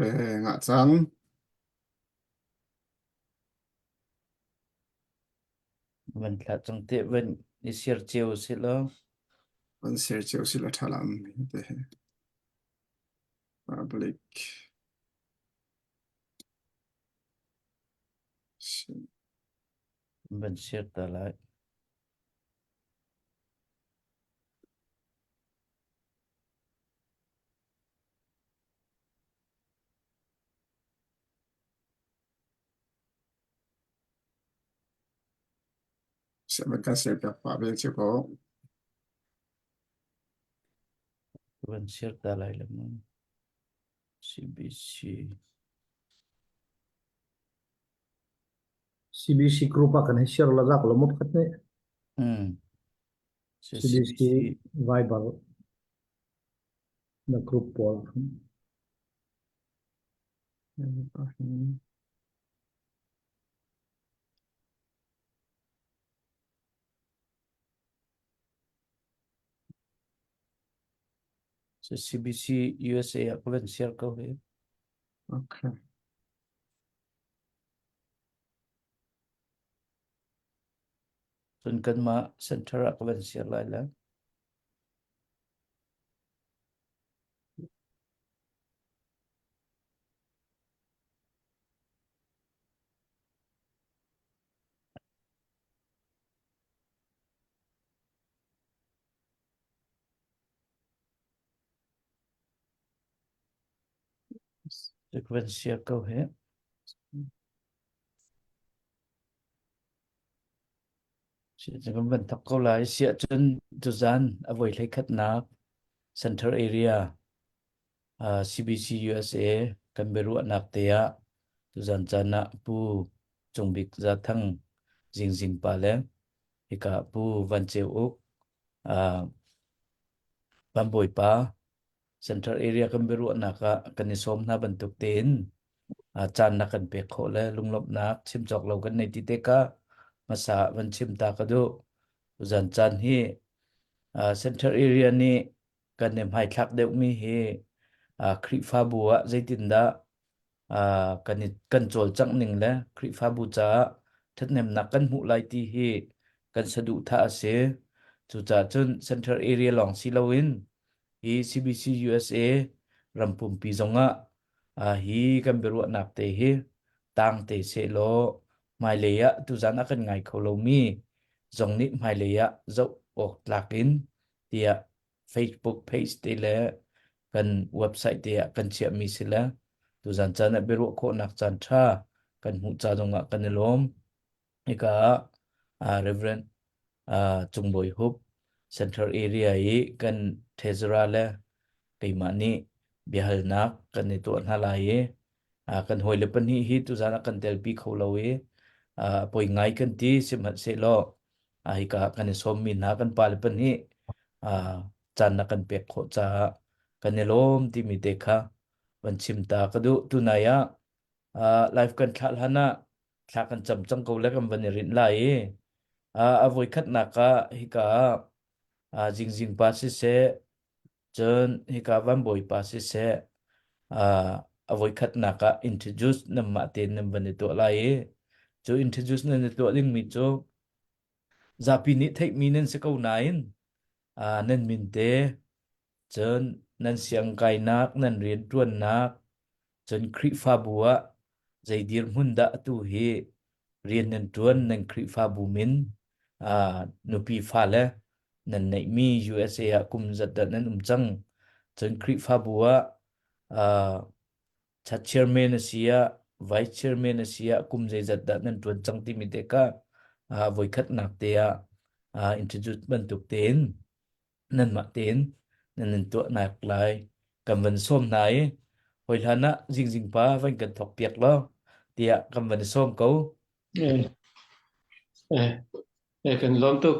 Eh, ngah cang. Van thlah cang te van i share cio si law. Van share cio si la ṭha lam te he. Public. Van share ta lai. Van kan share piak pah ve cio ko. Van share ta lai le mu. CBC. CBC group ah kan hei share la zak lo maw pakhat nih? Mm. CBC Viber na group pawl ah khan. CBC USA ah ka van share ko hi. Okay. Cun kanmah center ah ka van share lai le. Ka van share ko hi. Kan van thok ko lai. Siah cun tuzan a voi hleikhatnak Central Area uh, CBC USA kan biaruahnak te ah tuzan caan ah Pu Cung Bik Zathang Zingzing pa le hika Pu Van Ceu Uk uh, Van Bawipa Central Area kan biaruahnak ah kan i sawm hna bantuk tein caan na kan pek khawh le lunglawmhnak chim cawk lo kan nei ti te ka hmasa van chim ta ka duh. Zan caan hi Central Area nih kan i hmaithlak deuhmi hi Khrihfabu ah zeitindah kan i kan cawlcangh ning le Khrihfabu caah ṭhathnemnak kan hmuh lai ti hi kan saduhthah a si. Cucaah cun Central Area lawng si loin hi CBC USA ram pumpi zongah hi kan biaruahnak te hi tang te sehlaw hmailei ah tuzan a kan ngai kho lomi zong nih hmailei ah zoh awk tlak in tiah Facebook page te le kan website te ah kan chiahmi si le tuzan caan ah biaruah khawhnak caan ṭha kan hmuh ca zongah kan i lawm. Hika ah Reverend Cung Bawi Hup Central Area i kan treasurer le keimah nih biahalnak kan i tuah hna lai i kan hawile pahnih hi tuzan ah kan telpi kho lo i poi ngai kan ti sihmanhsehlaw hika kan i sawmmi hna kan pale pahnih caan na kan pek khawh caah kan i lawm timi te kha van chim ta ka duh. Tunai ah live kan thlah hlan ah thla kan cam cang ko le kan van i rinh lai i a voikhatnak ah hika ah Zingzing pa siseh cun hika Van Bawipa siseh a voikhatnak ah introduce nanmah tein nan van i tuah lai i cu introduce nan i tuah dingmi cu zapi nih theihmi nan si ko nain nan min te cun nan siangkainak nan rianṭuannak cun Khrihfabu ah zei dirhmun dah atu hi rian nan ṭuan nan Khrihfabu min nupi fale nan neihmi USA ah kum zat dah nan um cang cun Khrihfabu ah chat chairman a si ah vice chairman a si ah kum zeizat dah nan ṭuan cang timi te kha voikhatnak te ah introduce bantuk tein nanmah tein nan in tuahnak lai kan van sawm hna i hawi hlan ah zingzing pa van kan thawk piak law tiah kan van i sawm ko. Eh, eh, eh, kan lawm tuk.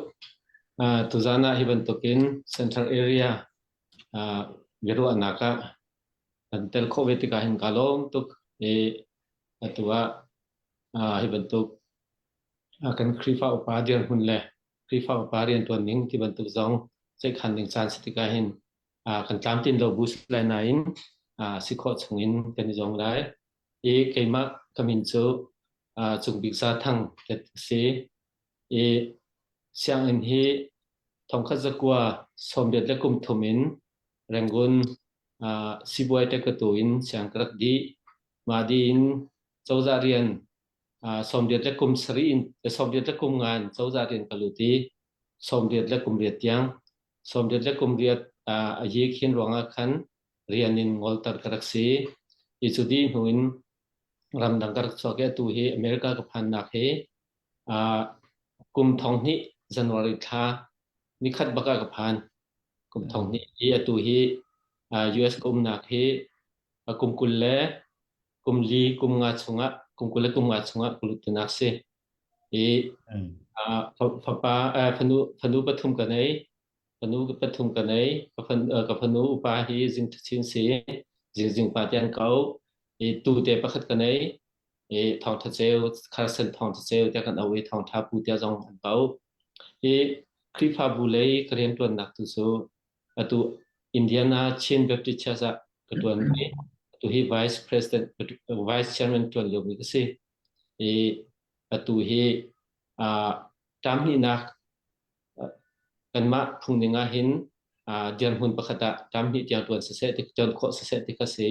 Uh, tuzan ah hi bantukin Central Area uh, biaruahnak ah kan tel khawh ve tikah hin ka lawm tuk. I atu ah uh, hi bantuk uh, kan Khrihfa upa dirhmun le Khrihfa upa rianṭuan ning ti bantuk zong ceihkhan ding caan si tikah hin kan tlamtlin lo bu si lai nain. si khawh chungin kan i zuam lai. I keimah ka min cu Cung Bik Za Thang ka si. I sianginn hi thongkhat zakua sawmriat le kum thum in Rangoon sibuai tekatu in siang ka rak dih. Mah dih in cozah rian sawmriat le kum sarih in sawmriat le kum nga in cozah rian ka lut i sawmriat le kum riat tiang sawmriat le kum riat a yi khin ruangah khan rian in ngolter ka rak si. Hi cu dih hnu in ramdang ka rak chuak i atu hi America ka phannak hi kum thong hnih January thla nikhat bak ah ka phan. Kum thong hnih hi atu hi US ka umnak hi kum 20 le kum li kum nga chungah kum 20 le kum nga chungah ka lut tinak si. I fapa fanu fanu pathum ka nei. Fanu pathum ka nei. Ka fanu upa hi Zing Ṭha si. Zing Zing pa te an ko. I tu te pakhat ka nei. I Thawngṭha Ceu, Carson Thawngṭha Ceu tiah kan auh i Thawngṭha Pu tiah zong an ko. Hi Khrihfabu lei ka rianṭuannak tu cu atu Indiana Chin Baptist Church ah ka ṭuan i atu hi Vice President, Vice Chairman ṭuan liomi ka si. I atu hi term hnihnak kanmah phungning ah hin dirhmun pakhat ah term hnih tiang ṭuan siseh ti ṭuan khawh siseh ti kha si.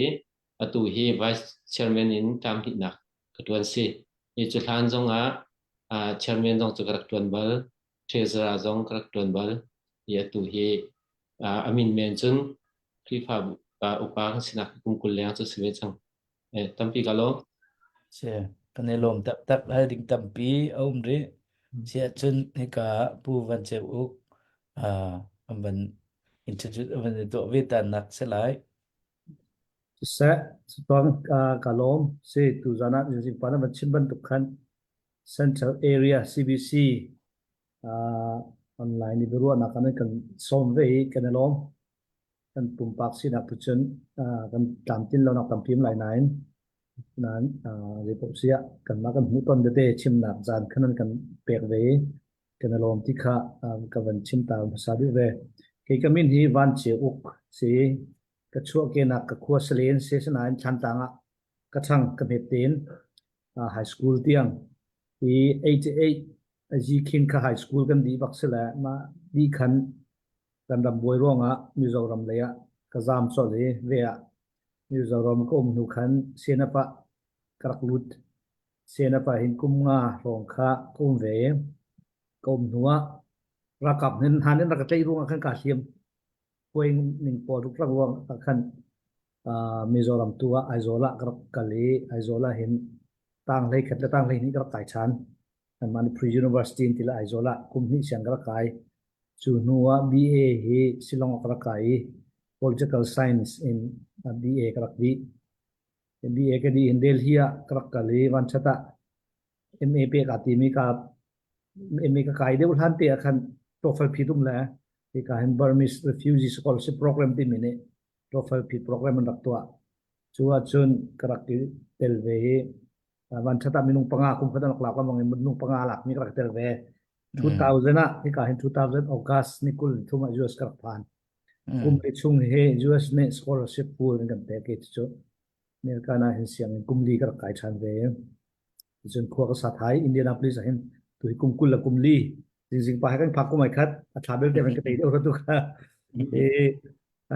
Atu hi Vice Chairman in term hnihnak ka ṭuan si. Hi cu hlan zong ah chairman zong cu ka rak ṭuan bal, treasurer zong ka rak ṭuan bal. Hi atu hi a min men cun Khrihfa upa kan sinak kum 20 leng cu si ve cang. Tampi ka lawm. Si, kan i lawm taktak. Hal ding tampi a um rih. Si ahcun hika Pu Van Ceu Uk an van introduce an van i tuah ve tanak si lai. Siseh, tuang ka lawm. Si, tuzan ah zingzing pa na van chim bantuk khan Central Area CBC online i biaruahnak ah nan kan sawm ve i kan i lawm. Kan pumpak sinak tu cun kan tlamtlin lonak tampi um lai nain nain zeipaoh si ah kanmah kan hmuhton tete chimnak caan khan an kan pek ve i kan i lawm ti kha ka van chim ta hmasa duh ve. Kei ka min hi Van Ceu Uk si. Ka chuahkehnak ka khua Salen si sinain Thlantlang ah ka ṭhang ka hmet tein high school tiang i 88 Azi Khin kha high school kan dih bak si le mah dih khan kan ram buai ruangah Mizoram lei ah ka zaam colh i ve ah Mizoram ka um hnu khan CNF ah ka rak lut. CNF ah hin kum nga hrawng kha ka um ve i ka um hnu ah ralkap hin han in rak ka tlaih ruangah khan kaa hliam. Puai ning pawl ruk rak ruang ah khan Mizoram tu ah Aizawl ah ka rak kal i Aizawl ah hin tang hlei khat le tang hlei hnih ka rak kai ṭhan. Kanmah nih pre-university in ti le Aizawl ah kum hnih siang ka rak kai. Cu hnu ah BA hi Shillong ah ka rak kai i Political Science in BA ka rak dih. BA ka dih in Delhi ah ka rak kal i vanṭhat ah MA pek aa timi ka MA ka kai deuh hlan te ah khan TOEFL phit um le hika hin Burmese Refugee Scholarship Program timi nih TOEFL phit program an rak tuah. Cu ahcun ka rak i tel ve i vanṭhat ah minung panga kum khat an rak lak lengmang i minung panga lakmi ka rak tel ve. 2000 ah hika hin 2000 August ni 23 ah US ka rak phan. Kum li chung hi US nih scholarship pool an kan pek i cucu America ah hin sianginn kum li ka rak kai ṭhan ve. Cun khua ka sa thai Indianapolis ah hin tu hi kum 20 le kum li zingzing pa he kan phak kum ai khat a thla belte kan ka tei deuh tu kha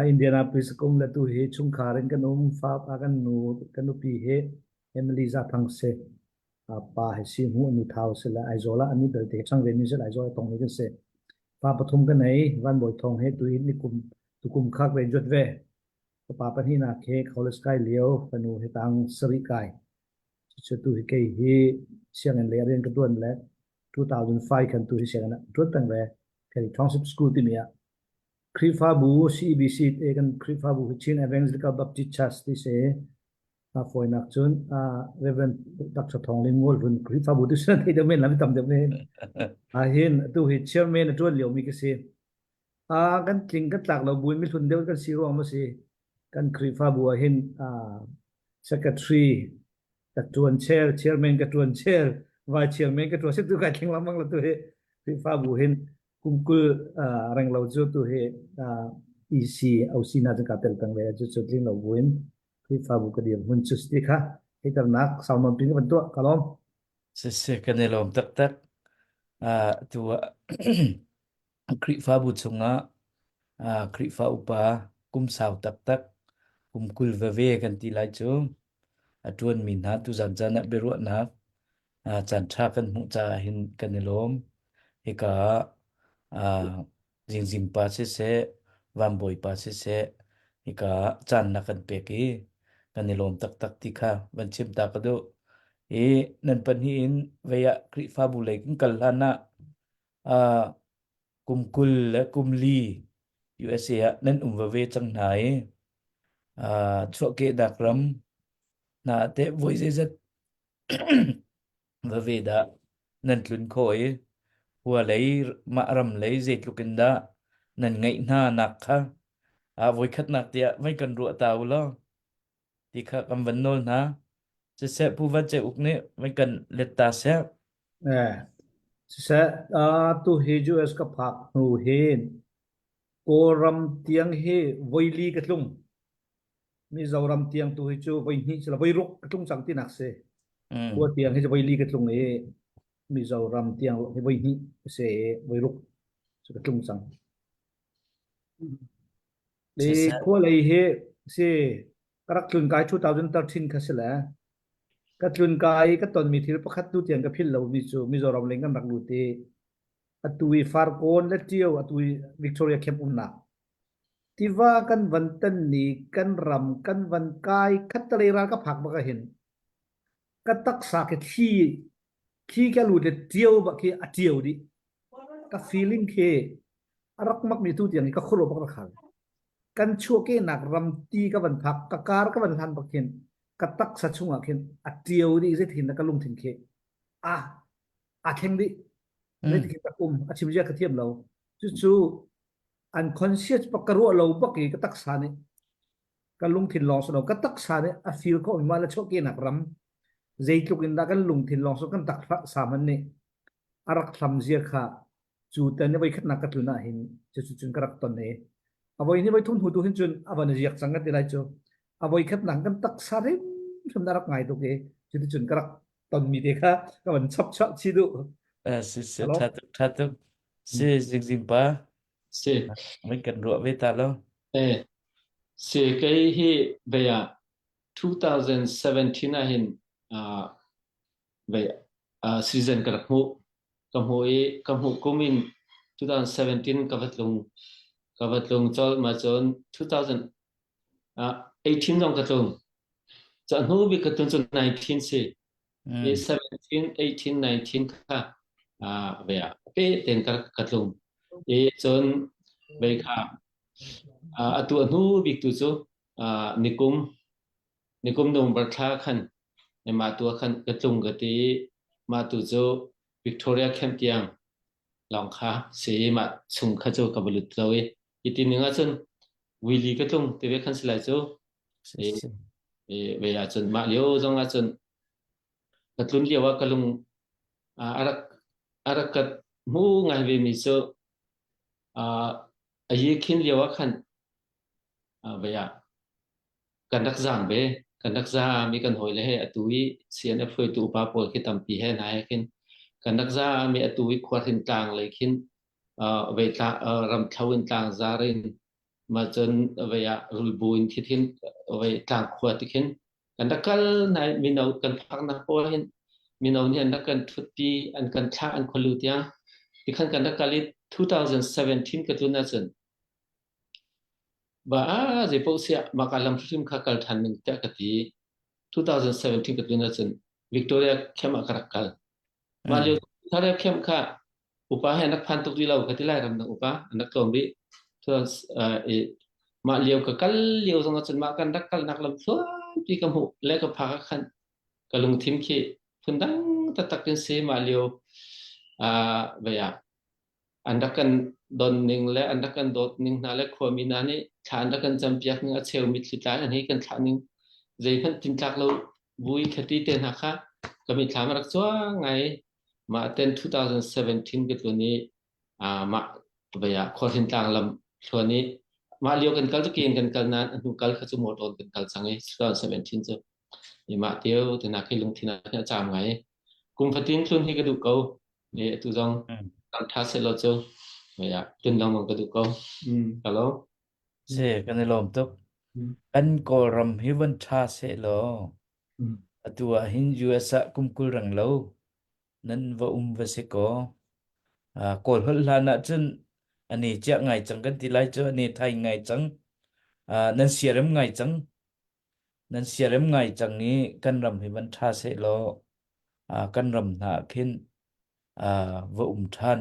i Indianapolis kum le tu hi chungkhar in kan um fa pa kan nu kan nupi hi Emily Za Thang si pa he si mu nu thau si le Aizawl ah ani belte chang ve mi si Aizawl tong mi kan si fa pathum ka nei Van Bawi Thong he tu ni kum tu kum khak ve jot ve pa pahnih nak he college kai lio fanu he tang sari kai Cucu tu hi kei hi sianginn lei ah rian ka ṭuan le 2005 khan tu hi sianginn ah ka ṭuan peng ve. Kei Township School timi ah Khrihfabu CEBC te kan Khrihfabu hi Chin Evangelical Baptist Church ti si. A fawinak cun Reverend Dr. Thawng Ling Ngawl Hlun Khrihfabu tu sin thei deuh men lam tam deuh men. Ahin atu hi chairman a ṭuan liomi ka si. Kan tling kan tlak lo buin mihlun deuh kan si ruang ma si. Kan Khrihfabu ah hin secretary ka ṭuan chair, chairman ka ṭuan chair, vice chairman ka ṭuan si tu kai thleng lengmang la tu hi Khrihfabu hin kum 20 reng lo cu tu hi EC OC na cu ka tel peng ve cu cu tling lo buin. Khrihfabu ka dirhmun cu si ti kha theihternak sau nawn pin ka van tuah. Ka lawm. Siseh kan i lawm taktak. Uh, tu ah Khrihfabu chungah uh, Khrihfa upa kum sau taktak kum 20 veve kan ti lai cu a ṭuanmi hna tuzan caan ah biaruahnak uh, caan ṭha kan hmuh caah hin kan i lawm. Hika ah uh, Zingzing pa siseh, Vanbawi pa siseh, hika ah caan na kan pek i kan i lawm taktak ti kha van chim ta ka duh. I nan pahnih in vei ah Khrihfabu lei kan kal hlan ah uh, kum 20 le kum li USA ah nan um veve cang hna i uh, chuahkehnak ram hna teh voi zeizat va ve dah nan tlun khawh i khua lei mah ram lei zeitluk in dah nan ngaih hna nak kha a voikhatnak tiah vai kan ruah ta u law ti kha kan van nawl hna. Siseh Pu Van Ce Uk nih vai kan let ta seh. Eh, siseh, uh, tu hi US ka phak hnu hin Kawlram tiang hi voili ka tlung. Mizoram tiang tu hi cu voi hnih sila voi ruk ka tlung cang tinak si. Khua tiang hi voi li ka tlung i Mizoram tiang hi voi hnih si i voi ruk cu ka tlung cang. Le khua lei hi si ka rak tlun kai 2013 kha si le ka tlun kai ka tonmi thil pakhat tu tiang ka philh lomi cu Mizoram lei kan rak lut i atu i Farkawn le Tio atu i Victoria Camp umnak Tiva kan van tan ni kan ram kan van kai khattelei ral ka phak bak ahhin ka taksa khi thli thli ka lut le ṭio bak khi a ṭio dih. Ka feeling khi a rak mak mi tu tiang hi ka khuaruah bak rak hal. Kan chuahkehnak ram ti ka van phak ka kar ka van hlan bak khin ka taksa chungah khin a ṭio dih zeitin dah ka lungthin khi a aa thleng dih. Zeitin ka um a chim zia ka thiam lo. Cucu unconscious bak ka ruah lo bak i ka taksa nih ka lungthin lawng si lo ka taksa nih a feel khawh mi mah le chuahkehnak ram zeitluk in dah kan lungthin lawng so kan taksa hmanh nih a rak hlam zia kha cu tan i voikhatnak ka tlun ah hin cucu cun ka rak ton i a voi ni voi thum hnu tu hin cun a van ziak cang ka ti lai cu a voi khatnak kan taksa hrimhrim na rak ngai tuk i cuticun ka rak tonmi te kha ka van chap chuah chi duh. Eh, si si tha tuk tha tuk si zingzing pa Si. Mình kan ruah ve ta lo. Eh, si kei hi ve ah 2017 ah hin uh, ve uh, season ka rak hmuh. Ka hmuh i ka hmuh kum in 2017 ka va tlung ka va tlung colh ma cun 2018 zong ka tlung. Ca hnu bik ka tlun cu 19 si. I 17, 18, 19 kha ve ah pe ten ka ka tlung. I cun vei kha atu a hnu bik tu cu nikum nikum November thla khan mah tu ah khan ka tlung ka ti i mah tu cu Victoria Camp tiang lawng kha si i mah chung kha cu ka va lut lo i hi ti ning ahcun Willy ka tlung ti ve khan si lai cu. Si si. I ve ahcun mah lio zong ahcun ka tlun lio ah ka lung a rak a rak ka hmu ngai ve mi cu a yi khin lio ah khan ve ah kan rak zaam ve kan rak zaam i kan hawile he atu i CNF hruaitu upa pawl khi tampi he hna he khin kan rak zaam i atu i khuahrin tlang lei khin vei tlang ramthlo in tlangzar in mah cun vei ah rulbu in thithin vei tlang khua ti khin kan rak kal nai mino kan phaknak pawl hin mino nih an rak kan thutpi an kan thlah an khualu tiang tikhan kan rak kal i 2017 ka tlun ahcun ba a zei paoh siah mah ka lam hrim kha kal ṭhan ning tiah ka ti 2017 ka tlun ahcun Victoria camp ah ka rak kal mah lio Victoria camp kha upa he an rak phan tuk rih lo ka ti lai ram dang upa an rak tlawm rih mah lio ka kal lio zong ahcun mah kan rak kalnak lam thluanpi ka hmuh le ka phak ah khan ka lungthin khi phundang taktak in si mah lio vei ah an rak kan don ning le an rak kan dawt ning hna le khuami hna nih thla an rak kan campiak ning a cheu mitthli tlai an hi kan thlah ning zeihmanh tintlak lo vui khati te hna kha ka mitthlam a rak cuang ngai Mah ten 2017 ka tlun i mah vei ah Khualhrin tlang lam thluan i Mah lio kan kal cu ke in kan kal nain a hnu kal kha cu motor in kan kal cang i 2017 cu i mah teo te nak hi lungthin ah khin a caam ngai. Kum fatin tlun hi ka duh ko. E atu zong kan tha seh law cu ya tlun lengmang ka duh ko. Hello. Si, kan i lawm tuk. Kan Kawlram hi van ṭha seh law atu ah hin US ah kum 20 reng lo nan va um va si kaw. Kawl holh hlan ah cun ani ciah ngai cang kan ti lai cu ani thai ngai cang. Nan siarem ngai cang. Nan siarem ngai cang i kan ram hi van ṭha seh law kan ram hna ah khin va um ṭhan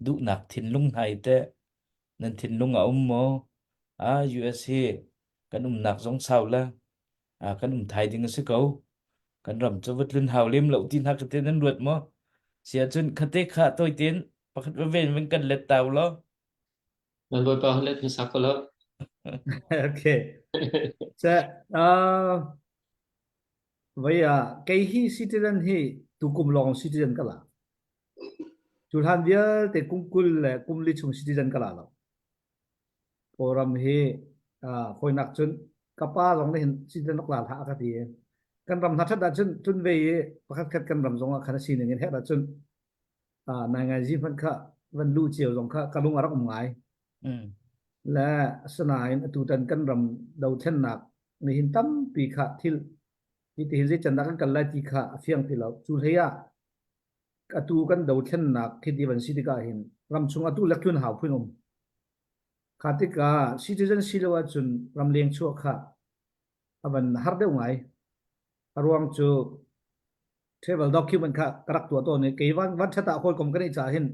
duhnak thinlung hna hi teh nan thinlung a um maw? US hi kan umnak zong sau le kan um thai ding a si ko. Kan ram cu va tlun hau lem lo ti hna ka te nan ruat maw? Si ahcun khate kha toi tein pakhat va ven van kan let tau law. Nan bawipa hun let hmasa ko lo. Okay. Sa uh, vai ah kei hi citizen hi tukum lawng citizen ka la. Cu hlan vialte kum 20 le kum li chung citizen ka la lo. Kawlram hi hawinak cun ka pa zong nih hin citizen rak la hlah a ka ti i kan ram hna ṭhat ahcun tlun ve i pakhat khat kan ram zong ah khan a sining in herh ahcun naingai hmanh kha van luh cio zong kha ka lung a rak um ngai. Le asinain atutan kan ram dothlennak nihin tampi kha thil hi ti hin zeican dah kan kal lai ti kha a fiang ti lo. Cu hlei ah atu kan dothlennak khi ti van si tikah hin ramchung atu le tlun hau phun um. Kha tikah citizen si lo ahcun ramleng chuah kha a van har deuh ngai. A ruang cu travel document kha ka rak tuah tawn i kei van van ṭhat ah hawikom ka neih caah hin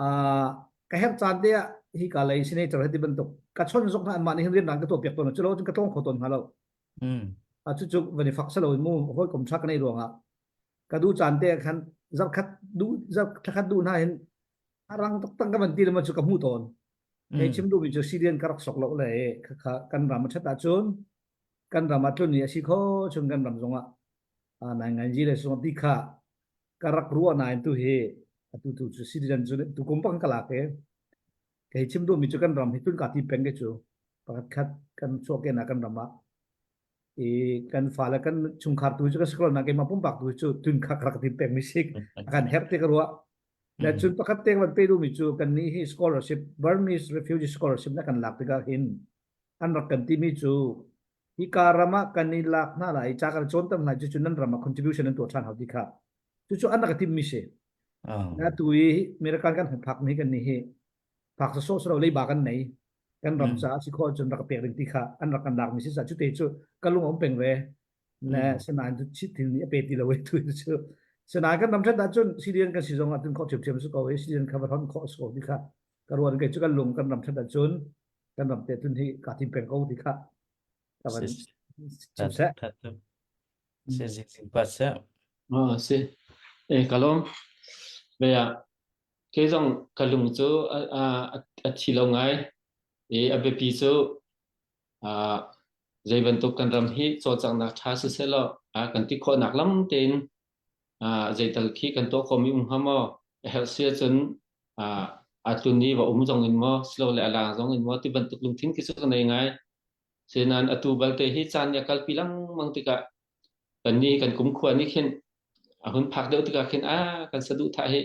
uh, ka herh caan te ah hi ka lei senator he ti bantuk ka chon zok hna anmah nih hin rian ka tuah piak tawn cu lo cun ka tlawng kho tawn hnga lo. A cucu van i fak salo in mu hawikom ṭha ka neih ruangah ka duh caan te khan zarkhat duh zarkhat duh hna hin a rang taktak ka van ti le cu ka hmuh tawn. Hei chim duhmi cu Syrian ka rak sok lo le kha kan ram a ṭhat ahcun kan ram ah tlun ni a si kho chung kan ram zongah nai ngai ji le sung ti kha ka rak ruah nain tu hi atu tu cu citizen cu tu kum pang ka lak e kei chim duhmi cu kan ram hi tun ka ti peng ke cu pakhat khat kan chuak ke na kan ram ah i kan fale kan chungkhar tu cu ka siklo na keimah pumpak tu cu tun kha rak ti peng mi sik kan herh te ka ruah le cun pakhat te van pe duhmi cu kan nih hi scholarship Burmese refugee scholarship na kan lak tikah hin an rak kan timi cu hika ram ah kan i lak hna lai ca kan cawnter hna cu nan ram ah contribution an tuah ṭhan hau ti kha cucu an rak timmi si na tu i American kan hung phak mi kan nih hi phak sawsawh silo leiba kan nei kan ram caah si khawh cun rak pek ding ti kha an rak kan lak mi si sa cu te cu ka lung um peng ve le sinain cu chit thil nih a pe ti lo e tu cu sinain kan ram ṭhat ahcun Syrian kan si zong ah tun khawh ṭhiamṭhiam su ko i Syrian kha va hon khawh su ko ti kha ka ruan kei cu kan lung kan ram ṭhat ahcun kan ram te tun hi ka tim peng ko ti kha ka van chim seh. Si si si pa seh. Ah si. E kalom. Bea Kei zong ka lung cu a, a, a thi lo ngai i a biapi cu uh, zei bantuk kan ram hi cawlcanghnak ṭha sisehlaw uh, kan ti khawhnak lam tein uh, zeital khi kan tuah khawhmi um hnga maw a herh si ahcun uh, a tlun i va um zong in maw silole a lang zong in maw ti bantuk lungthin khi cu ka nei ngai. Sinain atu balte hi caan nih a kalpi lengmang tikah kan nih kan kumkhua nih khin a hun phak deuh tikah khin a kan saduhthah hi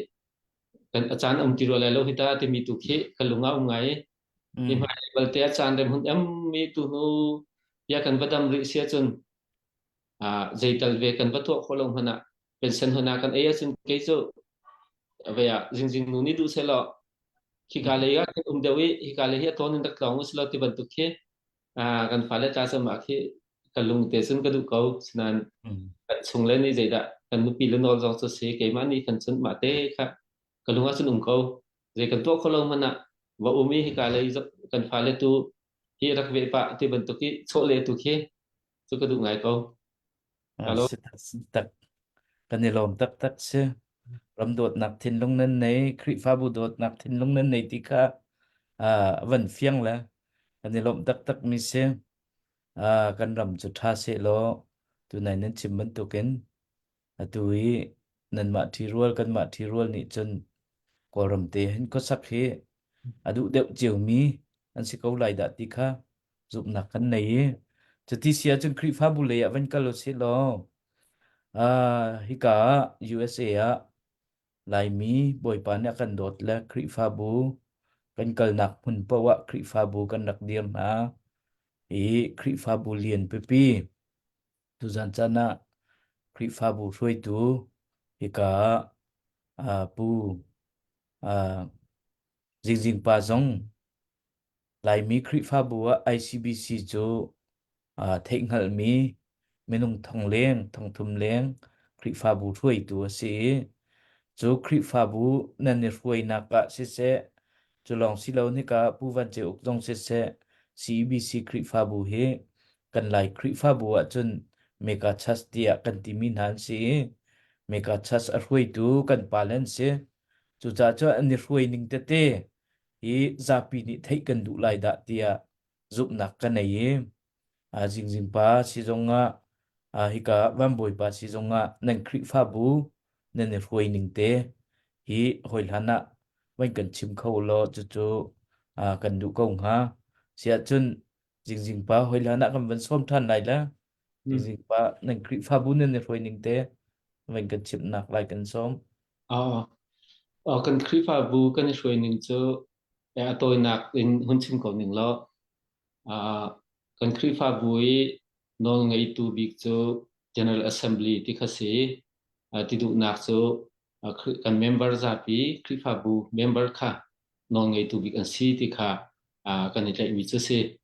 kan a caan um ti rua lai lo hi ta timi tu khi ka lung ah um ngai i hmai balte a caan rem hun em mi tu hnu ya kan va dam rih sia cun a zeital ve kan va tuah khawh lo hmanh ah pension hona kan ei ahcun kei cu ve ah zingzing nu nih duh selaw khika lei ah kan um deuh i hika lei hi a tawn in rak tlawng usilo ti bantuk khi kan fale tla cam ah khi ka lung te cun ka duh ko sinain kan chung le nih zeidah kan nupi le nawl zong cu si keimah nih kan cun mah te kha ka lung ah cun um ko zei kan tuah kho lo hmanh ah va um i hika lei kan fale tu hi rak ve pah ti bantuk i chawh le tu khi cu ka duh ngai ko. Hello. Tak kan i lawm taktak si. Ram dawtnak thinlung nan nei, Khrihfabu dawtnak thinlung nan nei ti kha van fiang le kan i lawmh taktak mi si. Kan ram cu ṭha seh law tunai nan chim bantukin atu i nanmah ṭhirual kanmah ṭhirual nih cun Kawlram te hin khuasak hi a duh deuh ciomi. an si ko lai dah ti kha zumhnak kan nei i cuti si ahcun Khrihfabu lei ah van kal usih law uh, hika ah USA ah Laimi Bawipa nih a kan dawt le Khrihfabu kan kalnak hmun paoh ah Khrihfabu kan rak dir hna i Khrihfabu lian pipi tuzan caan ah Khrihfabu hruaitu hika ah Pu uh, Zingzing pa zong Laimi Khrihfabu ah ICBC cu aa theihhngalhmi minung thong leng, thongthum leng Khrihfabu hruaitu a si i cu Khrihfabu nan i hruainak ah siseh, cu lawng si lo hika Pu Van Ceu Uk zong siseh, CEBC Khrihfabu hi kan Lai Khrihfabu ahcun Mega Church tiah kan timi hna an si i Mega Church a hruaitu kan pale an si. Cucaah cun an i hruai ning tete hi zapi nih theih kan duh lai dah tiah zumhnak ka nei i Zingzing pa si zongah hika Van Bawipa si zongah nan Khrihfabu nan i hruai ning te hi hawi hlan ah van kan chim kho law cucu kan duh ko hnga. Siahcun Zingzing pa hawi hlan ah kan van sawm ṭhan lai le Zingzing pa nan Khrihfabu nan i hruai ning te van kan chimhnak lai kan sawm. Uh, kan Khrihfabu kan i hruai ning cu a tawinak in hun chim ko ning law uh, kan Khrihfabu i nawlngeitu bik cu General Assembly ti kha si. Uh, ti duhnak cu uh, kan member zapi Khrihfabu member kha nawlngeitu bik an si ti kha uh, kan i tlaihmi cu si.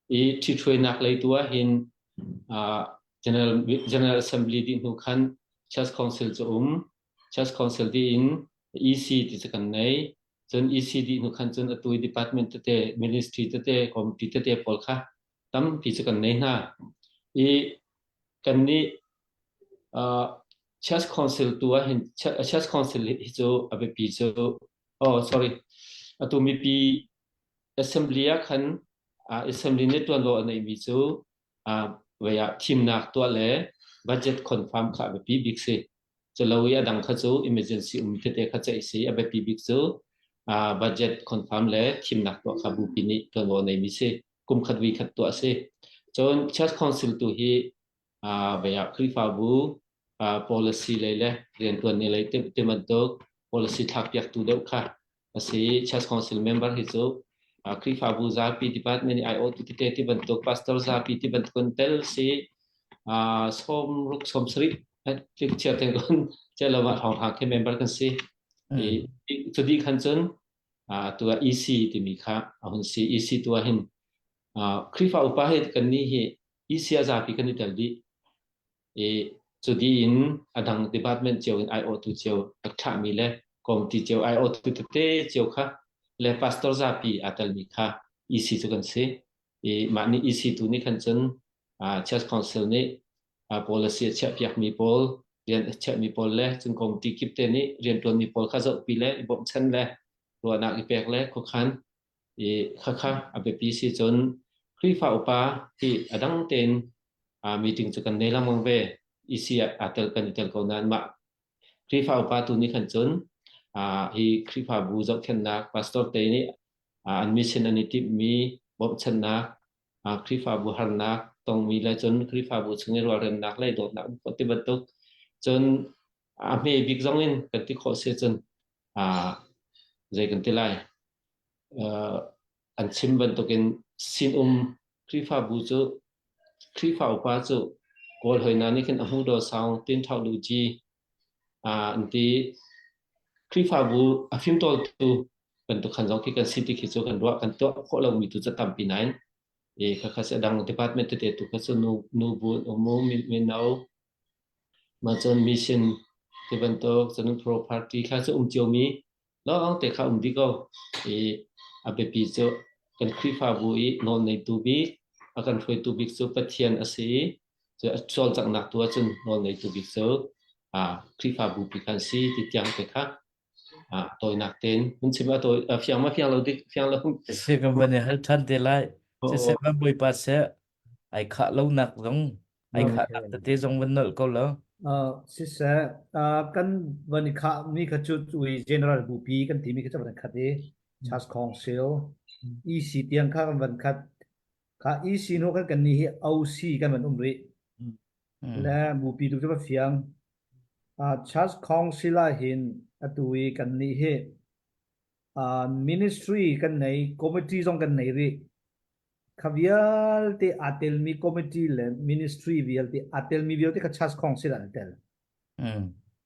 I ṭhithruainak lei tu ah hin uh, General, General Assembly dih hnu khan Church Council cu um. Church Council dih in EC ti cu kan nei. Cun EC dih hnu khan cun atu i department tete, ministry tete, committee tete pawl kha tampi cu kan nei hna. I kannih uh, Church Council tu ah hin Church Council hi cu a biapi cu oh sorry atu mipi assembly ah khan uh, assembly nih tuanvo a neihmi cu uh, vei ah thimnak tuah le budget confirm kha a biapi bik si. Culo i a dang kha cu emergency um tete kha ceih si a biapi bik cu uh, budget confirm le thimnak tuah kha bupi nih tuanvo a neimi si. Kum khat vi khat tuah si. Cun Church Council tu hi uh, vei ah Khrihfabu uh, policy lei le riantuan ni lei ti bantuk policy thlakpiaktu deuh kha a si. Church Council member hi cu uh, Khrihfabu zapi department i aiawhtu tete ti bantuk pastor zapi ti bantuk in tel si uh, sawm ruk sawm sarih tlik chia te kun che lo ma thong thang khi member kan si. I cu di khan cun uh, tu ah EC timi kha a hun si. EC tu ah hin uh, Khrihfa upa hi kan ni hi EC a zapi kan i tel dih. I cu in a dang department cio in aiawhtu cio rak thlahmi le committee cio aiawhtu tete cio kha le pastor zapi aa telmi kha EC cu kan si. I mah nih EC tu nih khan cun Church Council nih policy a chiahpiakmi pawl rian a chiahmi pawl le cun committee kip te nih rianṭuanmi pawl kha zohpi le i bawmhchan le ruahnak i pek le khuakhan i khakha a biapi si cun Khrihfa upa hi a dang tein meeting cu kan nei lengmang ve. EC ah aa tel kan i tel ko nain mah Khrihfa upa tu nih khan cun hi Khrihfabu zohkhenhnak pastor te nih an mission an i timhmi bawmhchanhnak Khrihfabu harnak tongmi le cun Khrihfabu chung i rualremnak le dawtnak um khawh ti bantuk cun a hme bik zong in kan ti khawh si cun zei kan ti lai an chim bantukin sinum Khrihfabu cu Khrihfa upa cu Kawl hoi hna nih khin a hmu daw sang tin ṭhau lu ci an ti. Khrihfabu a fimtawltu bantuk khan zong khi kan si ti khi cu kan ruah kan tuah khawh lomi tu cu tampi nain i khakha si a dang department tete tu kha cu nu nu bu an um mu mino mah cun mission ti bantuk cun pro party kha cu um ciomi lawng te kha um dih ko i a biapi cu kan Khrihfabu i nawlneitu bik a kan hruaitu bik cu Pathian a si i cu a cawlcanghnak tu ahcun nawlneitu bik cu Khrihfabu pi kan si ti tiang te kha tawinak tein hun chim a tawi fiang ma fiang lo dik fiang lo Si kan van i hal ṭhan te lai. Siseh van Bawipa seh ai khah lonak zong ai khahnak tete zong van nolh ko lo. Uh, siseh uh, kan van i khah mi kha cu cui general bupi kan timi kha cu van khat i Church Council. EC tiang kha kan van khat. Kha EC hnu khan kan nih hi OC kan van um rih. Le bupi tu cu va fiang. Uh, Church Council ah hin atu i kan nih hi uh, ministry kan nei, committee zong kan nei rih. Kha vialte aa telmi committee le ministry vialte aa telmi vialte kha Church Council ah an tel.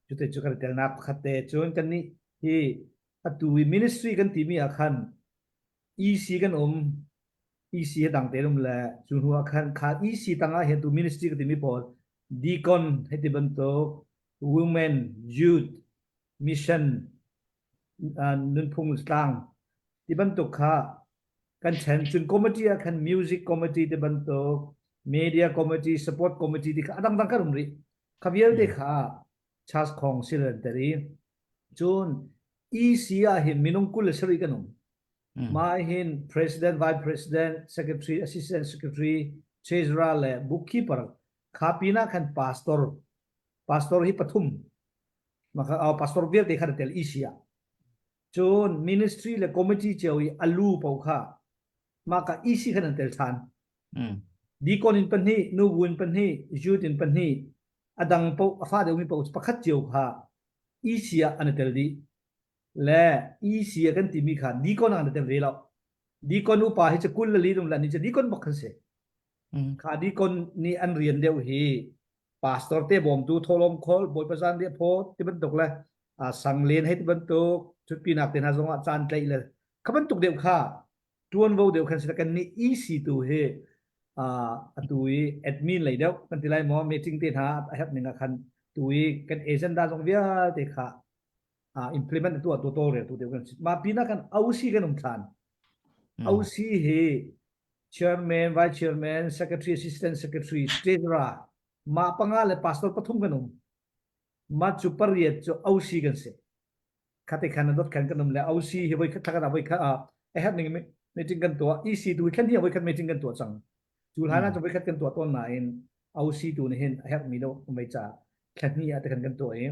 Cute cu kan telnak pakhat te cun kan nih hi atu i ministry kan timi ah khan EC kan um EC he dang te um le cu hnu ah khan kha EC tangah hin tu ministry ka timi pawl deacon hei ti bantuk women youth mission nunphung tlang ti bantuk kha kan chen cun committee ah khan music committee ti bantuk media committee support committee ti kha adang dang kan um rih kha vialte kha Charles Khong sil an ter i cun EC ah hin minung 27 kan um mah hin president vice president secretary assistant secretary treasurer le bookkeeper kha pinah khan pastor pastor hi pathum maka pastor vialte kha tel EC ah cun ministry le committee cio i alu po kha mah ka EC khan an tel than deacon in pahnih nubu in pahnih youth in pahnih a dang po a fa deuhmi po pakhat cio kha EC ah an i tel dih le EC ah kan timi kha deacon ah an i tel ve lo deacon upa hi cu kul le li dum la ni cu deacon bak kan si kha deacon nih an rian deuh hi pastor te bawmtu tholom khol bawipa zan ria phaw ti bantuk le sang len hei ti bantuk thutpinak te hna zongah caan tlaih le kha bantuk deuh kha tuanvo deuh khan si kan nih EC tu hi atu i admin lei deuh kan ti lai maw meeting te hna a herh ning ah khan tu i kan agenda zong vialte kha implement tu tu tawlrel tu deuh kan si ma pinah kan OC kan um than OC hi chairman vice chairman secretary assistant secretary treasurer ma panga le pastor pathum kan um ma cu pariat cu OC kan si khate khan dot khan kan um le OC hi voi khat thakana voi khat a herh ning meeting kan tuah EC tu khan hi voi khat meeting kan tuah cang cu hlan ah voi khat kan tuah tawn nain OC tu nih hin a herh mi do mei cha thla hnih ah te khan kan tuah i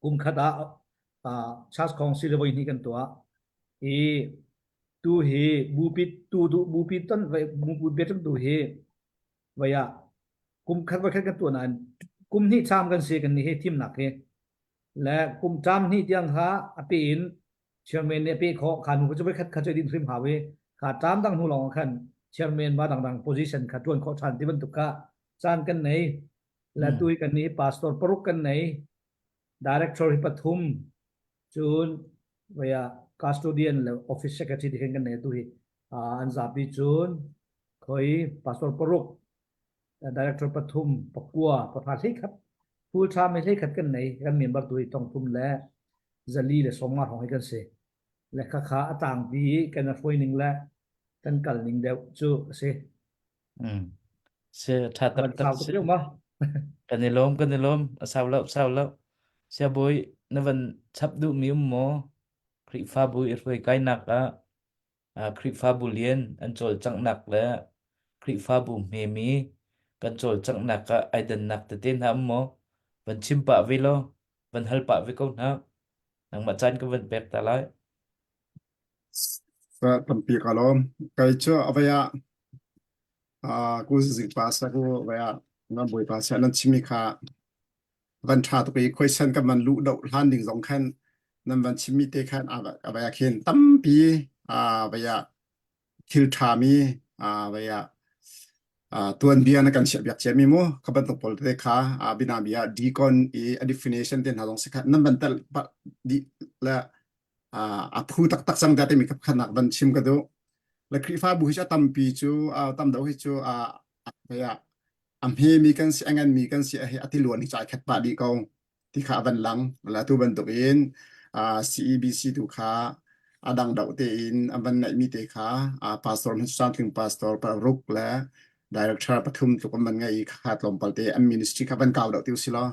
kum khat ah church council voi hnih kan tuah i tu hi bupi tu du bupi ton vai bupi betum tu hi vai ah kum khat voi khat kan tuah nain kum hnih cham kan si kan ni hi thimnak hi le kum ṭam hnih tiang kha a pe in chairman nih a pe khawh kha nu cu khat kha cu din hrim hau i kha ṭam dang hnu lawng khan chairman ba dangdang position kha ṭuan khawh ṭhan ti bantuk kha caan kan nei le tu hi kan nih pastor paruk kan nei director hi pathum cun vaya custodian le office secretary ti khan kan nei tu hi an zapi cun khoi pastor paruk director pathum pakua pahra hlei khat full time hlei khat kan nei kan member tu hi tong thum le zali le sawmnga hrawng hi kan si le kha kha a tlangpi kan hruai ning le kan kal ning deuh cu a si Mm. Si tha van taktak sau tuk si. deuh ma Kan i lawm kan i lawm a sau lo sau lo. Siabawi na van chap duh mi um maw? Khrihfabu i hruai kainak ah Khrihfabu lian an cawlcanghnak le Khrihfabu hmemi kan cawlcanghnak ah ai dannak tete hna um maw? Van chim pah ve law, van hal pah ve ko hna. Nangmah caan ka van pek ta lai. Tampi ka lawm. Kei cu avei ah ku zingpa sa ku avei ah nan bawipa sia nan chimi kha van ṭha tuk i khuaisan kan van luh doh hlan ding zong khan nan van chimmi te khan a vai ah khin tampi a vai ah thil ṭhami a vai ah tuanbia na kan chiah biak ciami mu kha bantuk pawl te kha a binabia deacon i a definition te hna zong si kha nan van tel dih le a phu taktak cang da timi khat nak van chim ka duh le Khrihfabu hi cu a tampi cu tam deuh hi cu a a hmemi kan si a nganmi kan si a tiluan hi cu ai khat pah dih ko ti kha a van lang la tu bantuk in CEBC tu kha a dang deuh tein an van ngeihmi te kha pastor Santling pastor paruk le director pathum tluk an van ngei i kha tlawmpal te an ministry kha van kau deuh ti usih law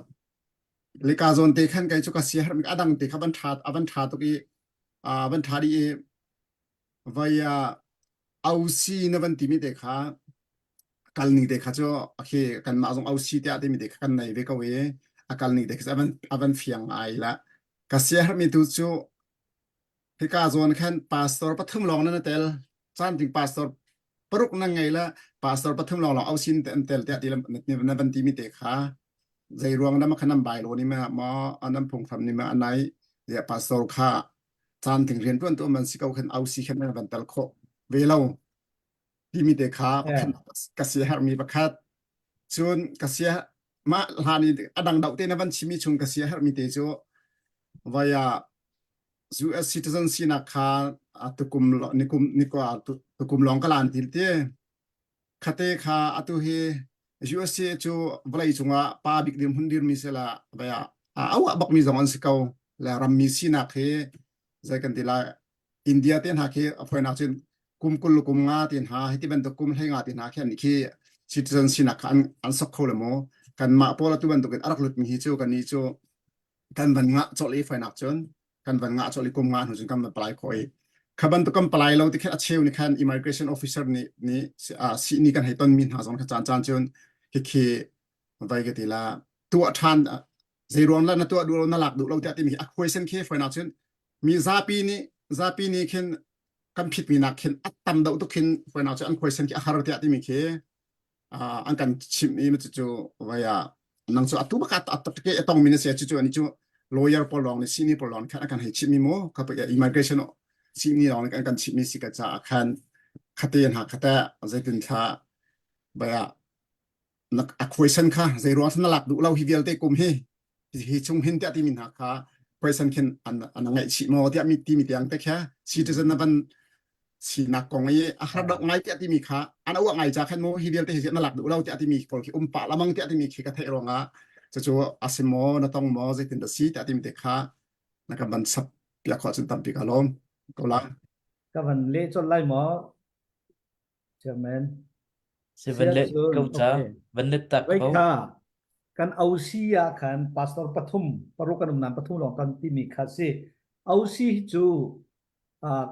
leka zawn te khan kei cu ka sia a dang te kha van tha a van tha tuk i van tha dih i vai ausi na van timi te kha kal ning te kha cu khi kanmah zong ausi tiah timi te kha kan nei ve ko i a kal ning te kha avan avan fiang ai la ka sia hermi tu cu hika zawn khan pastor pathum lawng nan tel. caan ting pastor paruk na ngei la pastor pathum lawng lawng au sin te an tel tiah ti na van ti mi te kha zei ruang na ma kha nan bai lo ni ma ma anam phunghram ni ma anai ya pastor kha caan ting rian tuan tu man si ko khan au si khan na van tel kho ve lo timi te kha pakhat ka sia hermi pakhat cun ka sia mah hlan i adang deuh te na van chimi chung ka sia hermi te cu vaya US citizen sinak kha tukum nikum nikwa tukum long ka lan til te khate kha atu hi USA cu vawlei cungah pa bik dir hmun dirmi sela vaya a auah bakmi zong an si ko le rammi sinak hi zei kan ti lai India te hna khi a foinak cun kum 20 kum nga te hna hiti bantuk kum hlei nga te hna khi an khi citizen sinak kha an an sok kho le maw kanmah pawl atu bantuk in a rak lutmi hi cu kan ni cu kan van ngah cawlh i foinak cun kan van ngah cawlh i kum nga hnu cun kan van palai khawh i kha bantuk kan palai lo ti khin a cheu nih khan immigration officer nih nih sihni kan hei tonmi hna zong kha caan caan cun khi vai ka ti la tuah ṭhan zei ruang la na tuah duh lo na lak duh lo tiah timi a question khi foinak cun mi zapi nih zapi nih khin kan phitmi nak khin a tam deuh tuk khin foinak cu an question khi a har tiah timi khi an kan chimh i cucu vai ah nang cu atu bak a ke a tong mi na si cucu ani cu lawyer pawl lawng nih sini pawl lawng khan a kan hei chimh mi mu ka immigration sini lawng nih an kan chimh mi si ka caah khan khate hna khate zeitin thla vai ah a question kha zei ruang na lak duh lo hi vialte kum hi hi chung hin tiah timi hna kha question khin an an ngaih chih maw tiah mi timi tiang te kha citizen na van sinak kong i a har dok ngai tiah timi kha an uah ngai cha khan mu hi vialte hi na lak duh lo tiah timi pawl khi um pa lamang tiah timi khi ka theih ruangah cucu asim maw na tong maw zeitin dah si tiah timi te kha na kan van sap piak khawh cun tampi ka lawm ko la ka van le chol lai maw Chairman. Si van let ko ca, van let tak ko. Kha kan OC ah khan pastor pathum paruk kan um nan pathum lawng kan timi kha si. OC hi cu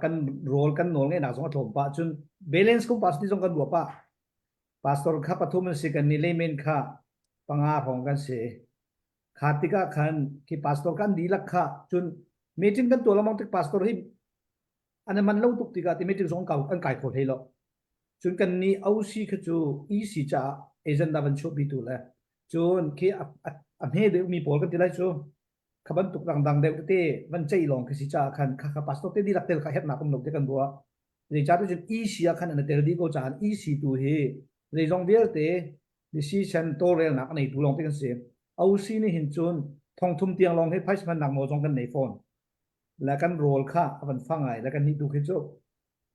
kan role kan nawl ngeihnak zong a tlawm pah cun balance kong pastor zong kan ruah pah. Pastor kha pathum an si kan ni layman kha panga hrawng kan si. Kha tikah khan khi pastor kan dihlak kha cun meeting kan tuah lengmang tik pastor hi an man lo tuk tikah ti meeting zong an kai kho hlei lo. Cun kan nih OC kha cu EC caah agenda van chuahpi tu le cun khi a, a, a hme deuhmi pawl kan ti lai cu kha bantuk dangdang deuh tete van ceih lawng khi si caah khan kha kha pastor te dihlak tel kha herhnak um lo te kan ruah. Zeicah cun EC ah khan an tel dih ko caah EC tu hi zeizong vialte decision tawlrelnak a neitu lawng te kan si. OC nih hin cun thongthum tiang lawng hi phaisa hmannak nawl zong kan nei fawn. Le kan rawl kha a van fang ai le kan nih tu khi cu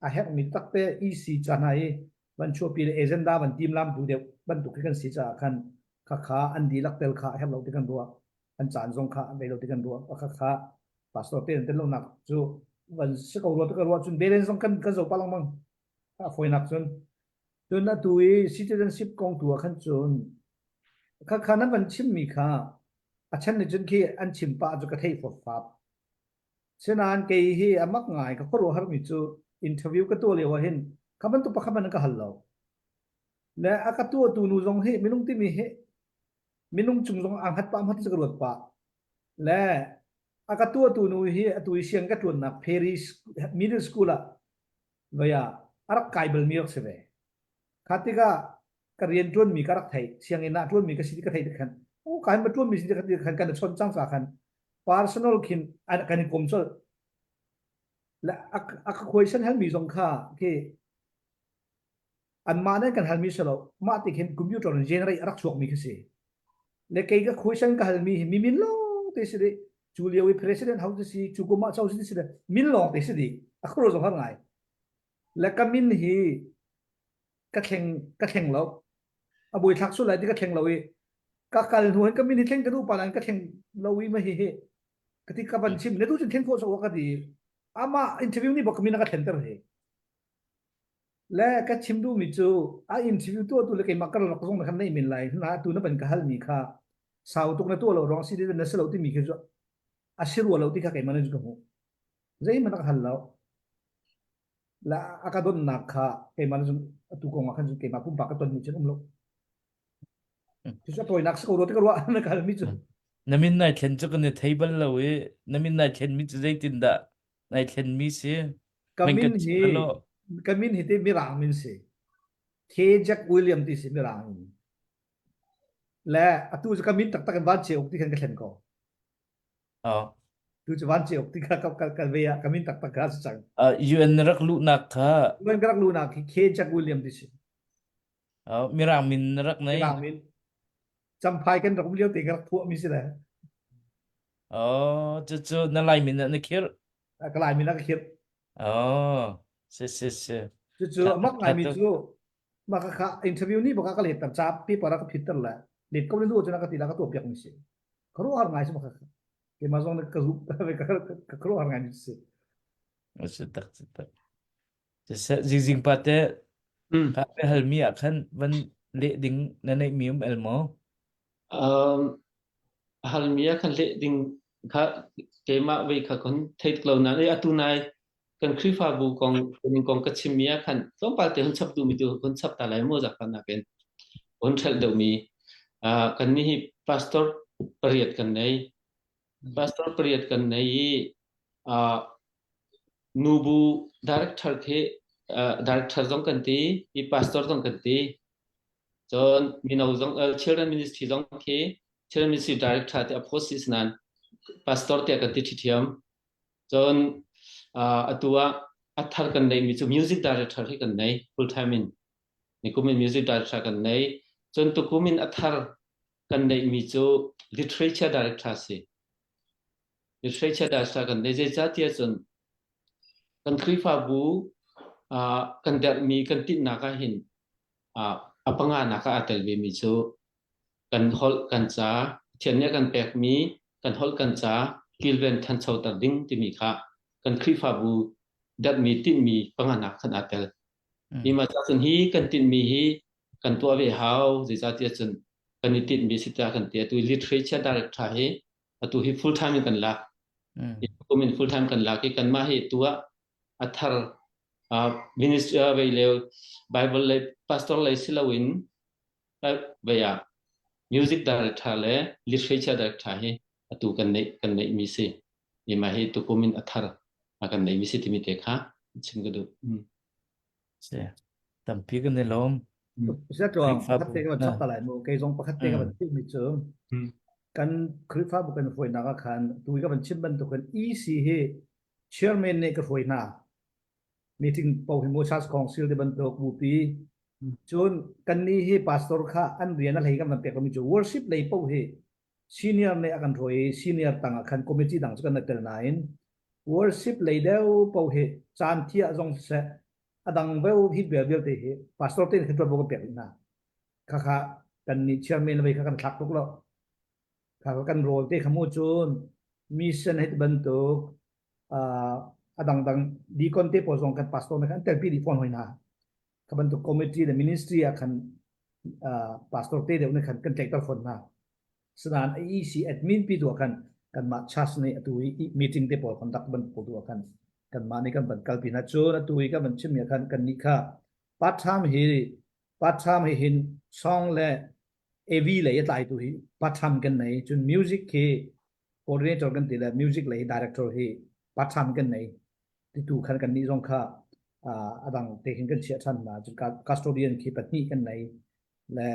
a herhmi takte EC ca hna i van chuahpi le agenda van tim lam tu deuh bantuk khi kan si caah khan kha kha an dihlak tel kha a herh lo ti kan ruah an caan zong kha an ngei lo ti kan ruah kha kha pastor te an tel lonak cu van si ko rua tu ka ruah cun balance zong kan kan zo pa lengmang a fawinak cun cun atu i citizenship kong tu ah khan cun kha kha nan van chimmi kha A chan nih cun khi an chim pah cu ka theih fawfap. Sinain kei hi a mak ngai ka khuaruahharmi cu interview ka tuah lio ah hin kha bantuk pakhat hmanh an ka hal lo. Le a ka tuahtu nu zong hi minung timi hi minung cung zong aa hngat pah hmat cu ka ruat pah. Le a ka tuahtu nu hi atu i siang ka ṭuannak Perry Middle School ah vei ah a rak kai balmi rak si ve. Kha tikah ka rian ṭuanmi ka rak theih sianginn ah ṭuanmi ka si ti ka theih tik khan u ka hin ma ṭuanmi si ti ka khan kan i chawnh cang ca khan personal khin kan i kom colh le a ka question halmi zong kha khi anmah nih kan halmi si lo mah ti khin computer in generate a rak chuakmi khi si le kei ka question ka halmi hi mi min lawng te si dih cu lio i president house si cu kum ah cho si si min lawng te si dih a khuro zong har ngai le ka min hi ka thleng ka thleng lo a buai thlak sul lai ti ka thleng lo i ka kal hnu hin ka min hi thleng ka duh pa nain ka thleng lo i ma hi hi ka ti ka van chim ne tu cun thleng khawh so ka ti ama interview ni bak ka min a ka thlenter he le ka chim duh mi cu a interview tu tu le keimah kar lak zong na khan nei min lai na tu na ban ka hal mi kha sau tuk na tu lo rong si na si lo ti mi khi cu a si rua lo ti kha keimah na ka hmu zeihmanh ka hal lo la a ka donnak kha keimah cun atu kong ah khan cun keimah pumpak ka tonmi cun um lo cucu a tawinak si ko rua ti ka ruah na ka halmi cu Na min nai thlen cu kan i thei bal lo i na min nai thlenmi cu zeitin dah nai thlenmi si ka Min min kan hi chim lo. Ka min hi te Mirang min si. K. Jack William ti si Mirang min. Le atu cu ka min taktak in Van Ce Uk ti khan ka thlen ko. Oh. Tu cu Van Ce Uk ti kha ka ka ka ve ah ka min taktak kha si cang. Uh, UN na rak luhnak kha UN ka rak luhnak hi K. Jack William ti si. Oh, Mirang min na rak nei. Mirang min. Champhai kan rak um lio te ka rak phuah mi si le. Oh, cucu na Lai min na khirh. Ka Lai min na ka khirh. Oh, si si si. Cucu mak ngai mi cu mah kha kha interview nih baka ka let ter ca paper a ka phit ter le let ko le lu cun a ka ti la ka tuah piak mi si. Khuaruahhar ngai si mah kha. Keimah zong ka zup ka ka khuaruahhar ngai mi si. Si tak si tak. Zingzing pa te ka hal mi ah khan van leh ding na neih mi um el maw? Um, hal mi ah khan leh ding kha keimah vei kha kon thei lo na e atu nai kan Khrihfabu kong kan kong ka chim mi ah khan tlawmpal te hun chap duh mi tu hun chap ta lai mo za kan nakin hun ṭhelh deuh mi kan ni hi pastor pariat kan nei pastor pariat kan nei i nubu director khi director zong kan ti i pastor zong kan ti cun mino zong children ministry zong khi children ministry director te aphosis nan pastor te kan ti ṭhiam Cun atu ah a thar kan neihmi cu music director hi kan nei full time in. Nikum in music director kan nei. Cun tukum in a thar kan neihmi cu literature director si. Literature director kan nei. Zeicahtiah cun kan Khrihfabu kan derhmi kan tinhnak ah hin a panganak ah aa tel vemi cu kan holh kan ca Pathian nih a kan pekmi kan holh kan ca kilven thanchoter ding timi kha kan Khrihfabu derhmi tinhmi panganak khan aa tel. Hi ma cun hi kan tinhmi hi kan tuah ve hau zeicahtiah cun kan i tinhmi si tiah kan ti atu literature director hi atu hi full time in kan lak. Kum in full time kan lak i kanmah hi tu ah a thar ministry vei le Bible lei pastor lei si loin vei ah music director le literature director hi atu kan neih kan neih mi si i mah hi tukum in a thar a kan neih mi si timi te kha chim ka duh. Si. Tampi kan i lawm. Zatluang pakhat te ka van chap ta lai mu kei zong pakhat te ka van chim mi cu kan Khrihfabu kan hruainak ah khan tu ka van chim bantukin EC hi chairman nih ka hruai hna meeting paoh hi mu church council te bantuk bupi cun kannih hi pastor kha an rian a hlei kan van pek lomi cu worship lei paoh hi senior nih a kan hruai i senior tang ah khan committee dang cu kan tel nain worship lei deuh paoh hi caan thiah zong siseh a dang veu hi vial vialte hi pastor te nih tuanvo kan pek rih hna khakha kan nih chairman vei kha kan thlak tuk lo kha kan rawl te kha mu cun mission hei bantuk a dangdang deacon te pawl zong kan pastor ne khan telpi dih fawn hoi hna kha bantuk committee le ministry ah khan pastor te deuh ne khan kan tlaihter fawn hna Sinain AEC admin pi tu ah khan kanmah church nih atu i meeting te pawl conduct ban pawl tu ah khan kanmah nih kan van kalpi hna cun atu i kan van chimmi ah khan kannih kha part time hi part time hi hin song le AV lei a tlaitu hi part time kan nei cun music hi coordinator kan ti le music lei director hi part time kan nei titu khan kan nih zong kha a dang te hin kan chiah than na cun custodian khi pahnih kan nei le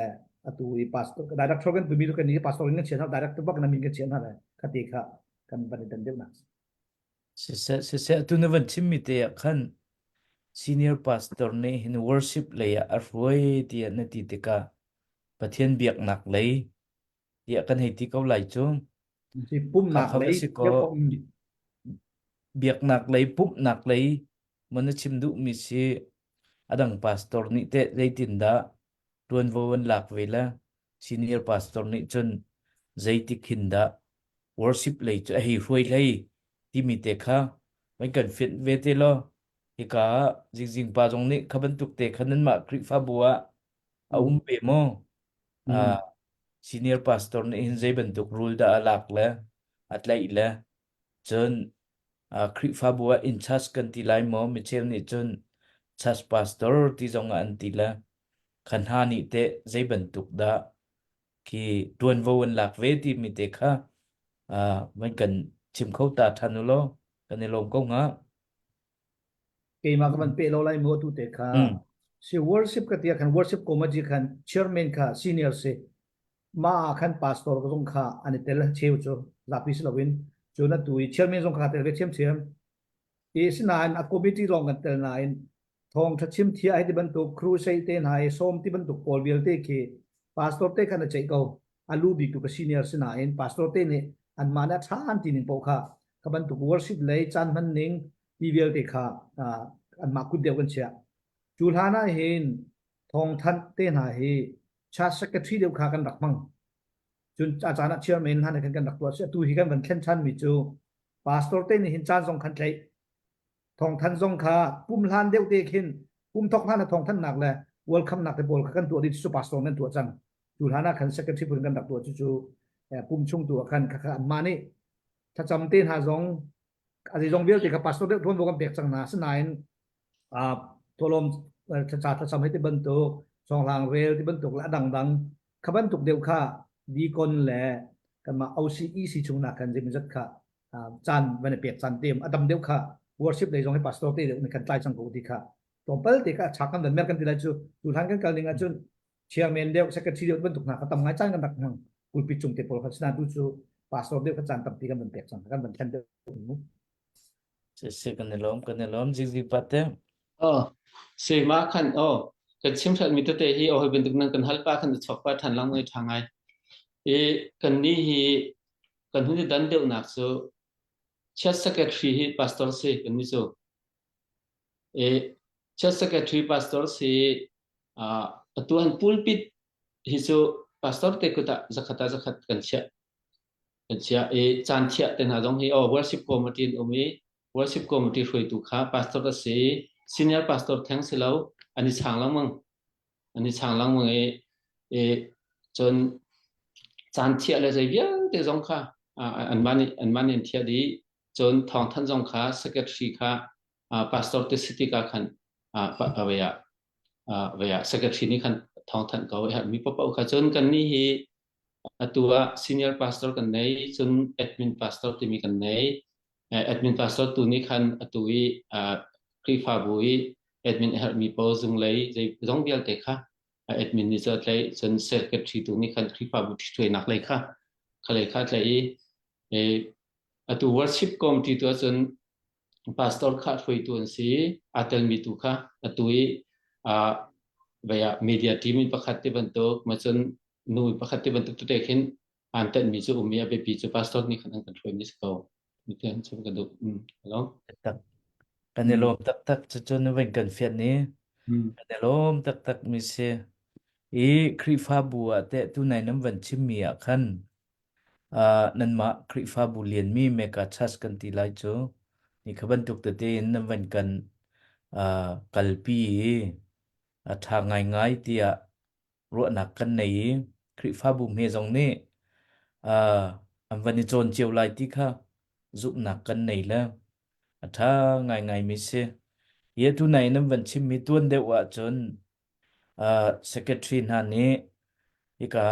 atu i pastor director kan tumi kan ni pastor in kan chiah hna director bak na min kan chiah hna le khati kha kan van i dan deuh nak Siseh siseh atu na van chimmi te ah khan senior pastor nih hin worship lei ah a hruai tiah na ti tikah Pathian biaknak lei tiah kan hei ti ko lai cu. Si pumnak Kha lei si ko biaknak lei pumhnak lei maw na chim duhmi si a dang pastor nih teh zeitindah ṭuanvo an lak ve le senior pastor nih cun zeitik hin dah worship lei cu a hei hruai hlei timi te kha van kan fianh ve te law hika ah zingzing pa zong nih kha bantuk te kha nanmah Khrihfabu ah a um ve maw? Uh, senior pastor nih hin zei bantuk rule dah a lak le a tlaih le cun uh, Khrihfabu ah in charge kan ti lai maw micheu nih cun church pastor ti zong ah an ti le kha hna nih teh zei bantuk dah khi tuanvo an lak ve timi te kha uh, van kan chim kho ta than u law kan i lawm ko hnga. Keimah ka van pe lo lai mu tu te kha. Si worship ka tia khan worship committee khan chairman kha senior si. Ma khan pastor ka zong kha an i tel cheu cu zapi si loin cu na tu i chairman zong kha tel ve thiam thiam. I sinain a committee lawng kan tel nain thawngtha chim thia hei ti bantuk crusade te hna i sawm ti bantuk pawl vialte khi pastor te khan a ceih ko. A lu bik tu ka senior si nain pastor te nih anmah nih a ṭha an ti ning paoh kha kha bantuk worship lei caan hman ning ti vialte kha anmah kut deuh kan chiah. Cu hlan ah hin thawngthanh te hna hi church secretary deuh kha kan rak hmang. Cun a caan ah chairman hna nih khan kan rak tuah. Atu hi kan van thlen ṭhan mi cu pastor te nih hin caan zong khan tlaih. Thawngthanh zong kha pum hlan deuh te khin pum thok hlan ah thawngthanhnak le welcome nak te pawl kha kan tuah dih cu pastor nan tuah cang. Cu hlan ah khan secretary phun kan rak tuah cu cu pum chung tu ah khan khakha anmah nih thlacam te hna zong a zeizong vialte kha pastor deuh ṭuanvo kan pek cang hna. Asinain thawhlawm thlaca thlacam hei ti bantuk chawnglang rel ti bantuk le a dangdang kha bantuk deuh kha deacon le kanmah OCEC chung nak khan zeimawzat kha caan van i pek caan te a dam deuh kha worship lei zong hi pastor te deuh nih kan tlai cang ko ti kha tlawmpal te kha chak kan van mer kan ti lai cu tu hlan kan kal ning ahcun chairman deuh secretary deuh bantuk hna kha tam ngai caan kan rak hmang pulpit cung te pawl kha sinain tu cu pastor deuh kha caan tampi kan van pek cang kan van thlen deuh mu Si kan i lawm kan i lawm zingzing pate. Oh, si ma khan oh kan chim hrat mi tete hi oh bantuk nan kan hal pa khan chok pa than lang ngai tha ngai. I kan ni hi kan hun dan deuh nak cu church secretary hi pastor si kan ni cu. I church secretary pastor si atu han pulpit hi cu pastor te kut ah zakhat ah zakhat kan chiah kan chiah i caan thiah te hna zong hi oh worship committee an um i worship committee hruaitu kha pastor a si i senior pastor theng si lo an i chang lengmang an i chang lengmang i i cun caan thiah le zei vialte zong kha anmah nih anmah nih an thiah dih cun thawngthanh zong kha secretary kha pastor te si tikah khan ah ah secretary nih khan thawngthanh ko i mi paoh kha cun kan nih hi atu ah senior pastor kan nei cun admin pastor timi kan nei admin pastor tu nih khan atu i Khrihfabu i admin a herhmi pawl zung lei zei zong vialte kha admin nih cu a tlaih cun secretary tu nih khan Khrihfabu ṭhithuainak lei kha kha lei kha tlaih i atu worship committee tu ahcun pastor kha hruaitu an si aa telmi tu kha atu i vei ah media team in pakhat ti bantuk ma cun nu pakhat ti bantuk tete khin aan tenhmi cu um i a biapi cu pastor nih khan an kan hruaimi si ko mi te an chim ka duh hello Tak kan i lawm taktak cucu na van kan fiat ni kan i lawm taktak mi si i Khrihfabu ah teh tu nai nan van chimmi ah khan Nanmah Khrihfabu lianmi Mecca Church kan ti lai cu ni kha bantuk tete in nan van kan kalpi i a ṭha ngaingai tiah ruahnak kan nei i Khrihfabu hme zong nih an van i cawn cio lai ti kha zumhnak kan nei le a ṭha ngaingaimi si. Hi atu nai nan van chimmi tuan deuh ahcun secretary hna nih hika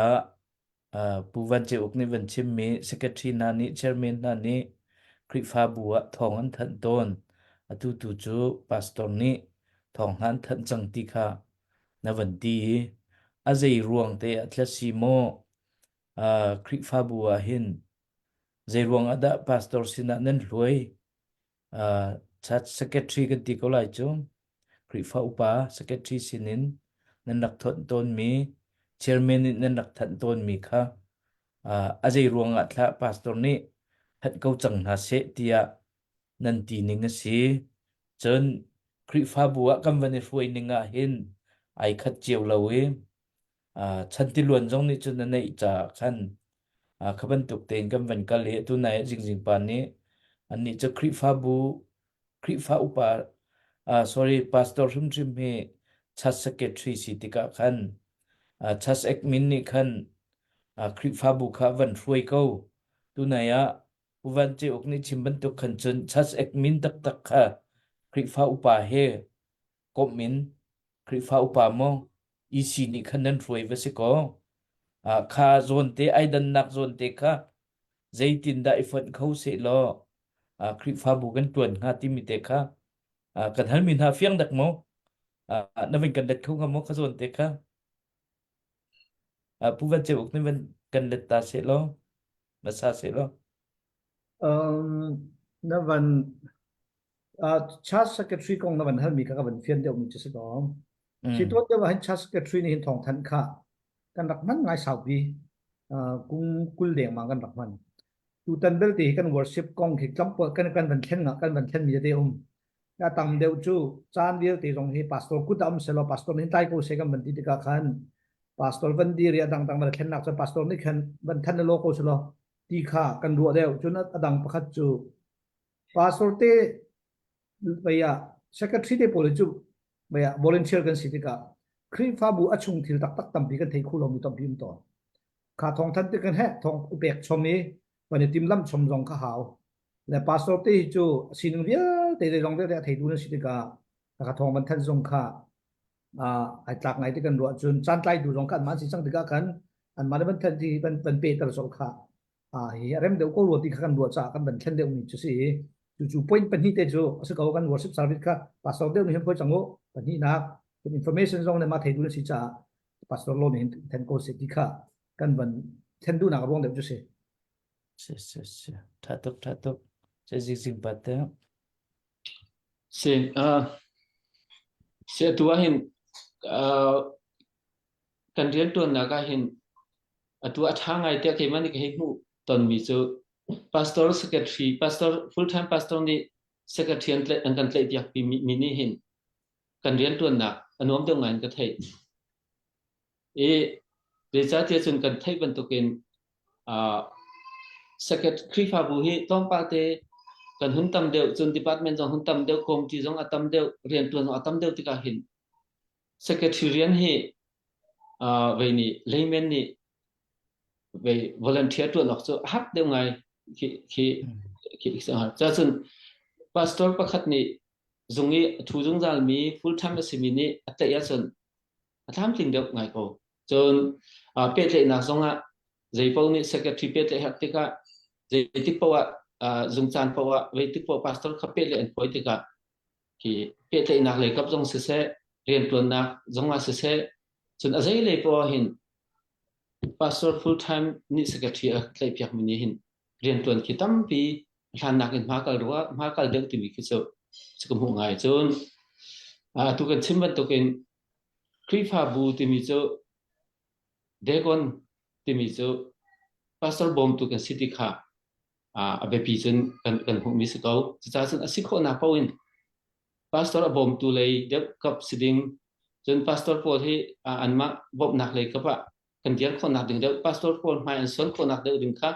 Pu Van Ceu Uk nih van chimmi secretary hna nih chairman hna nih Khrihfabu ah thawng an thanh tawn. Atu tu cu pastor nih thawng hna an thanh cang ti kha na van ti i a zei ruang te ah thla si maw Khrihfabu ah hin zei ruang ah dah pastor sinah nan hluai church secretary kan ti ko lai cu Khrihfa upa secretary sinin nan rak thonh tawnmi chairman nih nan rak thanh tawnmi kha a zei ruangah thlah pastor nih thanh ko cang hna seh tiah nan ti ning a si. Cun Khrihfabu ah kan van i hruai ning ah hin ai khat cio lo i chantiluan zong nih cun a neih caah khan kha bantuk tein kan van kal i atu nai ah Zingzing pa nih annih cu Khrihfabu Khrihfa upa sorry pastor hrimhrim hi church secretary si tikah khan church admin nih khan Khrihfabu kha van hruai ko tunai ah Pu Van Ce Uk nih chim bantuk khan cun church admin taktak kha Khrihfa upa he komh in Khrihfa upa maw EC nih khan nan hruai va si kaw kha zawn te ai dannak zawn te kha zeitindah i fonh kho seh law Khrihfabu kan ṭuan hnga timi te kha. Kan halmi hna fiang dak maw? Na vin kan let kho hnga maw kha zawn te kha? Pu Van Ceu Uk nih van kan let ta seh law, hmasa seh law. Um, na van uh, church secretary kong na van halmi kha ka van fian deuh mi cu si ko. Si tuan deuh ah hin church secretary nih hin thawng thanh kha kan rak hman ngai saupi uh, kum 20 dengmang kan rak hman. Tutan belte hi kan worship kong khi tlawmpal kan kan van thlen kan van thlen mi te um. A tam deuh cu caan vialte zong hi pastor kut ah um selaw pastor nih tlai ko seh kan van ti tikah khan pastor van dir i a dangdang van thlennak cun pastor nih khan van than law ko selaw ti kha kan ruah deuh. Cun a dang pakhat cu pastor te vei ah secretary te pawl cu vei ah volunteer kan si tikah Khrihfabu a chung thil taktak tampi kan thei kho lomi tampi um tawn. Kha thawng than ti kan he thawng pek chom i van i timlam chom zong kha hau. Le pastor te hi cu sining vialte zeizong vialte a theitu na si tikah kha thawng van thanh zong kha ai tlak ngai ti kan ruah cun caan tlaitu zong kha anmah an si cang tikah khan anmah le van thanh ti van van pehter zong kha hi a rem deuh ko rua ti kha kan ruah caah kan van thlen deuh mi cu si i cucu point pahnih te cu a si ko kan worship service kha pastor deuh nih hin poi cang u pahnihnak information zong le mah theitu na si caah pastor lo nih hin then ko se ti kha kan van thlen duhnak ruang deuh cu si. Si si si. Tha tuk tha tuk. Se zik zik bat te. Si uh, si atu ah hin uh, kan rianṭuannak ah hin atu a ṭha ngai tiah keimah nih ka hei hmuh tonmi cu pastor secretary pastor full time pastor nih secretary an tlaih an kan tlaihpiak mi nih hin kan rianṭuannak a nuam deuh ngai in ka theih. I zeicahtiah cun kan theih bantukin uh, secret Khrihfabu hi tlawmpal te kan hun tam deuh cun department zong hun tam deuh committee zong a tam deuh rianṭuan zong a tam deuh tikah hin secretary rian hi uh, vei nih layman nih vei volunteer ṭuan awk cu a hak deuh ngai khi khi khi khi cun pastor pakhat nih zung i a ṭhu zungzal mi full time a simi nih a tlaih ahcun a tlamtling deuh ngai ko. Cun uh, pehtlaihnak zongah zei paoh nih secretary pehtlaih herh tikah zeitik paoh ah uh, zung caan paoh ah zeitik paoh pastor kha pehtlaih an fawi tikah khi pehtlaihnak lei kap zong siseh riantuannak zong ah siseh cun a zei lei paoh ah hin pastor full time nih secretary a tlaihpiak mi nih hin riantuan khi tampi hlannak in hma kal rua hma kal deuh timi khi cu cu ka hmuh ngai cun atu kan chim bantukin Khrihfabu timi cu deacon timi cu pastor bawmtu kan si ti kha a biapi cun kan kan hmuhmi si ko. Cucaah cun a si khawhnak paoh in pastor a bawmtu lei deuh kap si ding cun pastor pawl hi anmah bawmhnak lei kap ah kan dir khawhnak ding deuh pastor pawl hmai an suan khawhnak deuh ding kha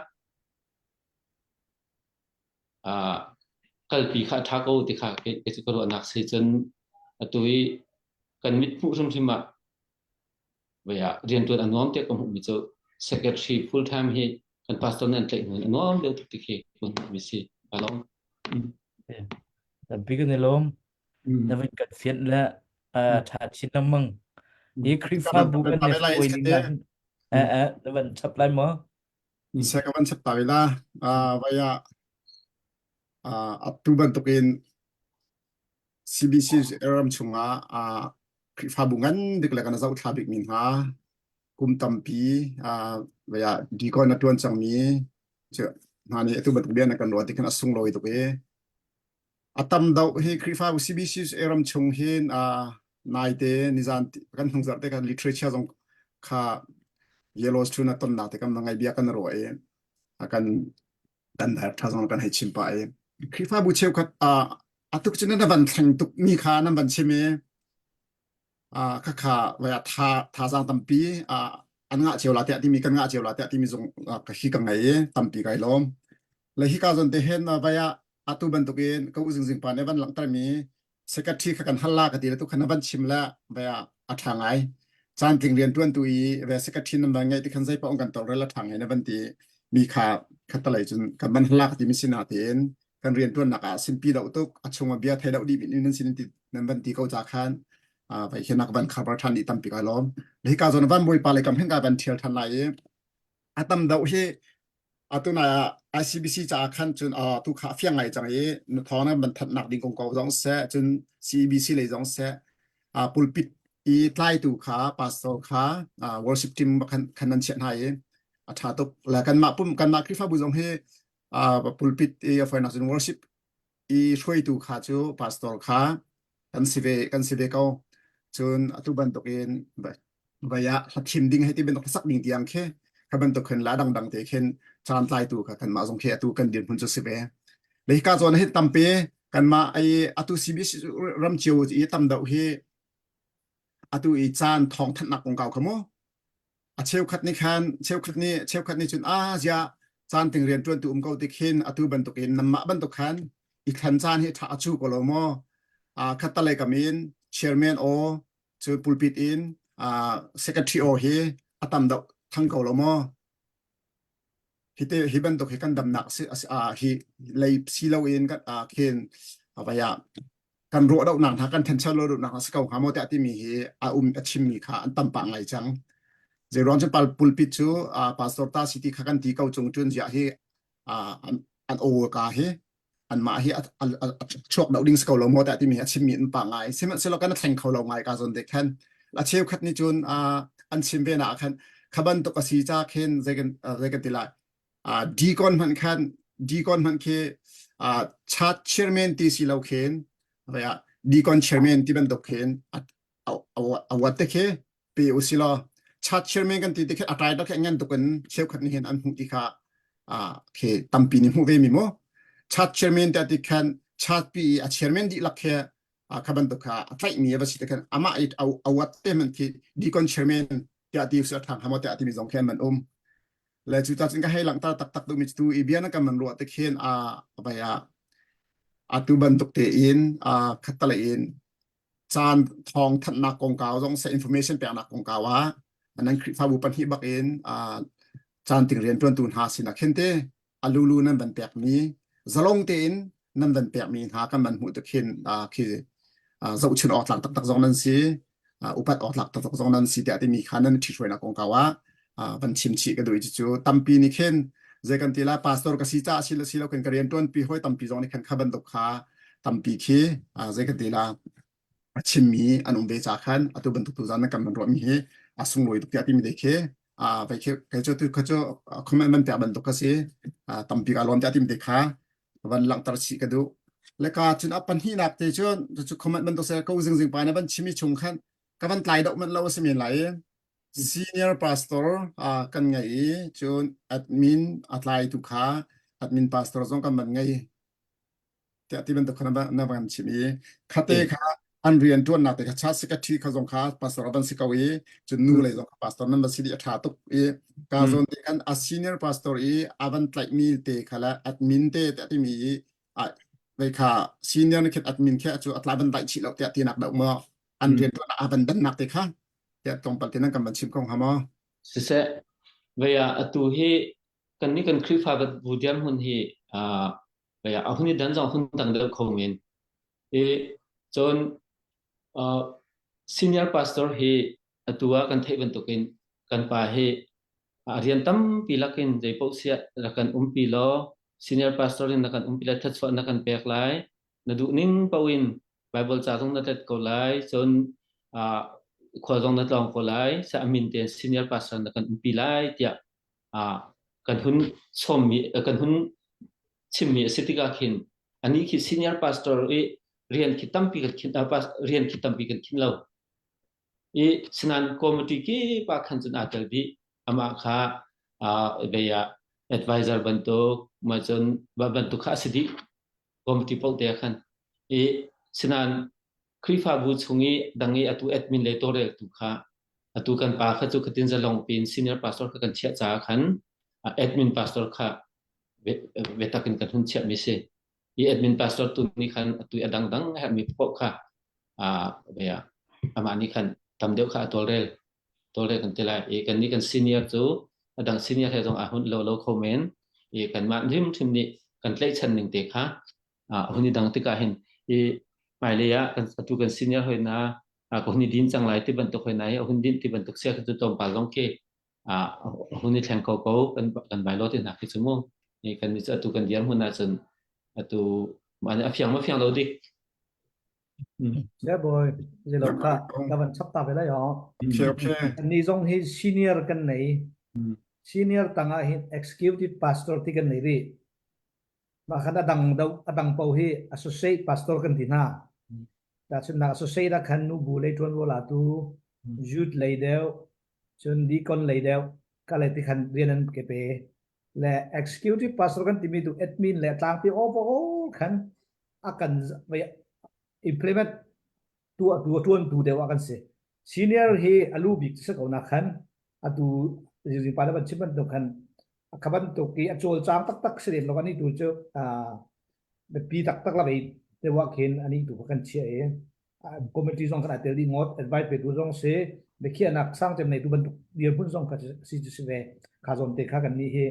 kalpi kha a ṭha ko ti kha kei cu ka ruahnak si cun atu i kan mit hmuh hrimhrim ah vei ah rianṭuan a nuam tiah ka hmuhmi cu secretary full time hi kan pastor nih an tlaih hnu in a nuam deuh tuk ti khi ka hmuhmi si. Ka lawm. Tampi kan i lawm. Na van kan fianh le ṭha chin lengmang. Hi Khrihfabu kan i hruai ning ah hin na van chap lai maw? Se ka van chap ta la vai ah atu bantukin CBC ram chungah Khrihfabu ngan bik le kan zoh thla bik mi hna kum tampi vai ah deacon a tuan cangmi hna nih atu bantuk bia na kan ruah ti khan a sunglawi tuk i A tam deuh hi Khrihfabu CBC ram chung hin naite nizan kan hnungzarh te kan literature zong kha Yellow Stone a tonnak te kan ngai bia kan ruah i kan kan director zong kan hei chim pah i Khrihfabu cheukhat atuk cun na van thleng tuk mi kha nan van chim i khakha vai ah tha thazaang tampi an ngah cio la tiah timi kan ngah cio la tiah timi zong ka hi ka ngei i tampi kai lawm le hika zawn te hen vai ah atu bantukin ka u zingzing pa nih van langhter mi secretary kha kan hal la ka ti le tu khan van chim le vai ah a tha ngai caan tling rian tuan tu i ve secretary nan van ngai ti khan zei pa kan tawlrel a tha ngai na van ti mi kha khatalei cun kan van hal la ka ti mi sin ah tiin kan rian tuannak ah sinpi deuh tuk a chung ah bia thei deuh dih nan sin ti nan van ti ko ca khan vai hian nak van khabar than i tampi kai lawm hi ka zawn van bawipa le kam hin ka van thial than lai i a tam deuh hi. Atu nai ah ICBC caah khan cun tu kha a fiang ngai cang i na thawng na van thanhnak ding kong ko zong seh cun CEBC lei zong seh pulpit i tlaitu kha pastor kha worship team khan khan nan chiah hna i a tha tuk le kanmah pum kanmah Khrihfabu zong hi pulpit i a fawinak cun worship i hruaitu kha cu pastor kha kan si ve kan si ve ko. Cun atu bantuk in vai ah hla thim ding hei ti bantuk hlasak ding tiang khi kha bantuk khin la dangdang te khin caan tlaitu kha kanmah zong khi atu kan dirhmun cu si ve. Le hika zawn hi tampi kanmah ai atu CBC ram cio i tam deuh hi atu i caan thawng thanhnak kong kau kha mu a cheukhat nih khan cheukhat nih cheukhat nih cun a zia caan ting rian ṭuan tu um ko tik hin atu bantuk in namah bantuk khan i thlen caan hi ṭha a cu ko lo maw a khattalei kam in chairman aw cu pulpit in secretary aw hi a tam deuh thang ko lo maw hi te hi bantuk hi kan damnak si hi lei si lo in kan khin avaya kan ruah dohnak hna kan thenchar lo dohnak hna si ko hnga maw tiah timi hi a um a chimmi kha an tam pah ngai cang. Zeiruang cun pal pulpit cu pastor ta si ti kha kan ti ko cung cun ziah hi an an aw ka hi anmah hi a chuak deuh ding si ko lo maw tiah timi hi a chimmi an pah ngai. Sihmanhsehlaw kan thleng kho lo ngai ka zawn te khan a cheukhat nih cun an chim ve na ah khan kha bantuk a si ca khin zei kan zei kan ti lai deacon hmanh khan deacon hmanh khi church chairman ti si lo khin deacon chairman ti bantuk khin a wat te khi pe u si law church chairman kan ti te khi a title khi ngan tuk in cheukhat nih hin an hmuh ti kha khi tampi nih hmuh ve mi mu church chairman te ti khan church pi a chairman dihlak khi kha bantuk kha a tlaih mi a va si te khan amah i a wat te man khi deacon chairman tiah ti usih a ṭhang hamo tiah timi zong khi an man um le cu ta cun ka hei langhter taktak duhmi cu tu i bia na kan man ruah te khin a vai ah atu bantuk tein a khattalei in caan thawng thanhnak kongkau zong se information peknak kongkau ah nan Khrihfabu pahnih bak in caan ting rian ṭuantu hna sinah khin te a lulu nan van pekmi zalong tein nan van pekmi hna kan van hmuh tik hin khi zohchun awk tlak taktak zong nan si upat awk tlak taktak zong nan si tiah timi kha nan ṭhithruainak kongkau ah van chim chih ka duh i cucu tampi nih khin zei kan ti lai pastor ka si caah si le si lo khin ka rian ṭuanpi hawi tampi zong nih khan kha bantuk kha tampi khi zei kan ti la a chimmi an um ve ca khan atu bantuk tu zan nan kan van ruahmi hi a sunglawi tuk tiah timi te khi vai khi kei cu tu kha cu comment van pek bantuk ka si tampi ka lawm tiah timi te kha van langhter chih ka duh le ka cun a pahnihnak te cun cu comment bantuk se ko zingzing pa na van chimi chung khan ka van tlai deuh manh lo a si men lai senior pastor kan ngei i cun admin a tlai tu kha admin pastor zong kan van ngei tiah ti bantuk kha na van chim i khate kha an rian ṭuannak te kha cha secretary kha zong kha pastor a van si ko i cun nu lei zong kha pastor nan va si dih a ṭha tuk i ka zawn te khan a senior pastor i a van tlaihmi te kha le admin te te timi i a vei kha senior nih khin admin khe cu a tla van daih chih lo tiah tinak deuh maw an rian ṭuan a van dannak te kha tiah tlawmpal te nan kan van chim ko hnga maw Siseh, vei ah atu hi kan nih kan Khrihfa bu dirhmun hi a hun i dan zong hun dang deuh kho men. I cun uh, senior pastor hi atu ah kan theih bantukin kan pa hi a rian tampi lakin zei paoh siah rak kan umpi law senior pastor in na kan umpi lai thluachuah na kan pek lai na duh ning paoh in Bible ca zong na tlet ko lai cun uh, khua zong na tlawng ko lai sa amin tein senior pastor na kan umpi lai tiah uh, kan hun sawmmi kan hun chimmi a si tikah khin anih khi senior pastor i rian khi tampi kan khin rian khi tampi kan khin lo i sinan committee ki pa khan cun aa tel dih amah kha bei ah advisor bantuk ma cun bantuk kha a si dih committee paoh te khan i sinan Khrihfabu chung i dang i atu admin le tawlreltu kha atu kan pa kha cu khatin zalong pin senior pastor kha kan chiah caah khan admin pastor kha biatak in kan hun chiahmi si. I admin pastor tu nih khan atu a dangdang a herhmi paoh kha amah nih khan tam deuh kha a tawlrel tawlrel kan ti lai. I kan nih kan senior cu a dang senior he zong aa hun lo lo kho men. I kanmah hrimhrim nih kan tlaihchan ning te kha a hun i dang tikah hin i hmailei ah kan atu kan senior hoi na ka hun i din cang lai ti bantuk hoi na i a hun din ti bantuk sia cu tlawmpal zong khi hun i thleng ko ko kan kan bylaw te hna khi cu mu ni kan ni cu atu kan dir hmun ahcun atu mah nih a fiang ma fiang lo dik. Ya boy, zelo kha ka van chap ta ve lai ho. Okay, okay. Ni zong hi senior kan nei. Senior tangah hin executive pastor ti kan nei ri. Mah khan a dang do a dang po hi associate pastor kan ti hna. Tahchunhnak associate ah khan nu bu lei ṭuanvo latu, youth lei deuh, cun deacon lei deuh, ka lei ti khan rian an ke pe. Le executive pastor kan timi tu admin le tlangpi overall khan a kan implement tuah tu ṭuan tu deuh ah kan si. Senior hi a lu bik si ko na khan atu zingzing pa le van chim bantuk khan kha bantuk i a cawlcang taktak si lem lo ani tu cu biapi taktak la vei deuh ah khin ani tu kha kan chiah i committee zong kan tel dih ngawt advice petu zong si biakhiahnak sang cem nei tu bantuk dirhmun zong kha si si ve kha zawn te kha kan nih hi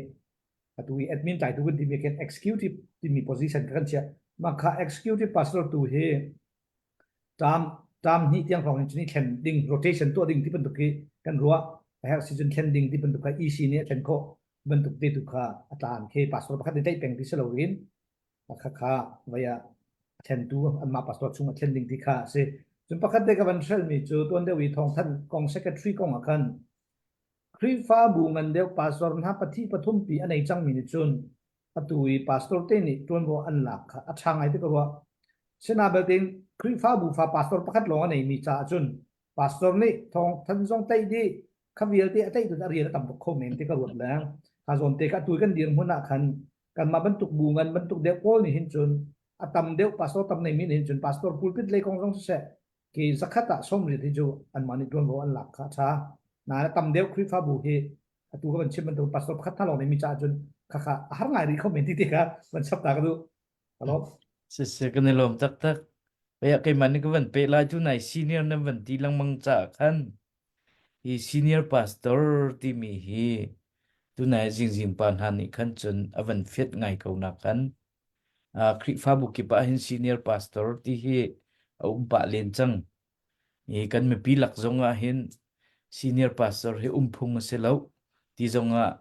atu i admin tlaitu kan timi khin executive timi position kha kan chiah mah kha executive pastor tu hi term term hnih tiang hrawng in cun i thlen ding rotation tuah ding ti bantuk hi kan ruah a herh si cun thlen ding ti bantuk kha EC nih a thlen khawh bantuk te tu kha a tlan khi pastor pakhat nih tlaih peng ti si loin kha kha vai ah a thlentu anmah pastor chung a thlen ding ti kha a si cun pakhat te ka van hrelmi cu tuan deuh i thawngthanh kong secretary kong ah khan Khrihfabu ngan deuh pastor hna pathi pathum pi a nei cangmi nih cun atu i pastor te nih ṭuanvo an lak kha a ṭha ngai ti ka ruah. Sinabelte Khrihfabu fa pastor pakhat lawng a neimi caah cun pastor nih thawngthan zong tlaih dih kha vialte a tlaih a rian a tam tuk kho men ti ka ruat leng. Kha zawn te kha atu kan dirhmun ah khan kanmah bantuk bu ngan bantuk deuh pawl nih hin cun a tam deuh pastor tam neimi nih hin cun pastor pulpit lei kong zong siseh khi zakhat ah 80 hi cu anmah nih ṭuanvo an lak kha a ṭha. Nain a tam deuh Khrihfabu hi atu ka van chim bantuk pastor pakhat hna lawng nih mi caah cun khakha a har ngai rih kho men ti ti kha van chap ta ka duh. Hello. Siseh kan i lawm taktak. Pei keimah nih ka van pe lai tu nai senior nan van ti lengmang caah khan hi senior pastor timi hi tunai zingzing pa hna nih khan cun a van fiat ngai ko na khan Khrihfabu kip ah hin senior pastor ti hi a um pah len cang. I kan mipi lak zong ah hin senior pastor hi um phung a si lo ti zong ah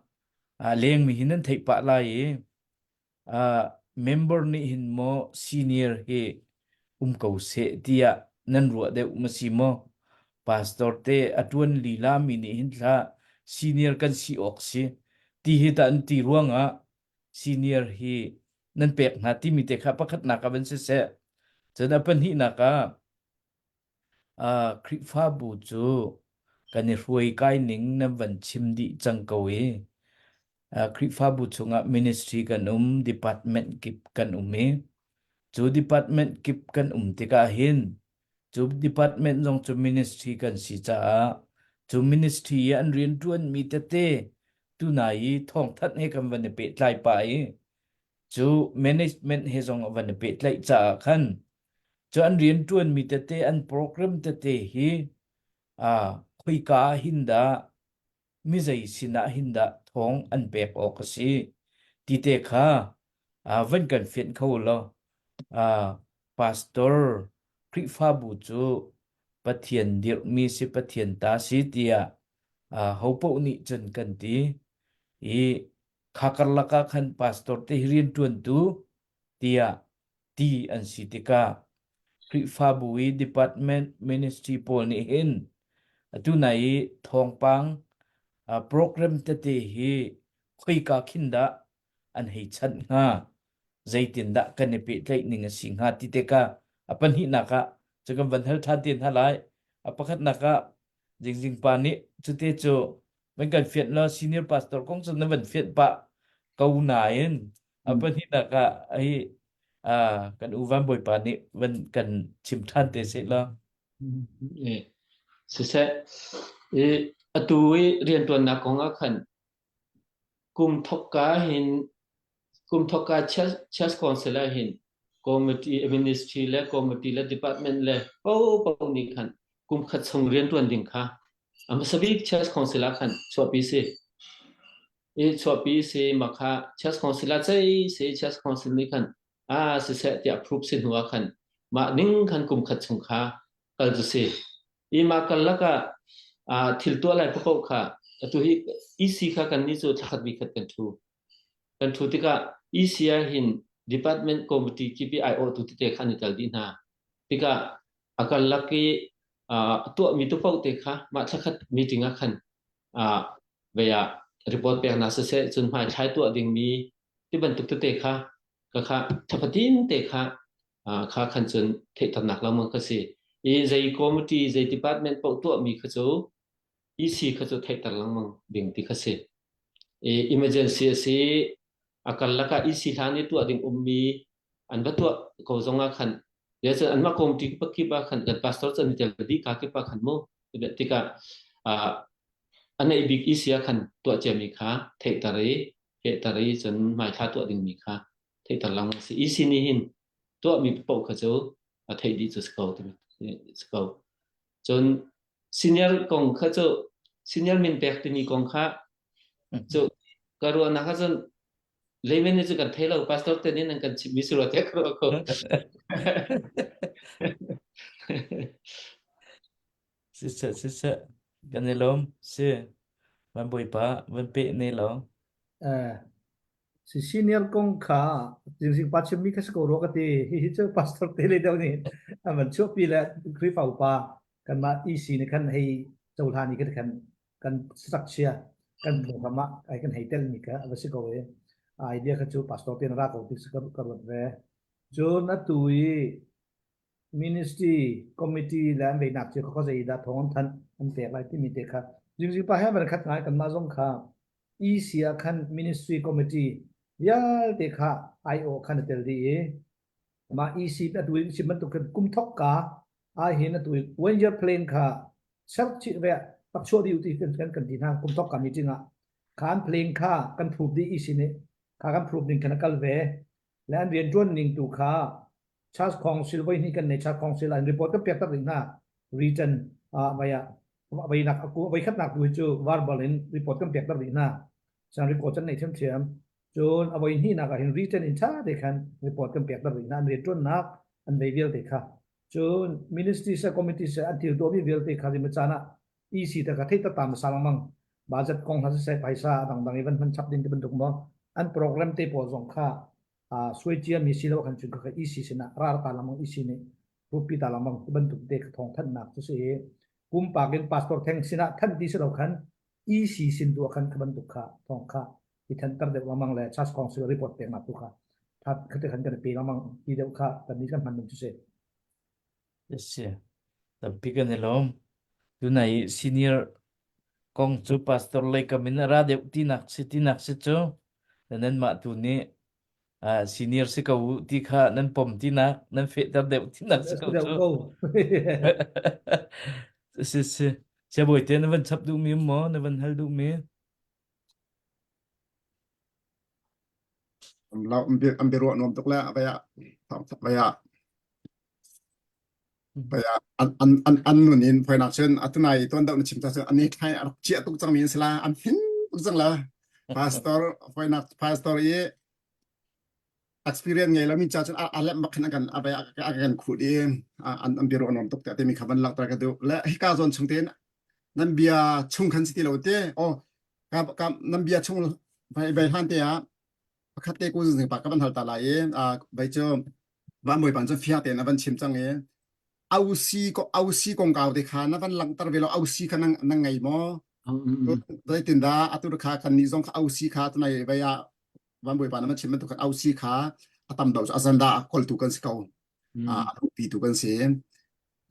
a lengmi hi nan theih pah lai i member nih hin maw senior hi um ko seh tiah nan ruah deuh ma si maw? Pastor te a ṭuan lila mi nih hin thla senior kan si awk si ti hi tah an ti ruangah senior hi nan pek hna timi te kha pakhatnak ah van siseh cun a pahnihnak ah uh, Khrihfabu cu kan i hruai kai ning nan van chim dih cang ko i uh, Khrihfabu chungah ministry kan um department kip kan um i cu department kip kan um tikah hin Cu department zong cu ministry kan si caah cu ministry i an rianṭuanmi tete tunai i thawngthanh he kan van i pehtlai pah i cu management he zong a van i pehtlaih caah khan cu an rianṭuanmi tete an program tete hi ah khoika ah hin dah mi zei sinah hin dah thawng an pek awk a si ti te kha van kan fianh kho law pastor Khrihfabu cu Pathian dirhmi si Pathian ta si tiah ho paoh nih cun kan ti i kha karlak ah khan pastor te hi rianṭuantu tiah ti an si tikah Khrihfabu i department ministry pawl nih hin atu nai i thawngpang program tete hi khoika khin dah an hei chanh hnga zeitindah kan i pehtlaih ning a si hnga ti tikah a pahnihnak ah cu kan van hal ṭhan te hna lai a pakhatnak ah Jingzing pa nih cute cu van kan fianh law senior pastor kong cu na van fianh pah ko nain a pahnihnak ah hi kan u Van Bawipa nih van kan chim ṭhan te seh law. Siseh, i atu i rianṭuannak kong ah khan kum thokka hin kum thokka church council ah hin committee ministry le committee le department le paopaoh nih khan kum khat chung rianṭuan ding kha a hmasa bik church council ah khan chuahpi si. I chuahpi si mah kha church council ah cei si church council nih khan a siseh tiah approve si hnu ah khan mah ning khan kum khat chung kha kal cu si. I mah karlak ah thil tuah lai paoh kha. Atu hi EC kha kan nih cu thlakhat bi khat kan thu. Kan thu tikah EC ah hin department committee kip i aiawhtu tete kha an i tel dih hna. Tikah a karlak i tuahmi tu paoh te kha mah thlakhat meeting ah khan vei ah report pek hna siseh cun hmaithlai tuah dingmi ti bantuk tete kha ka kha thlafatin te kha kha khan cun theihternak lengmang ka si. I zei committee zei department paoh tuahmi kha cu EC kha cu theihter lengmang ding ti kha si. I emergency a si a karlak ah EC hlan i tuah ding ummi an va tuah ko zong ah khan ya cun anmah committee kip ah khan kan pastor can tel dih ka kip ah khan mu tikah a neih bik EC ah khan tuah ciami kha theihter i fehter i cun hmaithla tuah dingmi kha theihter lengmang si. EC nih hin tuahmi paoh kha cu a theih dih cu si ko timi si ko. Cun senior kong kha cu senior min pek timi kong kha cu ka ruahnak ah cun layman nih cu kan thei lo pastor te nih nan kan chimmi si rua tiah ka ruah ko. Siseh siseh kan i lawm si van bawipa van pe ne law. Eh, si senior kong kha jingzing pa chimmi kha si ko rua ka ti. Hihi cu pastor te le deuh nih an van chuahpi le Khrihfa upa kanmah EC nih khan hei cohlan i khan kan sak chia kan program ah ai kan hei tel mi kha a va si ko i idea kha cu pastor te na ra ko ti si ka ka ruat ve. Cun atu i ministry committee le an veinak cio kha zei dah thawng an thanh an pek lai timi te kha zingzing pa he van khat ngai kanmah zong kha EC ah khan ministry committee vialte kha IO khan a tel dih i mah EC atu in chim bantuk khan kum thok ka ah hin atu one year plan kha ser chih ve pak chuah dih ti kan kan kan ti hna kum thok ka meeting ah khan plan kha kan prove dih EC nih kha kan prove ding khan a kal ve le an rian tuan ning tu kha Church Council voi hnih kan nei Church Council an report kan pek tak rih hna written vai ah voi nak voi khatnak tu hi cu verbal in report kan pek tak rih hna san record can nei thiamthiam cun a voi hnih nak ah hin written in tha te khan report kan pek tak rih hna an rian tuannak an vei vialte kha cun ministry se committee se an thil tuahmi vialte kha rim caan ah EC ta ka thei ta tam sa langmang budget kong ha se paisa dangdang i van hman chap ding ti bantuk mo an program te pawl zong kha suai ciami si lo khan cun ka EC sinah rar ta lengmang EC nih rupi ta lengmang ti bantuk te ka thawng thanhnak cu si i pumpak in pastor theng sinah thanh ti si lo khan EC sin tu khan kha bantuk kha thawng kha i thanter deuh lengmang le church council report peknak tu kha that khate khan kan pe lengmang ti deuh kha kan ni kan hman ning cu si. Si. Tampi kan i lawm. Tunai senior kong cu pastor lei kam in a ra deuh tinak si tinak si cu nanmah tu nih uh, senior si ko u ti kha nan pom tinak nan fehter deuh tinak si ko cu. Si si. Siabawi te na van chap duhmi um maw? Na van hal duhmi? An biaruah nuam tuk le vaya vaya vaya an an an an nun in phoinak cun atunai tuan deuh na chim ta cun ani thlai a rak chiah tuk cangmi an si la an hin tuk cang la pastor phoinak pastor i experience ngei lomi cha cun a lem bak khin a kan a a kan khut i an an biaruah nuam tuk te timi kha van lakter ka duh le hika zawn chung tein nan bia chung khan si ti lo te o ka ka nan bia chung vai vai hlan te ah pakhat te ku zing pa ka van hal ta lai i vai cu van bawi pan cu fia tein a van chim cang i ausi ko ausi kong kau te kha na van langhter ve lo ausi kha nang nang ngei maw zeitindah atu kha kan nih zong kha ausi kha tunai vai ah van bawi pa na van chim bantuk khan ausi kha a tam deuh cu azanda a koltu kan si ko a pi tu kan si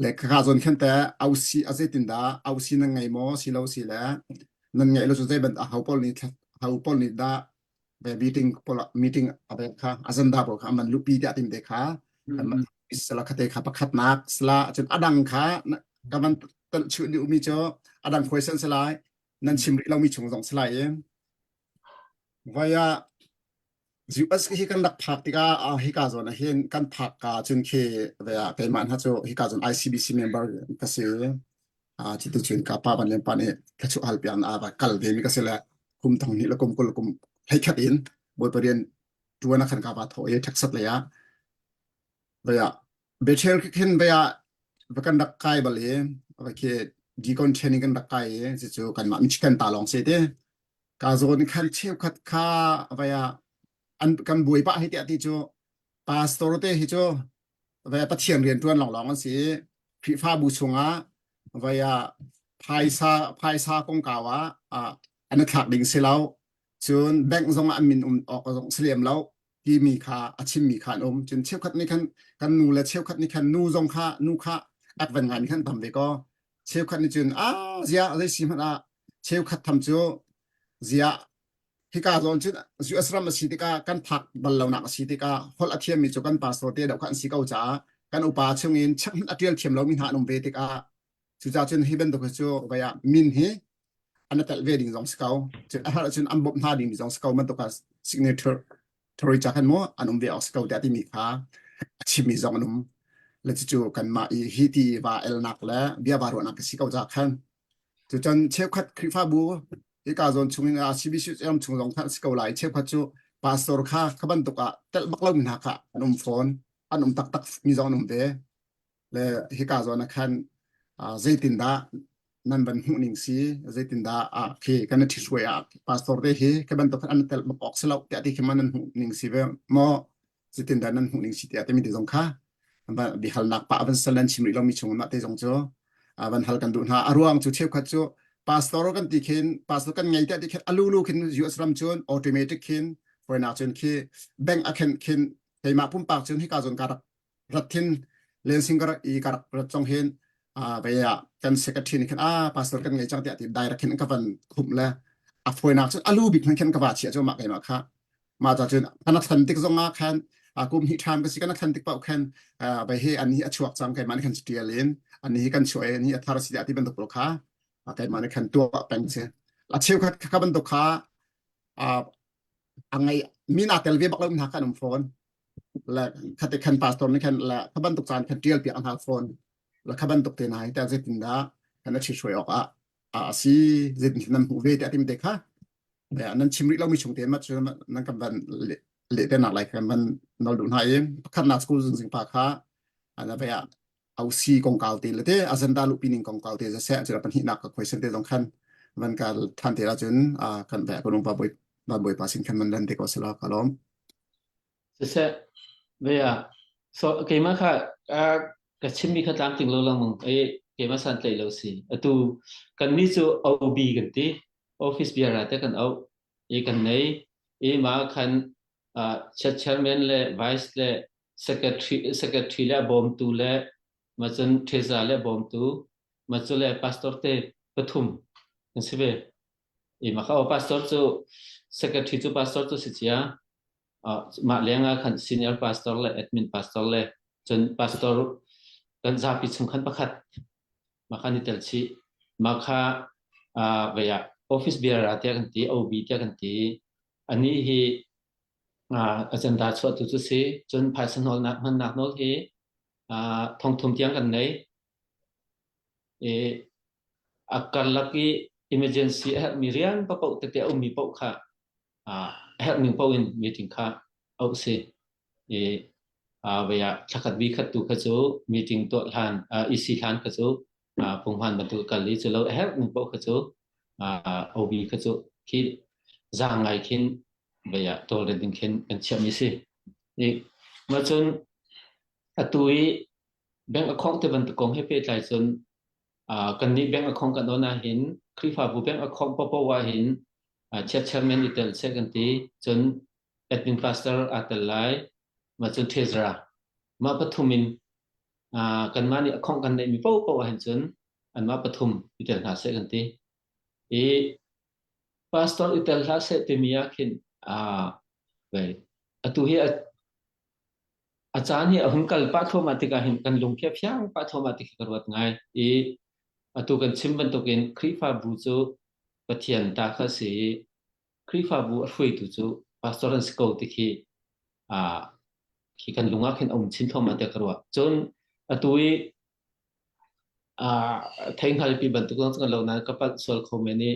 le khakha zawn khan te ausi a zeitindah ausi nan ngei maw si lo si le nan ngeih lo cu zei ban a ho pawl nih ho pawl nih dah ve meeting pawl meeting a ve kha agenda pawl kha man lupi tiah tim te kha sala khate kha pakhatnak sala cun adang kha ka van tal chu ni umi cho adang question salai nan chim rih lomi chung zong salai i vaya US hi kan rak phak tikah ah hika zawn ah hin kan phak ka cun khi ve ah keimah hna cu hika zawn ICBC member ka si. Ah cuti cun ka pa van len pa nih thlachuah hal piak na va kal ve mi ka si le kum thong hnih le kum 20 kum 21 in Bawipa rian ṭuan ah khan ka va thawh i Texas lei ah ve ah Bethel khin ve ah va kan rak kai bal i va khi. Deacon training kan rak kai i cucu kanmah Michigan ta lawng si ti. Ka zawn khan cheukhat kha vai ah an kan buai pah hi tiah ti cu pastor te hi cu vai ah Pathian rian ṭuan lawnglawng an si i Khrihfabu chungah vai ah phaisa phaisa kongkau ah ah an i thlak ding si lo. Cun bank zong ah an min um awk zong si lem lo timi kha a chimmi kha an um. Cun cheukhat nih khan kan nu le cheukhat nih khan nu zong kha nu kha ak van ngai mi khan tam ve ko. Cheukhat nih cun a ziah zei si hmanh ah cheukhat tham cu ziah hika zawn cun US ram a si tikah kan phak bal lonak a si tikah holh a thiammi cu kan pastor te deuh kha an si ko caah kan upa chungin check hmanh a ṭial thiam lomi hna an um ve tikah cucaah cun hi bantuk hi cu vai ah min hi an telh ve ding zong si ko cun a har ahcun an bawmh hna ding zong si ko bantuk ah signature thori ca khan mu an um ve awk si ko tiah timi kha a chimmi zong an um le cucu kanmah i hi ti va elnak le bia va ruahnak si ko ca khan cucun cheukhat Khrihfabu hika zawn chungin a CBC ram chung zong khan si ko lai cheukhat cu pastor kha kha bantuk ah telh bak lo mi hna kha an um fawn an um taktak mi zong an um ve le hika zawn ah khan zeitindah nan van hmuh ning si zeitindah ah khi kan i ṭhihruai ah pastor te hi ka bantuk an tel bak awk si lo tiah ti khi ma nan hmuh ning si ve maw zeitindah nan hmuh ning si tiah timi te zong kha biahalnak pa van sal nan chim rih lomi chung mah te zong cu van hal kan duh hna a ruang cu cheukhat cu pastor kan ti khin pastor kan ngei tiah ti khin alulu khin US ram cun automatic khin foreigner cun khi bank a khen khin keimah pumpak cun hika zon ka rak rat thin lensing ka rak i ka rak rat cong hin ve ah kan secretary nih khan a pastor kan ngei cang tiah ti direct khin ka van khumh le a fawinak cun alu bik khin ka va chia cu mah keimah kha mah ta cun kana thlan tik zong ah khan kum hi ṭham ka si kana thlan tik paoh khan ve he an hi a chuak cang keimah nih khan tial in an hi kan chuah i an hi a thar si tiah ti bantuk pawl kha keimah nih khan tuah peng si a cheukhat kha bantuk kha a ngei min aa tel ve bak lo hna khan um fawn le khate khan pastor nih khan le kha bantuk caan khan tial piak hna fawn le kha bantuk te na hi ta zeitin dah kan a hruai awk ah a si zeitin nan hmuh ve te atim te kha nan chim rih lomi chung te ma cu nan kan van le te nak lai kan van nol duh hna i pakhatnak school zung pa kha ana ve ah ausi kongkau te le te agenda luhpi ning kongkau te za seh cira pahnihnak ka question te zong khan van ka than te la cun kan ve ko pa boi ba boi pa sin khan man lan te ko sela ka lom Siseh, ve ah, so keimah kha ka chimmi kha tlamtling lo lengmang i keimah santlaih lo si. Atu kannih cu OB kan ti, office bearer te kan auh i kan nei i mah khan uh, chairman le vice le secretary secretary le a bawmtu le ma cun treasurer le bawmtu ma cu le pastor te pathum kan si ve. I mah kha pastor cu secretary cu pastor cu si cia mah lengah khan senior pastor le admin pastor le cun pastor kan zapi chung khan pakhat mah khan i tel chih mah kha vei ah office bearer tiah kan ti OB tiah kan ti ani hi agenda chuahtu cu si cun phaisa nawlnak hmannak nawl hi thongthum tiang kan nei i a karlak i emergency a herhmi rian paoh tete a ummi paoh kha a herh ning paoh in meeting kha auh si i vei ah thlakhat vi khat tu kha cu meeting tuah hlan EC hlan kha cu punghman bantuk kal i cu lo a herh ning paoh kha cu OB kha cu khi zaang ngai khin vei ah tawlrel ding khin kan chiahmi si. I ma cun atu i bank account te bantuk kong he pehtlai cun kannih bank account kan on ahhin Khrihfabu bank account paohpaoh ahhin chiat chairman i tel seh kan ti cun admin pastor aa tel lai mah cun treasurer mah pathum in kanmah nih account kan neihmi paohpaoh ahhin cun anmah pathum i tel hna seh kan ti i pastor i tel hlah seh timi ah khin atu hi A caan hi a hun kal pah thluahmah tikah hin kan lung khi a fiang pah thluahmah ti khi ka ruat ngai. I atu kan chim bantukin Khrihfabu cu Pathian ta kha a si i Khrihfabu a hruaitu cu pastor an si ko ti khi uh, khi kan lung ah khin a um chin thluahmah tiah ka ruah. Cun atu i uh, theihngalpi bantuk zong kan lo nain ka palh sual kho men i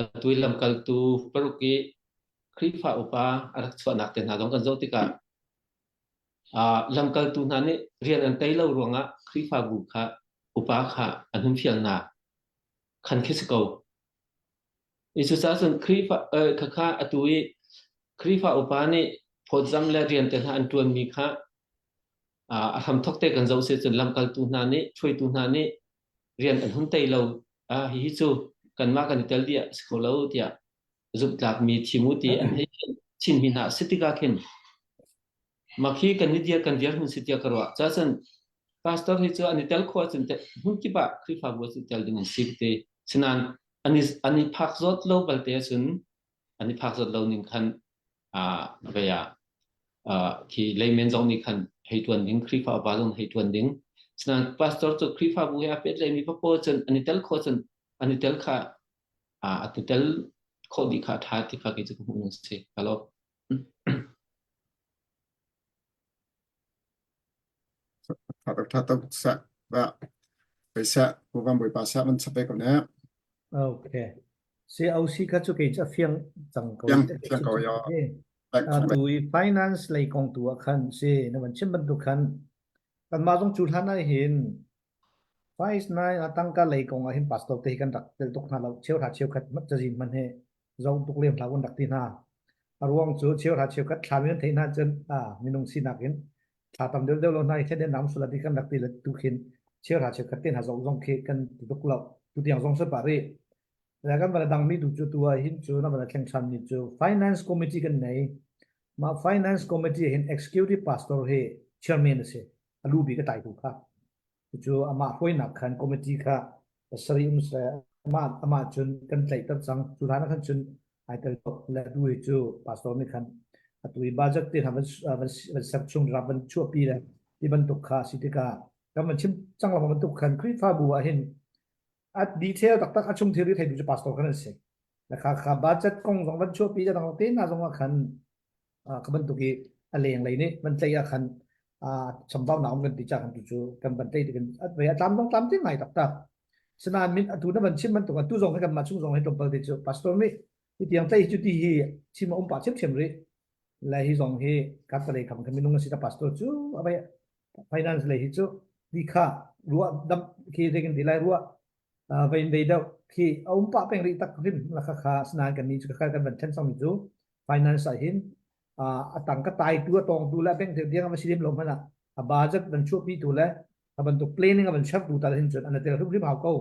atu i lamkaltu paruk i Khrihfa upa a rak chuahnak te hna zong kan zoh tikah Lamkaltu hna nih rian an tei lo ruangah Khrihfabu kha upa kha an hun fial hna. Khan khi si ko. I cucaah cun Khrihfa eh, khakha atu i Khrihfa upa nih phawtzam le rian te hna an ṭuanmi kha a hramthok te kan zoh si cun lamkaltu hna nih hruaitu hna nih rian an hun tei lo ah hihi cu kanmah kan i tel dih ah si kho lo tiah zumhtlakmi thim u ti an hei chinmi hna si tikah khin makhi kan i dir kan dir hun si tiah ka ruah cacun pastor hi cu an i tel khawh ahcun hmun kip ah Khrihfabu cu tel ding an si te sinain an i an i phak zawt lo balte ahcun an i phak zawt lo ning khan vei ah khi layman zong nih khan hei tuan ding Khrihfa upa zong hei tuan ding sinain pastor cu Khrihfabu he a pehtlaimi papoh cun an i tel khawh cun an i tel kha a tel khawh dih kha a ṭha ti kha kei cu ka hmuh ning si hello Tha tuk tha tuk sa ba pei sa ku van bawipa sa man chape ko ne Okay. COC kha cu kei cu a fiang cang ko. Fiang fiang ko yo. Tu i finance lei kong tu ah khan si na van chim bantuk khan kanmah zong cu hlan ah hin finance a tangka lei kong ah hin pastor te hi kan rak tel tuk hna lo cheuhra cheukhat cazin hman he zo tuk lem hlah un rak ti hna. A ruang cu cheuhra cheukhat thla min theih hna cun a minung sinak in thla tam deuh deuh lo hna i then nam sula ti kan rak ti le tu khin cheuhra cheukhat te hna zong zong khi kan ti tuk lo tu tiang zong se pa ri le kan van dang mi tu cu tu ah hin cu na van thleng than mi cu finance committee kan nei ma finance committee hin executive pastor hi chairman a si a lu bi ka tai tu kha Cucu amah hruainak khan committee kha pasarih um seh amah amah cun kan tlaihter cang. Cu hlan ah khan cun ai tel tuk le atu hi cu pastor nih khan atu i budget te hna van van van ser chung rak van chuahpi le ti bantuk kha si tikah kan van chim cang lengmang bantuk khan Khrihfabu ah hin a detail taktak a chung thil theitu cu pastor khan an si. Le kha kha budget kong zong van chuahpi le dang te hna zong ah khan ka bantuk i a lenglei nih van tlaih ah khan chambaunak um kan ti ca kan tu cu kan van tlaih kan a tlam zong tlam te ngai taktak sinain min atu na van chim bantuk atu zong hi kanmah chung zong hi tlawmpal te cu pastor nih hi tiang tlaih cu ti hi chim a um pah thiamthiam rih le hi zong hi kan palei kham kha minung a si ta pastor cu abai finance lei hi cu ti kha ruah dam khi rekin ti lai ruah vein vei deuh khi a um pah peng rih tak hrim la kha kha sinain kan ni cu kha kan van then sang mi cu finance ah hin a tang ka tai tu a tong tu le bank tiang a si lim lo hmanh ah a budget van chuahpi tu le a bantuk planning a van ser tu tal hin cun an tel hrim hrim hau ko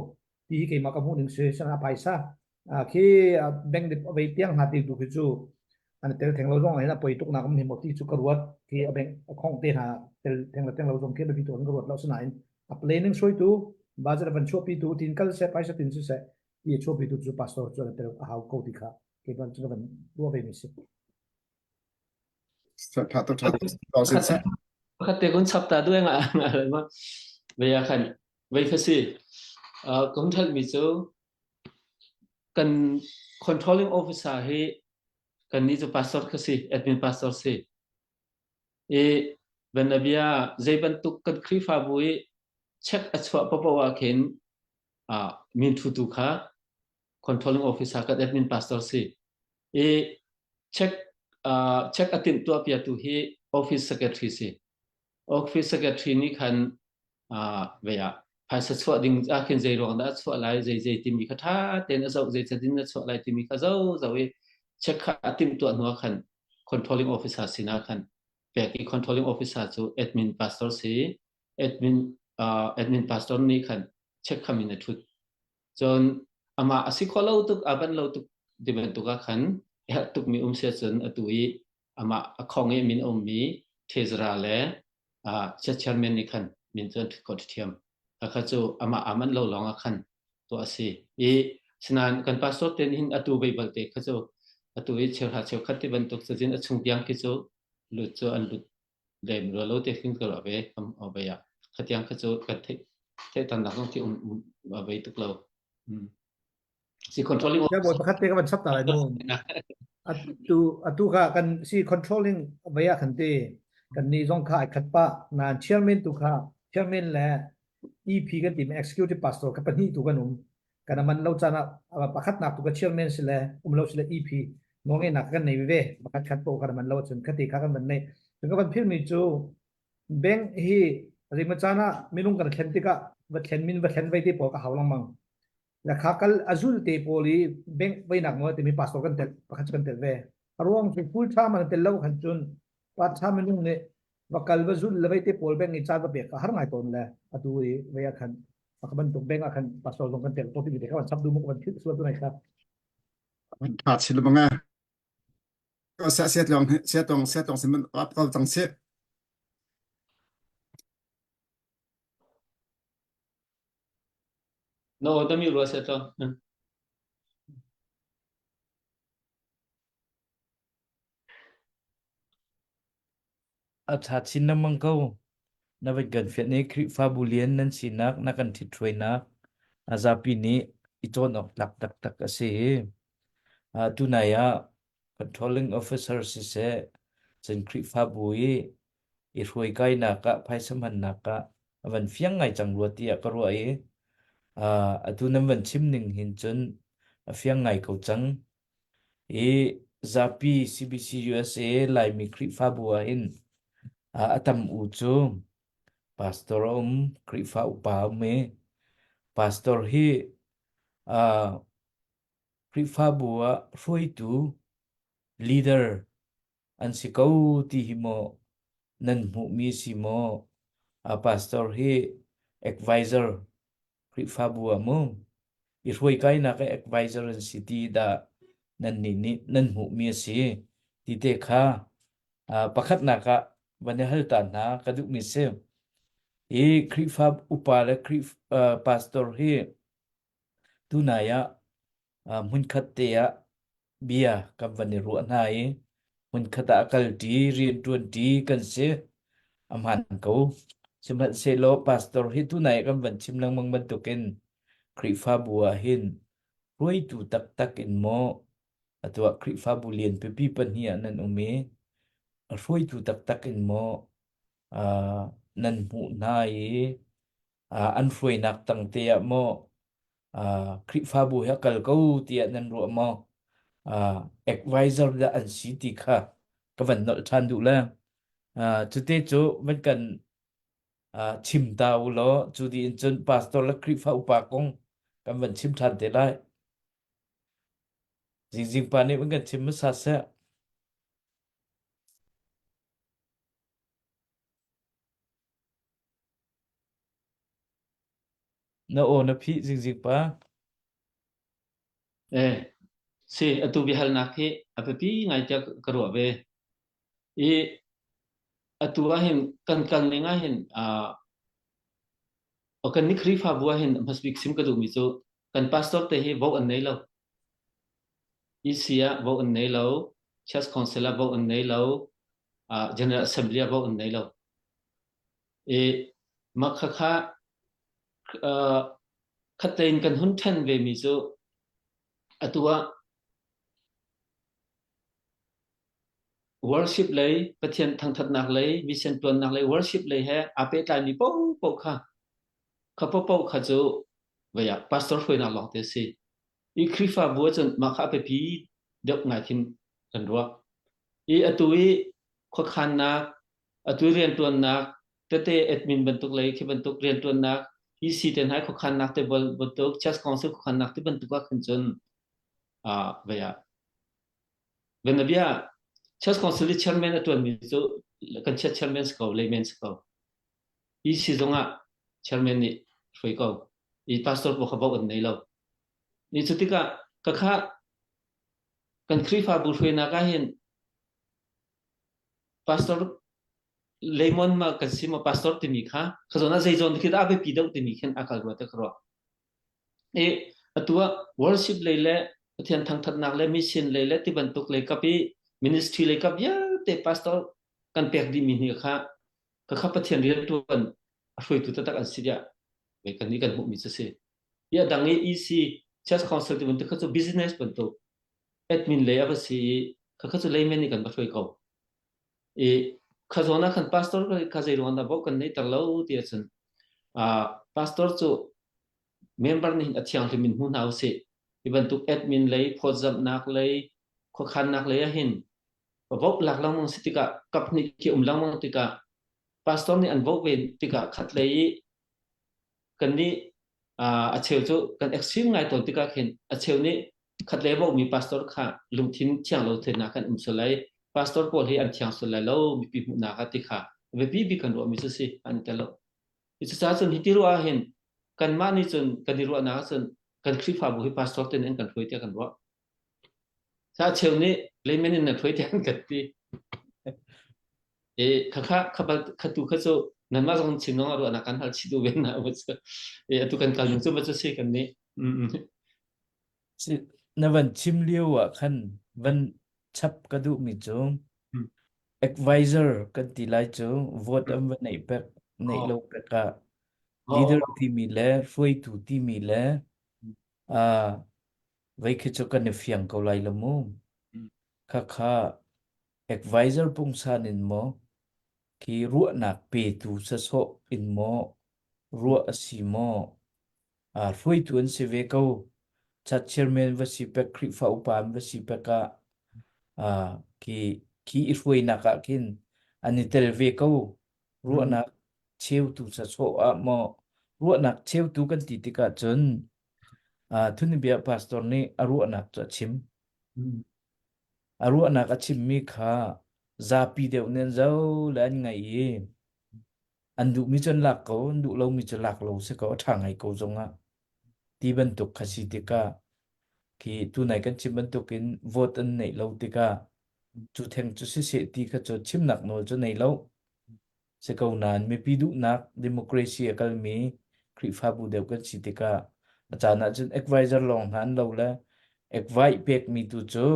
ti hi keimah ka hmuh ning si san a paisa khi bank dip vei tiang hna ti tu khi cu an tel theng lo zong hin a poi tuk nak um hi mo ti cu ka ruat khi a bank a khong te hna tel theng lo theng lo zong khi biapi tu an ka ruat lo sinain a planning hruaitu budget van chuahpi tu tin kal se paisa tin si se ti chuahpi tu cu pastor cu an tel a hau ko ti kha keimah cu kan ruah ve mi si. Tha tuk tha tuk sin seh. Pakhat te kun chap ta duai nga nga ma vei ah khan vei kha si kan thalmi mi cu kan controlling officer hi kan ni cu pastor kha si admin pastor si i banabia zei bantuk kan Khrihfabu i check a chuah papo ah khin min thutu kha controlling officer kan admin pastor si i check uh, check a timh tuah piatu hi office secretary si office secretary nih khan uh, ve ah phaisa chuah ding ah khin zei ruang dah chuah lai zei zei timi kha tha tein a zoh zei cadin a chuah lai timi kha zo zo i check kha a timh tuah hnu ah khan controlling officer sinah khan pek i controlling officer cu admin pastor si admin uh, admin pastor nih khan check kham in a thut Cun amah a si kho lo tuk, a ban lo tuk ti bantuk ah khan herh tukmi um sia cun atu i amah a khong i min a ummi Thezra le uh, chairman nih khan min cu an thut khawh ṭhiam. Kha cu amah aa manh lo lawng ah khan tuah a si. I sinain kan pastor te nih hin atu vei balte kha cu atu i cheuhra cheukhat ti bantuk cazin a chung tiang khi cu lut cu an lut lem rua lo te khin ka ruah ve kam o ve ah khatiang kha cu kan theih theihtannak zong khi um um a vei tuk lo si controlling Ya bawi pakhat te ka van chap ta lai mu atu atu kha kan si controlling vei ah khan te kan ni zong kha ai khat pa nan chairman tu kha chairman le EP kan ti executive pastor ka pahnih tu kan um kan man lo caan ah pakhat nak tu ka chairman si le um lo si le EP nawlngeihnak kan nei ve pakhat khat po kan man lo cun khati kha kan van nei cun ka van phil mi cu bank hi rim caan ah minung kan thlen tikah va thlen min va thlen vai te pawl ka hau lengmang. La kha kal a zul te pawl i bank veinak nawl timi pastor kan tel pakhat cu kan tel ve. A ruang cu full time an tel lo khan cun part time minung nih va kal va zul le vei te pawl bank i caan va pek kha har ngai tawn le atu i vei ah khan a bantuk bank ah khan pastor zong kan tel to timi te kha van chap du mu van thil sual tu nai kha. Tha chil bang e. Sia sia tlong sia tong sia tong sin man ap kal cang si. No, dami rua se to. A ṭha chin lengmang ko. Na van kan fianh i Khrihfabu lian nan sinak na kan ṭhithruainak a zapi nih i cawn awk tlak taktak a si. Uh, tunai ah controlling officer siseh, cun Khrihfabu i i hruaikainak ah phaisa hmannak ah a van fiang ngai cang rua tiah ka ruah i uh, atu nan van chim ning hin cun a fiang ngai ko cang. I zapi CBC USA Laimi Khrihfabu ah hin uh, a tam u cu pastor a um, Khrihfa upa a um i pastor hi uh, Khrihfabu ah hruaitu leader an si ko ti hi maw nan hmuhmi si maw? A pastor hi advisor Khrihfabu ah mu i hruaikainak i advisor an si ti dah nan nih nih nan hmuhmi a si ti te kha pakhatnak ah van i hal ta hna ka duhmi si. Hi Khrihfa upa le Khrih pastor hi tunai ah hmunkhat te ah bia kan van i ruah hna i hmunkhat ah kalṭi rianṭuanṭi kan si. A hmaan ko. Sihmanhsehlaw pastor hi tunai kan van chim lengmang bantukin Khrihfabu ah hin hruaitu taktak in maw atu ah Khrihfabu lian pipi pahnih ah nan um i a hruaitu taktak in maw uh, nan hmuh hna i uh, an hruainak tangte ah maw uh, Khrihfabu he kal ko tiah nan ruah maw? Uh, advisor dah an si ti kha ka van nolh ṭhan duh le uh, cute cu van kan uh, chim ta u law cu di in cun pastor le Khrihfa upa kong kan van chim ṭhan te lai. Zingzing pa nih van kan chim hmasa seh. Na aw na phih zingzing pa. Eh, si atu biahalnak hi a biapi ngai tiah ka ruah ve. I atu ahhin kan kal ning ahhin uh, kan ni Khrihfabu ahhin hmasbik sim ka duhmi cu kan pastor te hi vote an nei lo. EC ah vote an nei lo, Church Council ah vote an nei lo, uh, General Assembly ah vote an nei lo. I mah khakha uh, khatlei in kan hun ṭhen vemi cu atu ah worship lei Pathian thangṭhatnak lei mission ṭuannak lei worship lei he aa pehtlaimi paohpaoh kha kha paohpaoh kha cu vei ah pastor hruainak lawngte a si. I Khrihfabu ahcun mah kha a biapi deuh ngai khin kan ruah. I atu i khuakhannak atu rianṭuannak tete admin bantuk lei khi bantuk rianṭuannak EC te hna khuakhannak te bantuk church council khuakhannak te bantuk ah khan cun ah vei ah venabia church council i chairman a ṭuanmi cu kan chiat chairman si ko layman si ko EC zong ah chairman nih hruai ko i pastor pawl kha vote an nei lo ni cu tikah ka kha kan Khrihfabu hruainak ah hin Pastor Lemon ma kan si ma pastor timi kha kha zawn ah zei zawn khi dah a biapi deuh timi khin a kal rua te ka ruah. I atu ah worship lei le Pathian thangthatnak le mission lei le ti bantuk lei kap i ministry lei kap vialte pastor kan pek dihmi hni kha ka kha Pathian riantuan a hruaitu taktak an si tiah kan nih kan hmuhmi cu si. I a dang i EC Church Council ti bantuk kha cu business bantuk admin lei a va si i khakha cu layman nih kan va hruai ko. I kha zawn ah khan pastor kha zei ruang dah kan neiter lo ti ahcun uh, pastor cu member nih a thianghlim in hmu hna usih. Hi bantuk admin lei, phawtzamhnak lei, khuakhannak lei ahhin vote lak lengmang si tikah kap hnih khi um lengmang tikah pastor nih an vote ve tikah khat lei i kan nih A cheu cu kan extreme ngai tawn tikah khin a cheu nih khat le mi pastor kha lungthin thiang lo thlennak kan um sual lai pastor pawl hi an thiang sual lai lo mipi hmuhnak ah ti kha biapi bik kan ruahmi cu si an tel lo. Cucaah cun hi ti ruah ah hin kanmah nih cun kan i ruahnak ah cun kan Khrihfabu hi pastor ten an kan hruai tiah kan ruah. Sa cheu nih layman in nan hruai tiah an kan ti. E khakha khabal khatu kha cu nanmah zong chim zong ruahnak kan hal chih duh ve na e atu kan kal ning cu ba cu si kan nih. Na van chim lio ah khan van chap ka duhmi cu advisor kan ti lai cu vote an va neih pek neih lo pek ah leader timi le hruaitu timi le uh, vei khi cu kan i fiang ko lai lo mu. Khakha advisor pungsan in maw khi ruahnak petu sasawh in maw ruah a si maw uh, hruaitu an si ve ko. Chat chairman va si pek Khrihfa upa an va si pek ah uh, khi khi i hruainak ah khin an i tel ve ko. Ruahnak cheutu sasawh ah maw ruahnak cheutu kan ti tikah cun uh, thunibia pastor nih a ruahnak cu a chim. A ruahnak a chimmi kha zapi deuh nih an zoh le an ngaih i an duhmi cu an lak ko, an duh lomi cu lak lo si ko, a ṭha ngai ko zongah ti bantuk kha si tikah khi tunai kan chim bantukin vote an neih lo tikah cu theng cu siseh ti kha cu chimnak nawl cu nei lo. Si ko nain mipi duhnak democracy a kalmi Khrihfabu deuh kan si tikah a caan ahcun advisor lawng hna an lo le advice pekmi tu cu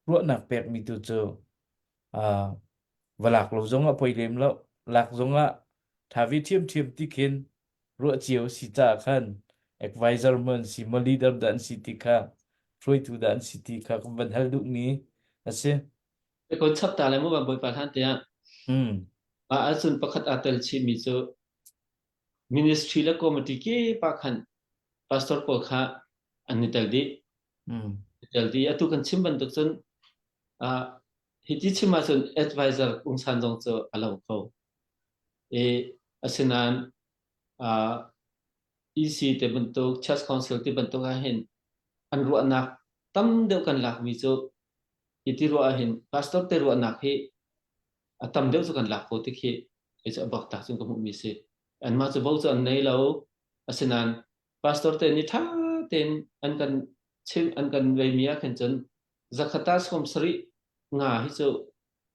ruahnak pekmi tu cu uh, va lak lo zong ah poi lem lo lak zong ah ṭha ve ṭhiamṭhiam ti khin ruah cio si caah khan advisor maw an si maw leader dah an si ti kha hruaitu dah an si ti kha kan van hal duhmi a si. Ko chap ta le mu ban bawipa hlan te ah Mm. a ahcun pakhat aa tel chihmi cu ministry le committee ke pa khan pastor pawl kha an i tel dih. Mm. I tel dih. Atu kan chim bantuk cun uh, hiti chim ahcun advisor ungsan zong cu a lo kho. E asinain uh, EC te bantuk Church Council te bantuk ah hin an ruahnak tam deuh kan lakmi cu hiti ruah ah hin pastor te ruahnak hi a tam deuh cu kan lak ko ti khi kei cu a bak tak cun ka hmuhmi si. Anmah cu bo cu an nei lo. Asinain pastor te nih ṭha tein an kan chimh an kan veimi ah khin cun zakhat ah 75 nga hi cu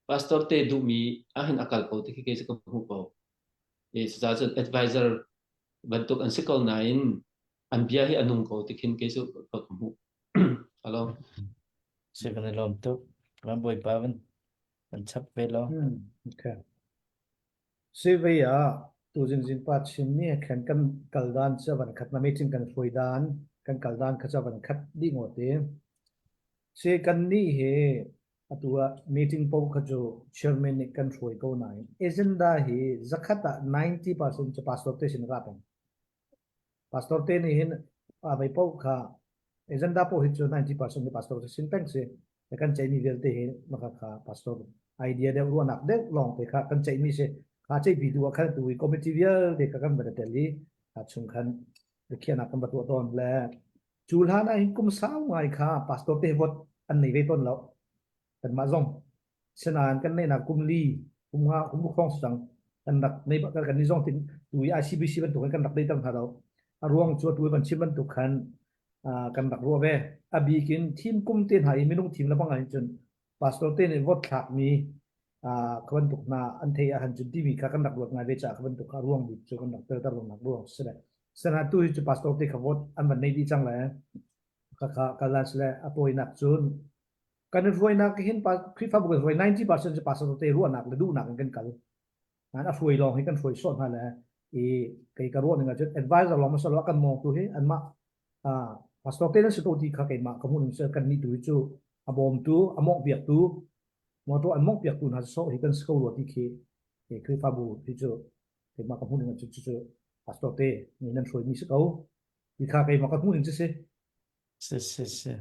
pastor te duhmi ah hin a kal ko ti khi kei cu ka hmuh ko. E cucaah cun advisor bantuk an si ko nain an bia hi a nung ko ti khin kei cu ka hmuh. Hello. Si kan i lawm tuk. Kan Bawipa van kan chap ve law. Hmm, okay. Sivei ah tuzing zingpa chimmi he khan kan kal dan cu van khat na meeting kan hruai dan kan kal dan kha cu van khat dih ngawt i si kan nih hi atu ah meeting paoh kha cu chairman nih kan hruai ko nain agenda hi zakhat ah 90% cu pastor te sin ra peng. Pastor te nih hin a vei paoh kha agenda paoh hi cu 90% hi pastor te sin peng si. Kan ceihmi vialte hi maka kha pastor idea deuh ruahnak deuh lawng te kha kan ceihmi si. Kha ceihpi tu ah khan tu i committee vialte kha kan va tel i kha chung khan biakhiahnak kan va tuah tawn le cu hlan ah hin kum sau ngai kha pastor te vote an nei ve tawn lo. Kanmah zong Sinain kan neihnak kum li, kum nga, kum ruk hrawng si cang. Kan rak nei kan ni zong tin tu i ICBC bantuk in kan rak deiter hna lo. A ruang cu atu van chim bantuk khan kan rak ruah ve. A bik in thim kum te hna i minung thim le bang ah cun pastor te nih vote thlakmi kha bantuk hna an thei ah han cun timi kha kan rak ruat ngai ve caah kha bantuk kha ruang bik cu kan rak telter lonak ruang si le. Sinain tu hi cu pastor te kha vote an van nei dih cang le khakha kalas le a pawinak cun kan i hruainak hin Khrihfabu kan hruai 90% cu pastor te ruahnak le duhnak in kan kal. Nan a hruai lawng hi kan hruai sawh hna le i kei ka ruah ning ahcun advisor lawng ma salo kan mawngtu hi anmah pastor te nan si ko ti kha keimah ka hmuh ning kan nih tu hi cu a bawmtu a mawngh piaktu motor an mawngh piaktu hna sawh hi kan si ko rua ti khi Khrihfabu hi cu keimah ka hmuh ning ahcun cu pastor te nih nan hruaimi si ko ti kha keimah ka hmuh ning cu si. Si si si.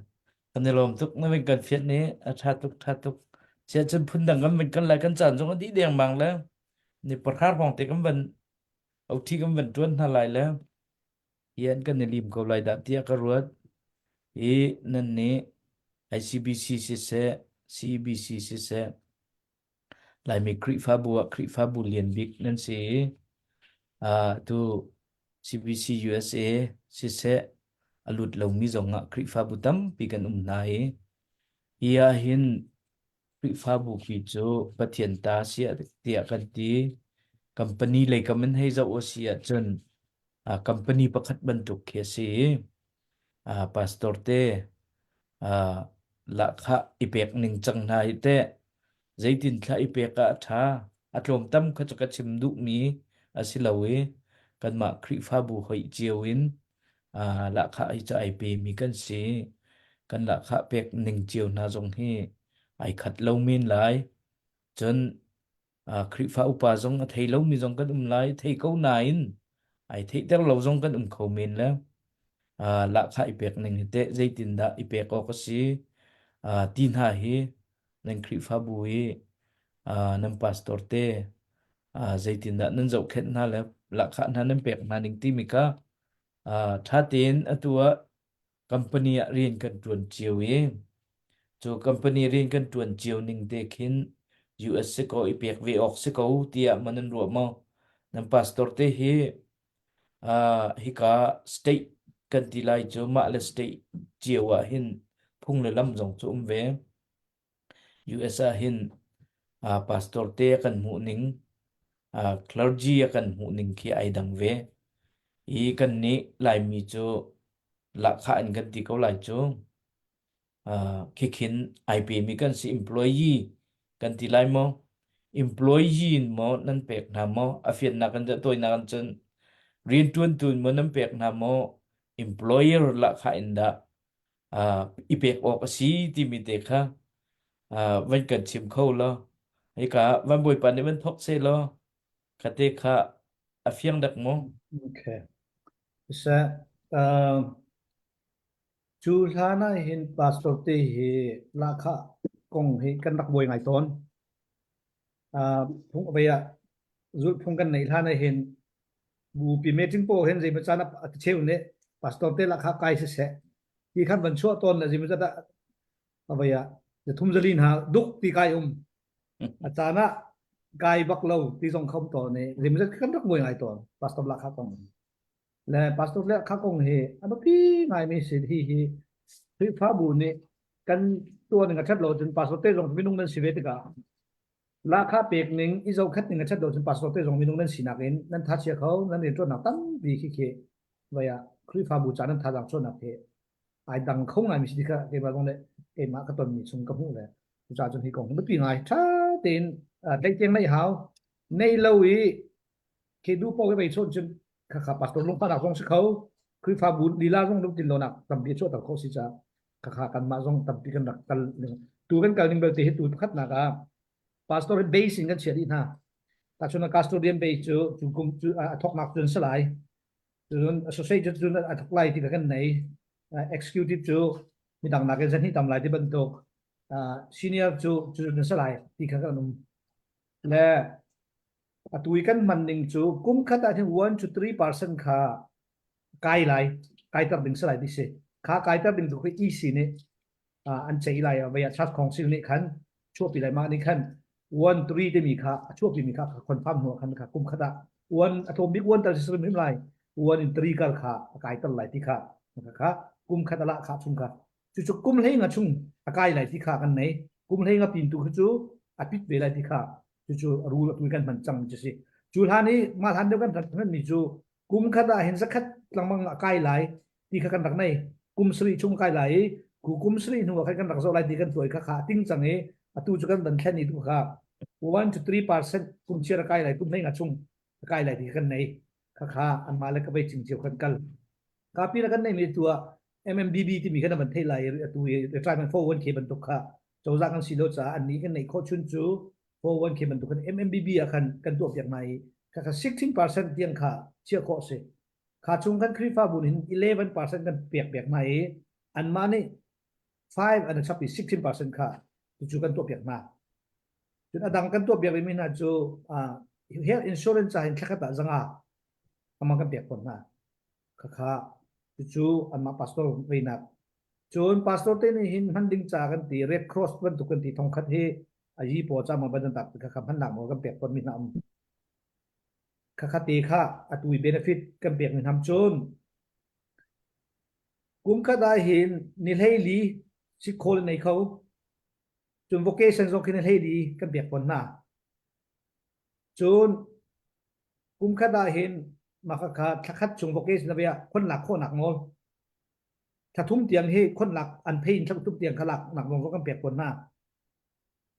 Kan i lawm tuk na min kan fiat ni a ṭha tuk ṭha tuk. Sia cun phundang kan van kan lai kan caan zong a dih dengmang le ni pahra hrawng te kan van OT kan van ṭuan hna lai le. Hi an kan i lim ko lai dah tiah ka ruat. Hi nan nih ICBC siseh, CBC siseh, Laimi Khrihfabu ah Khrihfabu lian bik nan si i uh, tu CBC USA siseh a lut lomi zong ah Khrihfabu tampi kan um hna i hi ah hin Khrihfabu pi cu Pathian ta si tiah kan ti. Company lei kam in hei zoh a si ahcun uh, company pakhat bantuk khi a si i uh, pastor te uh, lahkhah i pek ning cang hna hi teh zeitin thla i pek ah a ṭha a tlawmtam kha cu ka chim duhmi a si lo i kanmah Khrihfabu hoih cio in uh, lahkhah hi cu ai pemi kan si kan lahkhah pek ning cio hna zong hi ai khat lo men lai cun uh, Khrihfa upa zong a thei lomi zong kan um lai thei ko nain ai theihter lo zong kan um kho men le uh, lahkhah i pek ning hi teh zeitindah i pek awk a si uh, ti hna hi nan Khrihfabu i uh, nan pastor te uh, zeitindah nan zohkhenh hna le lahkhah hna nan pek hna ning timi kha uh, ṭha tein atu ah company ah rian kan ṭuan cio i cu company rian kan ṭuan cio ning te khin US si ko i pek ve awk si ko tiah man nan ruah maw? Nan pastor te hi uh, hika state kan ti lai cu mah le state cio ah hin phung le lam zong cu um ve. US ah hin uh, pastor te kan hmuh ning uh, clergy a kan hmuh ning khi ai dang ve. I kan nih Laimi cu lahkhah in kan ti ko lai cu. Uh, khikhin ai pemi kan si employee kan ti lai maw? Employee in maw nan pek hna maw? A fiannak kan tawinak an cun rianṭuantu in maw nan pek hna maw? Employer lahkhah in dah uh, i pek awk a si timi te kha uh, van kan chim kho law hika van bawipa nih van thawk seh law kha te kha a fiang dak maw? Okay. Seh, uh, cu hlan ah hin pastor te hi lahkhah kong hi kan rak buai ngai tawn. Uh, phung vei ah zulhphung kan neih hlan ah hin bupi meeting pawl hin zeimaw caan ah a cheu nih pastor te lahkhah kai siseh ti khan van chuah tawn le zeimaw zat ah a vei ah thum zali hna duk ti kai um a caan ah kai bak lo ti zong khom tawn i zeimaw zat kan rak buai ngai tawn pastor lahkhah kong le pastor lahkhah kong hi a biapi ngaimi si hi hi Khrihfabu nih kan tuah ning a ṭhat lo cun pastor te zong minung nan si ve tikah lahkhah pek ning i zohkhat ning a ṭhat lo cun pastor te zong minung nan sinak in nan tha chia kho nan rianṭuannak tampi khi khi vai ah Khrihfabu ca nan thazaang chuahnak hi ai dang kho ngai mi si kha keimah zong le keimah ka tonmi chung ka hmuh le cucaah cun hi kong hi biapi ngai ṭha tein tleihtiang neih hau nei lo i khi du paoh i vei chawn cun khakha pastor lungfahnak zong si kho Khrihfabu lila zong lungtlin lonak tampi chuahter khawh si caah khakha kanmah zong tampi kan rak kal tu kan kal ning belte hi tu pakhatnak ah pastor hi base in kan chiah dih hna tahchun custodian base cu cu kum cu a thoknak cun si lai cun associate cu a thok lai ti kan nei executive cu midang nakin zan hi tam lai ti bantuk senior cu cu na si lai ti kha kan um le atu i kan hman ning cu kum khat ah hin 1 to 3% kha kai lai kaiter ding si lai ti si kha kaiter ding tu khi EC nih an ceih lai vei ah Church Council nih khan chuahpi lai mah nih khan 1 3 timi kha a chuahpi mi kha confirm hnu khan kha kum khat ah 1 a tlawm bik 1 tal si hrim lai 1 in 3 kal kha a kaiter lai ti kha kha kum khat ala kha chung kha cucu kum hlei nga chung a kai lai ti kha kan nei kum hlei nga pin tu kha cu a pit ve lai ti kha cucu a rule atu kan hman cang cu si cu hlan i mah hlan deuh kan rak hman mi cu kum khat ah hin zakhat lengmang a kai lai ti kha kan rak nei kum sarih chung kai lai i ku kum sarih hnu ah khan kan rak zoh lai ti kan tuai kha kha ting cang i atu cu kan van thlen i tu kha 1 to 3% kum chiar a kai lai kum hlei nga chung a kai lai ti kha kan nei kha kha anmah le ka vei cing cio kan kal kapi na kan nei mi tu ah MMBB timi kha na van thei lai atu i retirement 401k bantuk kha cozah kan si lo caah an nih kan neih khawh chun cu 401k bantuk khan MMBB ah khan kan tuah piak hna i kha kha 16% tiang kha chiah khawh si kha chung kan Khrihfabu nih 11% kan pek piak hna i anmah nih 5 an chap i 16% kha cucu kan tuah piak hna cun a dang kan tuah piak rihmi hna cu health insurance ca hin thlakhat ah zanga amah kan pek tawn hna. Khakha cucu anmah pastor veinak. Cun pastor te nih hin hman ding ca kan ti Red Cross bantuk kan ti thongkhat hi a yi paw ca ma ban tak khakha hmannak nawl kan pek tawn mi hna um. Khakha te kha atu i benefit kan pek mi hnam cun kum khat ah hin ni hleili sikhawl nei kho cun vocation zong khi ni hleili kan pek tawn hna. Cun kum khat ah hin mah khakha thlakhat chung vocation na bia khon lak khawhnak nawl thla thum tiang hi khon lak an phei in thla thum tiang kha lak nak nawl kan pek tawn hna.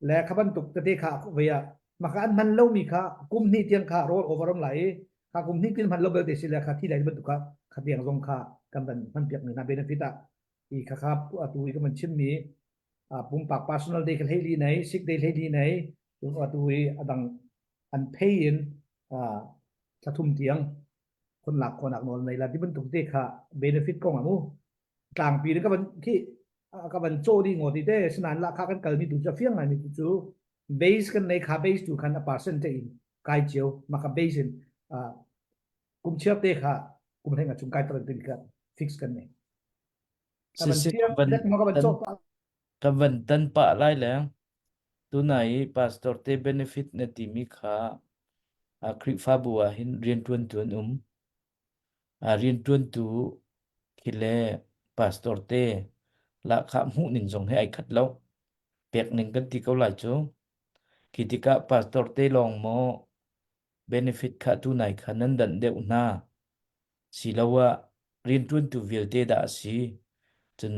Le kha bantuk tete kha ve ah mah kha an hman lomi kha kum hnih tiang kha roll over um lai i kha kum hnih tin hman lo belte si le kha thi lai bantuk kha kha tiang zong kha kan van hman piak mi hna benefit ah i kha kha atu i kan van chim mi pumpak personal day kha hleili nei sick day hleili nei cun atu i adang an pay in thla thum tiang khon lak khawnak nawl nei la ti bantuk te kha benefit kong amu tlangpi ka van khi ka van caw ding ngawt te sinain la kha kan kal mi tu cu fiang ngai mi tu cu base kan nei kha base tu khan a percent te in kai cio ma kha base in kum chiar te kha kum hlenga chung kai taran tin kha fix kan nei ka van fiang ka van caw pa Ka van tan pah lai le tunai i pastor te benefit na timi kha a Khrihfabu ah hin rianṭuantu an um. A rianṭuantu khi le pastor te lahkhah hmuhning zong he ai khat lo. Pekning kan ti ko lai cu. Khi tikah pastor te lawng maw benefit kha tunai kha nan danh deuh hna. Siloah rianṭuantu vialte dah a si. Cun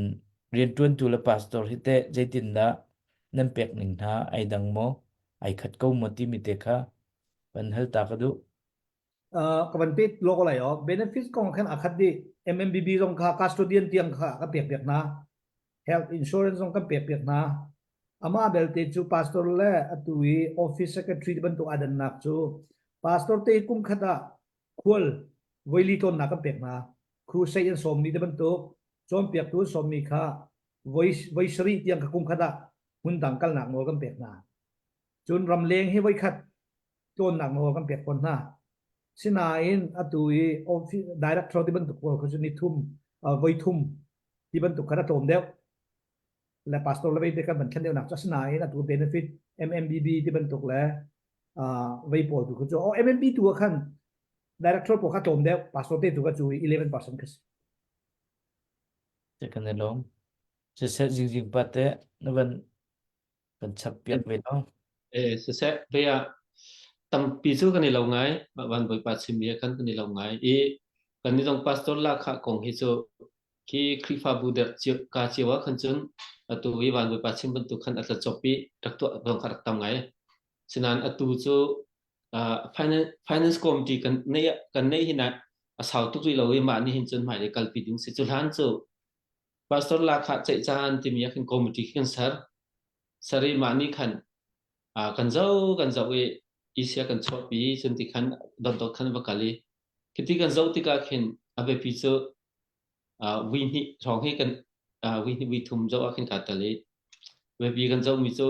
rianṭuantu le pastor hi teh zeitindah nan pek ning hna ai dang maw, ai khat ko maw timi te kha van hal ta ka duh. Ka van pet lo ko lai o. Benefits kong khan a khat dih. MMBB zong kha custodian tiang kha ka pek piak hna. Health insurance zong kan pek piak hna. Amah belte cu pastor le atu i office secretary bantuk aa dannak cu pastor te kum khat ah khual voili tlawnnak kan pek hna. Crusade an sawmmi te bantuk cawnpiaktu an sawmmi kha voi voi sarih tiang kha kum khat ah hmun dang kalnak nawl kan pek hna. Cun ramleng hi voi khat tlawnnak nawl kan pek fawn hna. Sinain atu i office director ti bantuk pawl kha cu ni thum voi thum ti bantuk kha a tlawm deuh. Le pastor le vei te kan van thlen deuhnak cu asinain atu benefit MMBB ti bantuk le vei pawl tu kha cu oh MMB tu ah khan director pawl kha tlawm deuh pastor te tu kha cu 11% kha si. Te kan i lawm. Siseh zingzing pa te na van kan chap piak ve lo. Eh siseh ve ah tampi cu kan i lo ngai mah van bawipa chimmi ah khan kan i lo ngai i kan ni zong pastor la kha kong hi cu khi Khrihfabu der cio ka cio ah khan cun atu i van bawipa chim bantuk khan a tla cop i rak tuah zong kha rak tam ngai sinain atu cu uh, finance finance committee kan nei kan nei hin ah a sau tuk rih lo i mah nih hin cun hmailei kalpi ding si cu hlan cu pastor la kha ceih caan timi ah khin committee khi kan ser ser i mah nih khan kan zo kan zoh i Asia kan chuahpi cun ti khan dotdot khan va kal i khiti kan zoh tikah khin a biapi cu vui hnih hrawng hi kan vui hnih vui thum zoh ah khin kaa tel i biapi kan zohmi cu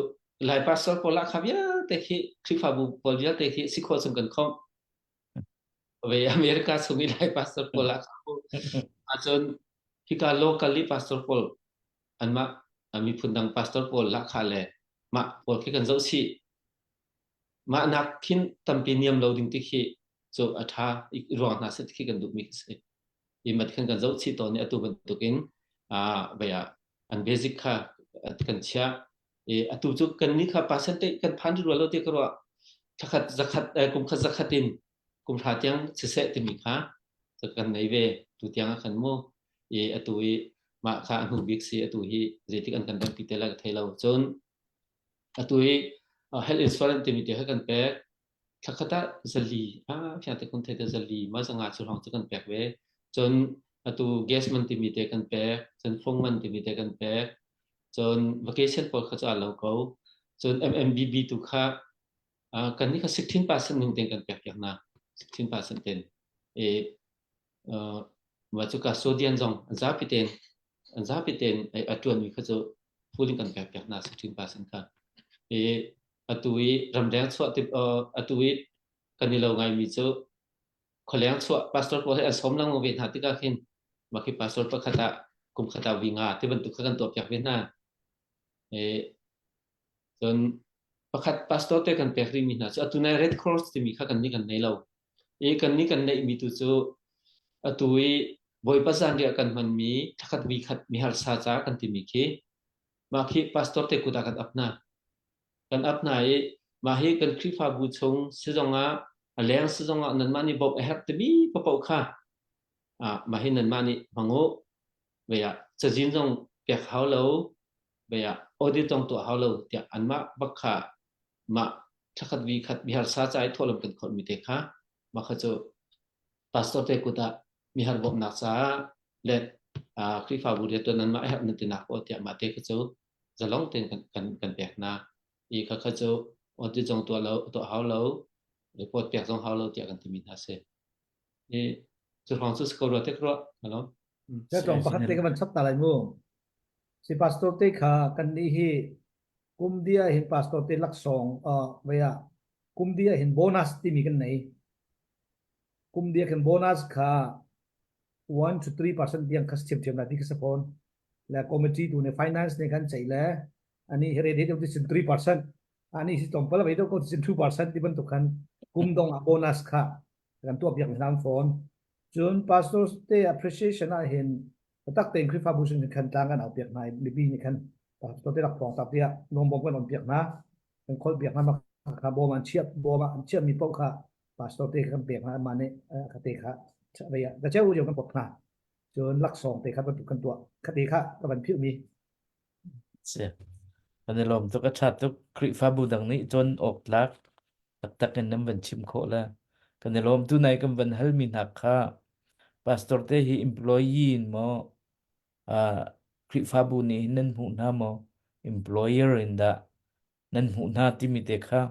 Lai pastor pawl ah kha vialte khi Khrihfabu pawl vialte khi si khawh chung kan khomh ve America chung i Lai pastor pawl ah kha ahcun hika local i pastor pawl anmah miphun dang pastor pawl lahkhah le mah pawl khi kan zoh chih mah nak khin tampi niam lo ding ti khi cu a ṭha i ruang hna set khi kan duhmi khi si i mat khan kan zoh chih tawn i atu bantukin vei ah an basic kha kan chiah i atu cu kan ni kha percentage kan phan rua lo ti ka ruah thlakhat zakhat kum khat zakhat in kum hra tiang siseh timi kha kan nei ve tu tiang ah khan mu i atu i mah kha a hnu bik si atu hi zeitik an kan rempi te lai ka thei lo cun atu hi health insurance timi te kha kan pek thlakhat ah zali a fiang te kun thei te zali ma zanga cu hrawng cu kan pek ve cun atu gas man timi te kan pek cun phone man timi te kan pek cun vacation pawl kha cu a lo ko cun MMBB tu kha kan nih kha 16% ning ten kan pek piak na 16% ten e mah cu custodian zong an zapi ten an zapi ten a tuan mi kha cu full in kan pek piak na 16% kha e atu i ramleng chuah ti atu i kan i lo ngai mi cu. Khualeng chuah pastor pawl hi an sawm lengmang ve hna tikah khin mah khi pastor pakhat ah kum khat ah vi nga ti bantuk kha kan tuahpiak ve hna. E, cun pakhat pastor te kan pek rihmi hna cu atu nai Red Cross timi kha kan nih kan nei lo. I kan nih kan neihmi tu cu atu i Bawipa zanriah kan hmanmi thlakhat vi khat miharsa ca kan timi khi mah khi pastor te kut ah kan ap hna. Kan ap hna i mah hi kan Khrihfabu chung sizong ah a leng sizong ah nanmah nih bawmh a herh timi paoh kha ah mah hi nanmah nih hmang u. Vei ah cazin zong pek hau lo, vei ah audit zong tuah hau lo tiah anmah bak kha mah thlakhat vi khat miharsa ca i thawhlawm kan kholhmi te kha mah kha cu pastor te kut ah mihar bawmhnak caah le Khrihfabu riantuan nanmah a herh nan tinak paoh tiah mah te kha cu zalong tein kan kan kan pek hna. I kha kha cu audit zong tuah lo tuah hau lo report pek zong hau lo tiah kan timi hna si. I cu hrawng cu si ko rua te ka ruah. Hello. Tlawng pakhat te ka van chap ta lai mu. Si pastor te kha kan nih hi kum dia hin pastor te laksawng uh, vaya kum dia hin bonus timi kan nei. Kum dia kan bonus kha 1 to 3% tiang khas thiam thiam la ti ka sa phone. Le committee tu ne finance ne kan chei le ani hi rate deuh ti sin 3% ani si tlawmpal vei deuh ko ti sin 2% ti bantuk khan kum dong ah bonus kha kan tuah piak hna phone. Cun pastor te appreciation ah hin tak tein Khrihfabu sin khan tlang kan au piak hna i mipi nih khan pastor te rak pawng tak tiah nuambawm kan on piak hna kan kholh piak hna kha bawm an chiah bawm ah an chiah mi paoh kha pastor te kan pek hna mah nih kha te kha ka cheu jo kan pok hna cun laksawng te kha bantuk kan tuah kha te kha ka van philh mi Si. Kan i lawm tuk a ṭha tuk. Khrihfabu dang nih cawn awk tlak taktak in nan van chim khawh le kan i lawm. Tunai kan van halmi hna kha pastor te hi employee in maw uh, Khrihfabu nih hin nan hmuh hna maw employer in dah nan hmuh hna timi te kha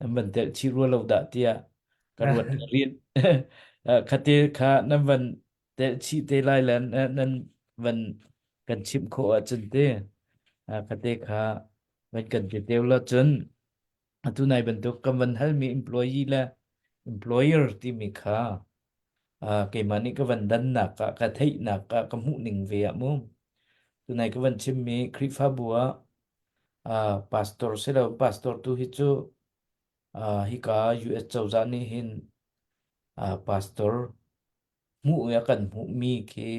nan van telh chih rua lo dah tiah ka ruat rian khate kha nan van telh chih te lai le nan van kan chimh khawh ahcun te khate kha van kan ti teu lo cun atu nai bantuk kan van halmi employee le employer timi kha keimah nih ka van dannak ah ka theihnak ah ka hmuh ning ve ah mu tunai ka van chimmi Khrihfabu ah Pastor si lo pastor tu hi cu hika US cozah nih hin pastor hmuh i a kan hmuhmi khi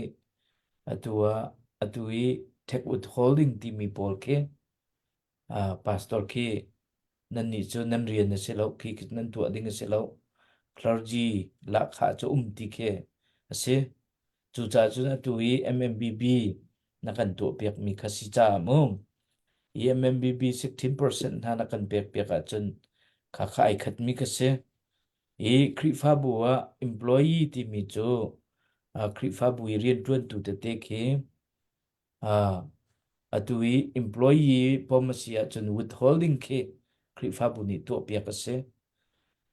atu ah atu i tax withholding timi pawl khi pastor khi nannih cu nan rian a si lo khi nan tuah ding a si lo clergy lahkhah cu um ti khi a si. Cucaah cun atu i MMBB na kan tuahpiakmi kha si caah mu i MMBB 16% hna na kan pekpiak ahcun kha kha ai khatmi ka si. I Khrihfabu ah employee timi cu Khrihfabu i rianṭuantu tete khi atu i employee pom a si ahcun withholding khi Khrihfabu nih tuahpiak a si.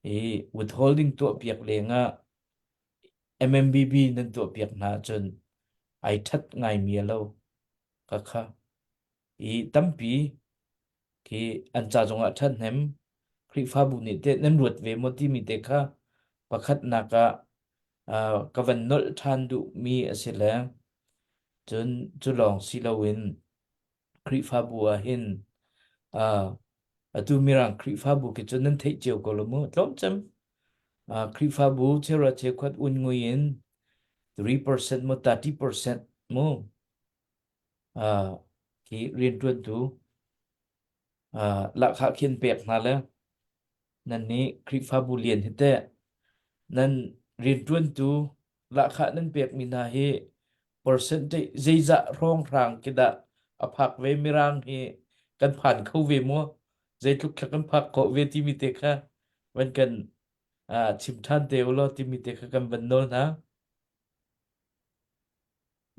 I withholding tuahpiak lengah MMBB nan tuahpiak hna ahcun ai ṭhat ngaimi a lo ka kha. I tampi khi an ca zongah ṭhathnem Khrihfabu nih teh nan ruat ve maw timi te kha pakhatnak ah uh, ka van nolh ṭhan duhmi a si le cun cu lawng si loin Khrihfabu ah hin uh, atu Mirang Khrihfabu khi cu nan theih cio ko lo mu tlawmcem uh, Khrihfabu cheuhra cheukhat un ngui in 3% mu 30% mu uh, khi rianṭuantu uh, lahkhah khi an pek hna le nan nih Khrihfabu lian hi teh nan rianṭuantu lahkhah nan pekmi hna hi percentage zeizah hrawnghrang khi dah a phak ve mirang hi kan phan kho ve maw zeitluk thla kan phak khawh ve timi te kha van kan uh, chim ṭhan te u law timi te kha kan van nawl hna.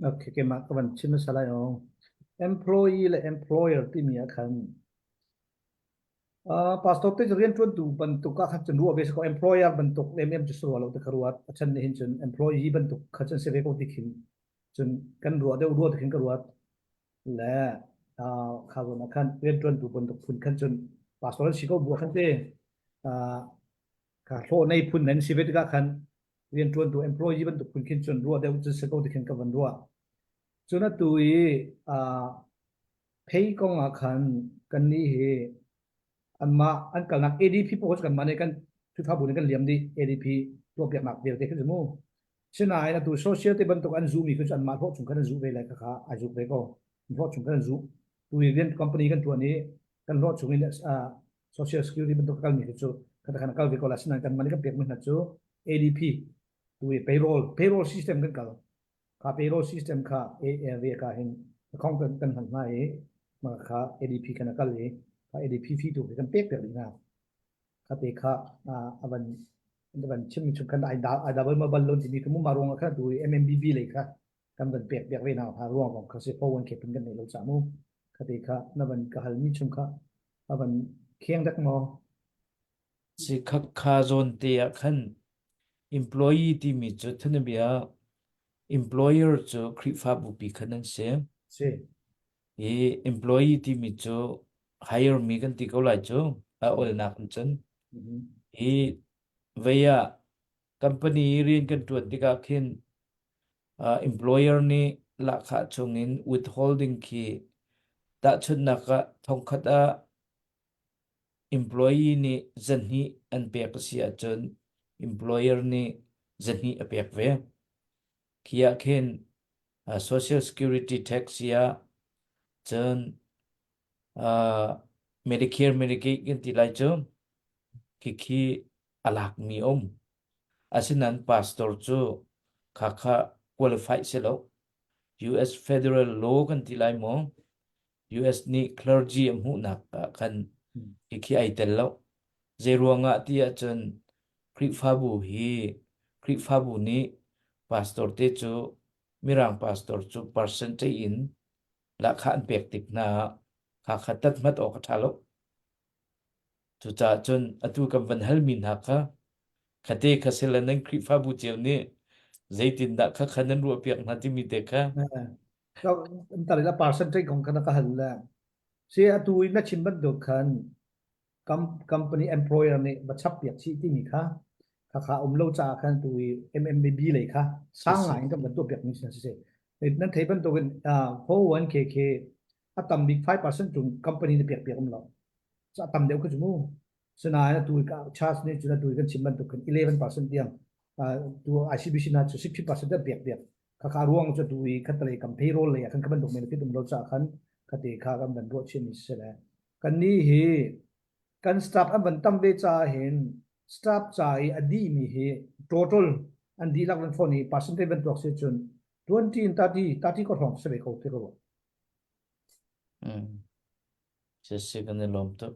Okay, keimah ka van chim hmasa lai aw. Employee le employer timi ah khan Uh, pastor te rian ṭuantu bantuk ah khan cun ruah ve si ko employer bantuk em cu si rua lo ti ka ruat a chan nih hin cun employee bantuk kha cun si ve ko ti khin cun kan ruah deuh ruah ti khin ka ruat le uh, kha zawn ah khan rian ṭuantu bantuk phun khan cun pastor an si ko bu ah khan te uh, kha hlawh nei phun nan si ve tikah khan. Rianṭuantu employee bantuk phun khin cun ruah deuh cun si ko ti khin ka van ruah. Cun atu i uh, pay kong ah khan kannih hi anmah an kalnak ADP pawl cu kanmah nih kan Khrihfabu nih kan liam dih ADP tuahpiaknak vialte khi cu mu. Sinain atu social te bantuk an zuhmi khi cu anmah hlawh chung khan an zuh ve lai khakha ai zuk ve ko. Hlawh chung khan an zuh. Tu i rian company kan ṭuan i kan hlawh chung in uh, social security bantuk a kalmi khi cu kha khan a kal ve ko la. Sinain kanmah nih kan pekmi hna cu ADP tu i payroll payroll system kan kal. Kha payroll system kha area ka hin accountant kan hman hna i mah kha ADP kan a kal i kha ADP fee tu kan pek piak dih hna. Kha te kha a van van chimmi chung khan ai da ai da bal ma bal lo timi ka mu ma ruang kha tu MMBB lei kha kan van pek piak ve hna kha ruang kong kha si 401k pin kan nei lo cha mu kha te kha na van ka hal mi chung kha a van kheng dak maw Si kha kha zawn te ah khan employee timi cu thunabia employer cu Khrihfabu pi khan an si. Si. I employee timi cu hire mi kan ti ko lai cu a olnak in cun. I vei ah company rian kan ṭuan tikah khin uh, employer nih lahkhah chungin withholding khi tahchunhnak ah thongkhat ah Employee nih zahnih an pek a si ahcun employer nih zahnih a pek ve. Khi ah khin uh, Social Security tax ah cun uh, Medicare, Medicaid kan ti lai cu khikhi a lakmi um. Asinain pastor cu khakha qualified si lo. US federal law kan ti lai maw? US nih clergy a hmuhnak ah khan khi ai tel lo. Zeiruangah ti ahcun Khrihfabu hi Khrihfabu nih pastor te cu Mirang pastor cu percentage in lahkhah an pek tik hna ah kha kha tat hmat awk a ṭha lo. Cucaah cun atu kan van halmi hna kha khate kha sila nan Khrihfabu cio nih zeitindah kha kha nan ruahpiak hna timi te kha Tar la percentage kong kha na ka hal le. Si atu i na chim bantuk khan company employer nih va chap piak chih timi kha kha kha um lo caah khan tu i MMB lei kha sang ngai in kan van tuah piak mi si si. Nan thei bantukin 401k khi a tam bik 5% cung company nih pek piak um lo. A tam deuh kha cu mu. Sinain atu i charge nih cun atu i kan chim bantuk khan 11% tiang tu ICBC na cu 60% an pek piak. Khakha ruang cu tu i khatalei kam payroll lei ah khan ka bantuk men fit um lo caah khan khate kha kan van ruah chin mi si le. Kan nih hi kan staff an van tam ve caah hin staff ca i a dih mi hi total an dihlak van phone i percentage van tuak si cun 20 in 30 30 ko hrawng si ve ko te ko. Mm. Si kan i lawm tuk.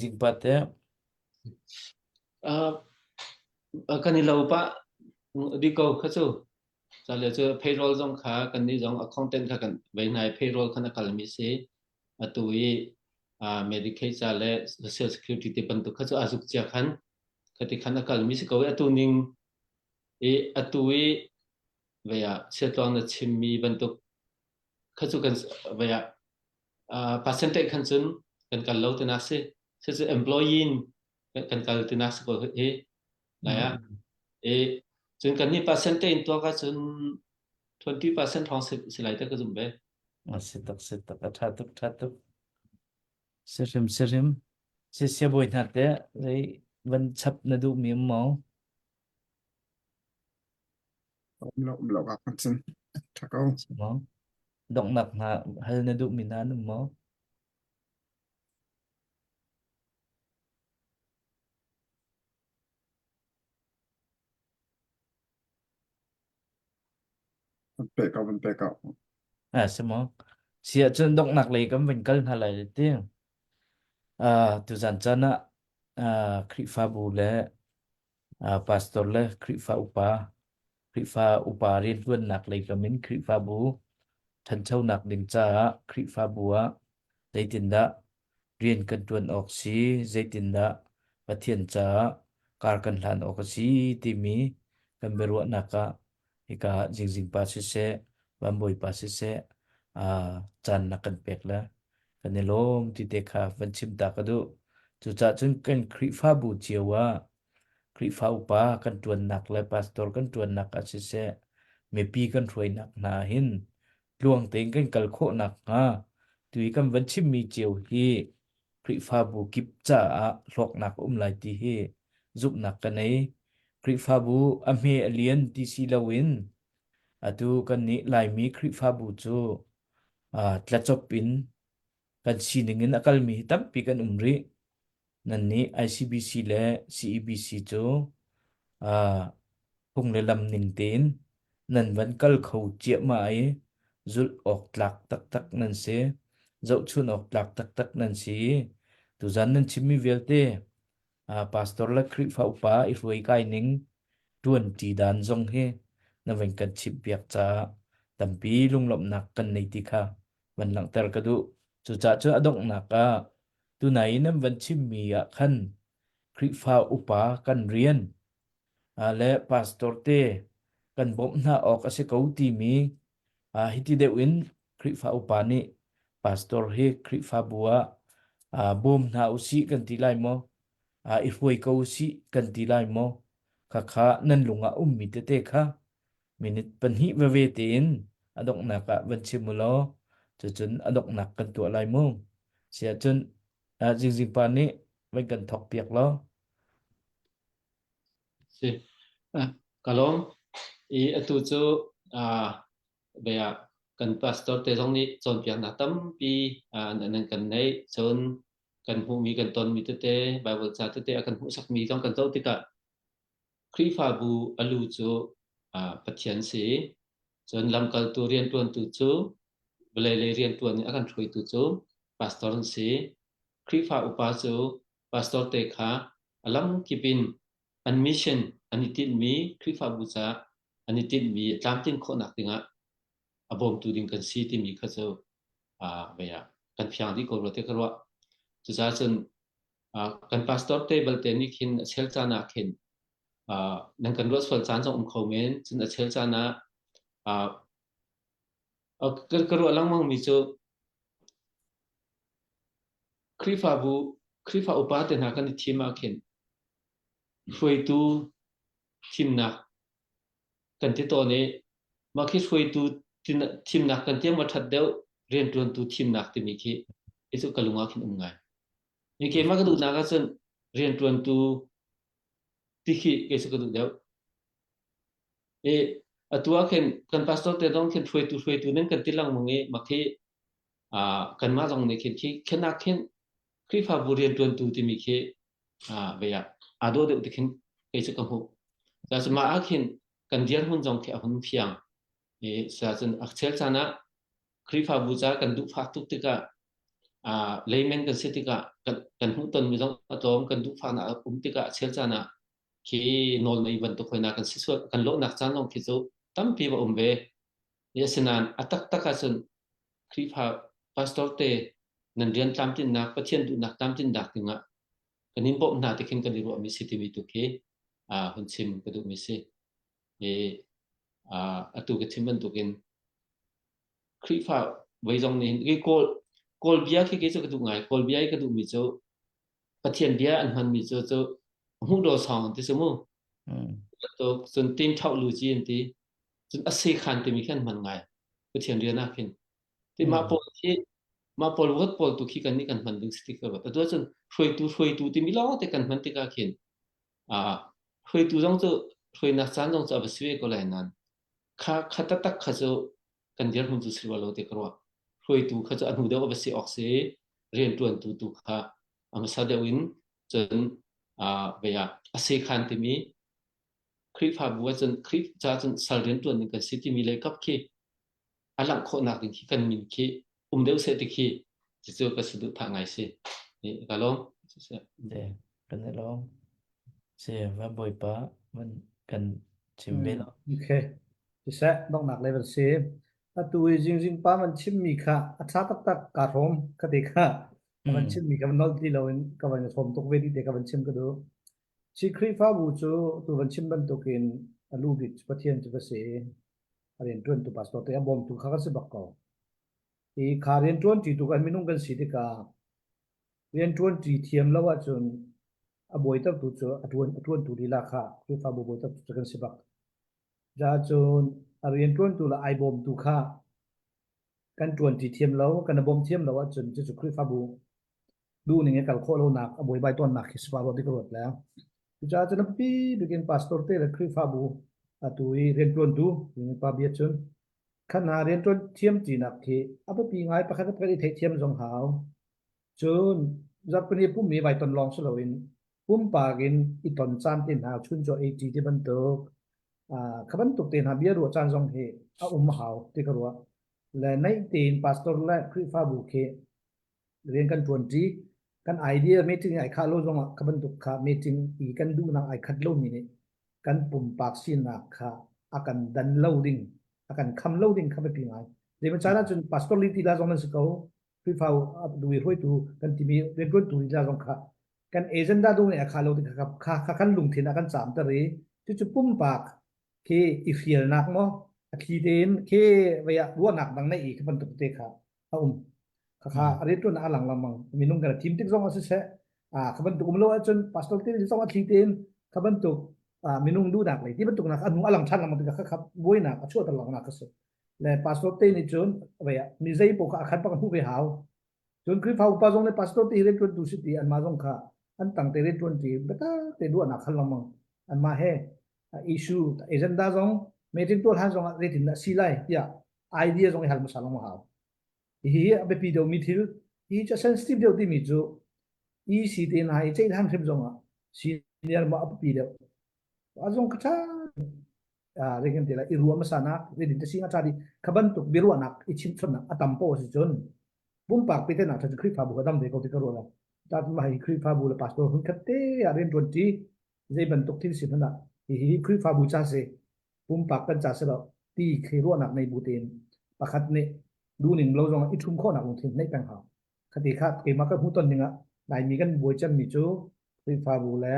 Zingpa te. Uh, kan i lo pah di ko kha cu. Cale cu payroll zong kha kan nih zong accountant kha kan vei hna i payroll khan a kalmi si. Atu i uh, Medicaid ca le Social Security te bantuk kha cu a zuk cia khan khati khan a kalmi si ko i atu ning i atu i vei ah siatluang na chimmi bantuk kha cu kan vei ah uh, percentage khan cun kan kal lo tinak si si cu employee in kan kal tinak si ko hi lai ah e cun kan nih percentage in tuak ahcun 20% hrawng si, si lai te ka zum ve si tak si tak a tha tuk tha tuk si hrim si hrim si siabawi hna te zei van chap na duh mi um maw Um lo um lo ka kan cun tha ko maw Donghnak hna hal na duhmi hna an um maw? Van pe ko, van pe ko. Ah, si maw? Si ahcun donghnak lei kan van kal hna lai ti. Ah, tuzan caan ah ah, Khrihfabu le ah, pastor le Khrihfa upa Khrihfa upa rianṭuannak lei kam in Khrihfabu ṭhanchonak ding caah Khrihfabu ah zeitindah rian kan ṭuan awk si, zeitindah Pathian caah kar kan hlan awk a si timi kan biaruahnak ah hika ah Zingzing pa siseh, Van Bawipa siseh, aa caan na kan pek le kan i lawm ti te kha van chim ta ka duh. Cucaah cun kan Khrihfabu cio ah. Khrihfa upa kan ṭuannak le pastor kan ṭuannak ah siseh, mipi kan hruainak hna hin tluang tein kan kal khawh nakhnga tu i kan van chimmi cio hi Khrihfabu kip caah hlawknak a um lai ti hi zumhnak ka nei. Khrihfabu a hme a lian ti si loin atu kannih Laimi Khrihfabu cu uh, tlacop in kan sining in a kalmi hi tampi kan um rih. Nannih ICBC le CEBC cu uh, phung le lam ning tein nan van kal kho ciahmah i zulh awk tlak taktak nan si. Zohchun awk tlak taktak nan si i tuzan nan chimmi vialte uh, pastor le Khrihfa upa i hruai kai ning ṭuanṭi dan zong hi na van kan chimhpiak caah tampi lunglawmhnak kan nei ti kha van langhter ka duh. Cucaah cu a donghnak ah tunai i nan van chimmi ah khan Khrihfa upa kan rian le pastor te kan bawmh hna awk a si ko timi hiti deuh in Khrihfa upa nih pastor hi Khrihfabu ah bawm hna usih kan ti lai maw? I hruai ko usih kan ti lai maw? Khakha nan lung ah ummi tete kha minute pahnih veve tein a donghnak ah van chim u law cucun a donghnak kan tuah lai mu. Siahcun Zingzing pa nih van kan thawk piak law. Si. Ka lawm. I atu cu bia kan pastor te zong nih cawnpiaknak tampi nan kan neih. Cun kan hmuhmi kan tonmi tete Bible ca tete a kan hmuhsakmi zong kan zoh tikah Khrihfabu a lu cu Pathian si. Cun lamkaltu rianṭuantu cu vawlei lei rianṭuan in a kan hruaitu cu pastor an si. Khrihfa upa cu pastor te kha a lamkip in an mission an i tinhmi Khrihfabu caah an i tinhmi tlamtlin khawhnak dingah a bawmtu ding kan si timi kha cu kan fiang dih ko rua ti ka ruah. Cucaah cun kan pastor te balte nih khin a chel caan ah khin nan kan ruah sual caan zong um kho men cun a chel caan ah ka ruah lengmang mi cu Khrihfabu Khrihfa upa te hna kan i thim ah khin hruaitu thimnak kan ti tawn i mah khi hruaitu thimnak kan tiang ma ṭhat deuh rianṭuantu thimnak timi khi hi cu ka lung ah khin um ngai. Mi keimah ka duhnak ahcun rianṭuantu ti khi kei cu ka duh deuh. I atu ah khin kan pastor te zong khin hruaitu hruaitu nan kan ti lengmang i mah khi kanmah zong nih khin khi khenak khin Khrihfabu rianṭuantu timi khi ve ah aa dawh deuh ti khin kei cu ka hmuh. Cucaah mah ah khin kan dirhmun zong khi a hun fiang. I cun a chel caan ah Khrihfabu ca kan duhfak tuk tikah layman kan si tikah kan, kan hmuhtonmi zong a tlawm kan duhfaknak a um tikah a chel caan ah khi nawl nei bantuk hoina kan si sual kan lawhnak caan zong khi cu tampi va um ve. Asinain a taktak ahcun Khrihfa pastor te nan rian tlamtlinnak Pathian duhnak tlamtlinnak dingah kan in bawmh hna ti khin kan i ruahmi si timi tu khi hun chim ka duhmi si. I atu ka chim bantukin Khrihfa voi zong nih hin kawl kawl bia khi kei cu ka duh ngai kawl bia i ka duhmi cu Pathian bia an hmanmi cu cu hmuh daw sawng an ti cu mu cun tin thau lu ci an ti cun a se khan timi khi an hman ngai Pathian rian ah khin ti mah pawl khi mah pawl word pawl tu khi kan nih kan hman ding si ti ka ruat atu cun hruaitu hruaitu timi lawng te kan hman tikah khin a hruaitu zong cu hruainak caan zong cu a va si ve ko lai nain kha kha taktak kha cu kan dirhmun cu si rua lo ti ka ruah hruaitu kha cu a hnu deuh a va si awk si rianṭuantu tu kha a hmasa deuh in cun ve ah a sekhan timi Khrihfabu ah cun Khrih ca cun sal rianṭuan ding kan si timi lei kap khi a langh khawhnak ding khi kan min khi um deuh seh ti khi cucu ka saduhthah ngai si. Ka lawm. Kan i lawm. Si va bawipa van kan chim ve lo. Okay. Siseh, donghnak lei van si. Atu i zingzing pa van chimmi kha a ṭha taktak kaa hrawm ka ti kha. Ka van chimmi ka van nolh ti loin ka van i hrawm tuk ve dih te ka van chim ka duh. Si Khrihfabu cu tu van chim bantukin a lu bik cu Pathian cu va si i a rianṭuantu pastor te a bawmtu kha kan si bak ko. I kha rianṭuanṭi tu kan minung kan si tikah rianṭuanṭi thiam lo ahcun. A bawitertu cu a ṭuan a ṭuantu lila kha Khrihfabu bawitertu cu kan si bak. Cun a rianṭuantu le ai bawmtu kha kan ṭuanṭi thiam lo, kan i bawm thiam lo ahcun cucu Khrihfabu duhning i kal khawh lonak a buaibai tawnnak khi si pah rua ti ka ruat le. Cucaah cun a biapi bik in pastor te le Khrihfabu atu i rianṭuantu pa bia cun khan hna rianṭuan thiam tinak khi a biapi ngai pakhat le pakhat i theihthiam zong hau. Cun zarhpini pummi vai ton lawng si loin pumpak in i ton caan te hna chuncaw ei ṭi ti bantuk kha bantuk te hna bia ruah caan zong hi a um hau ti ka ruah. Le naih tein pastor le Khrihfabu khi rian kan ṭuan ṭi. Kan idea meeting ai khah lo zongah kha bantuk kha meeting i kan duhnak ai khat lomi nih kan pumpak sinak kha a kan dan lo ding, a kan kham lo ding kha biapi ngai. Zeimaw caan ahcun pastor li ti la zong nan si ko, Khrihfa duhi hruaitu kan timi rianṭuantu lila zong kha kan agenda dong nih a khah lo ti kha kha kha kan lungthin ah kan caamter i cucu pumpak khi i hrialnak maw a thli tein khi vei ah ruahnak dang neih i khi bantuk te kha a um kha kha a rianṭuan a lang lengmang minung kan thim tik zong ah siseh a kha bantuk um lo ahcun pastor te zong a thli tein kha bantuk minung duhnak lei ti bantuk nak a hnu a lang ṭhan lengmang tikah kha kha buainak a chuahter lengmang ka si le pastor te nih cun vei ah mi zei paoh kha a khat bak hmuh ve hau cun Khrihfa upa zong nih pastor te hi rianṭuan tu si ti anmah zong kha an tang te rianṭuan ti biatak te ruahnak hal lengmang anmah he issue agenda zong meeting tuah hlan zong ah zeitin dah si lai tiah idea zong i hal hmasa lengmang hau hihi a biapi deuhmi thil hi cu sensitive deuh timi cu EC te hna i ceih hlan hrim zong ah senior ma a biapi deuh a zong kha ṭha zeikan ti lai i ruah hmasa nak zeitin te sing a ṭha di kha bantuk biaruahnak i chimhchonnak a tam po si cun pumpak pete nak cu Khrihfabu ka dam ve ko ti ka ruah lo ta mah hi Khrihfabu le pastor hun khat te ah rian ṭuan ṭi zei bantuk thil si hmanh ah hihi Khrihfabu ca si pumpak kan ca si lo ti khi ruahnak nei bu tein pakhat nih duhning lo zong i ṭhum khawhnak lungthin neih peng hau khati kha keimah ka hmuhton ning ah Laimi kan buai cemmi cu Khrihfabu le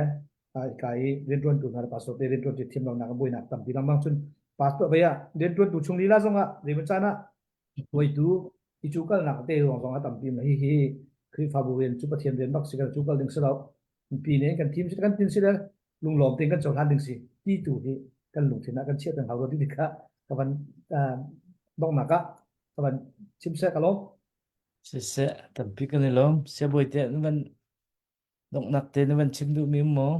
ka i rianṭuantu hna le pastor te rianṭuantu thiam lonak buainak tampi lengmang cun pastor vei ah rianṭuantu chung lila zong ah zeimaw caan ah hruaitu i cu kalnak te zong zong a tampi ma hihi Khrihfabu rian cu Pathian rian bak si kan cu kal ding si lo mipi nih kan thim si kan tin si le lunglawm tein kan cohlan ding si ti tu hi kan lungthin ah kan chiah peng hau ti kha ka van donghnak ah ka van chim seh ka lawm Siseh, tampi kan i lawm. Siabawi te na van donghnak te na van chim duhmi um maw?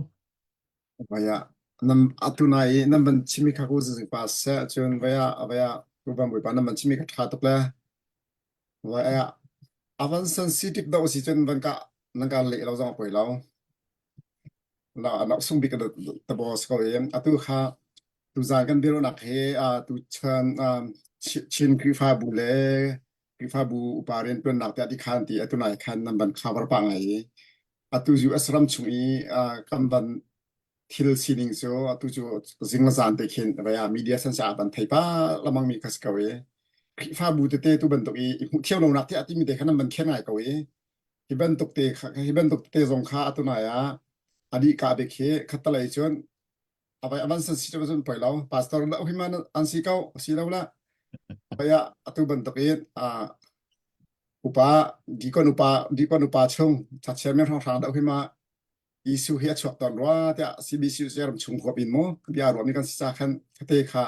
Vaya nam atu nai i nan van chimi kha ku zing pa seh cun vaya vaya tu van bawipa nan van chimi kha tha tuk le vaya avan sensitive do si cun van ka nan ka leh lo zong poi lo la anak sung bik ta boss ko i atu kha tuzan kan biaruahnak he tu chan Chin Khrihfabu le Khrihfabu upa rianṭuannak tiah ti khan ti atu nai khan nan van cover pah ngai i atu US ram chung i kan van thil sining cu atu cu zing le zan te khin vaya media san sa van thei pa lamang mi kha si ko i Khrihfabu tete tu bantuk i i hmuh thiam lonak tiah timi te khan nan van khen ngai ko i hi bantuk te hi bantuk te zong kha atu nai ah adi ka bik hi khattalei cun avai avan san si cun poi lo pastor la hi man an si ko si lo la vaya atu bantuk in a upa dikon upa dikon upa chung chachian men hrang hrang deuh hi ma Isu hi a chuak tawn rua tiah CBC ram chung huap in mu bia ruah mi kan si ca khan te kha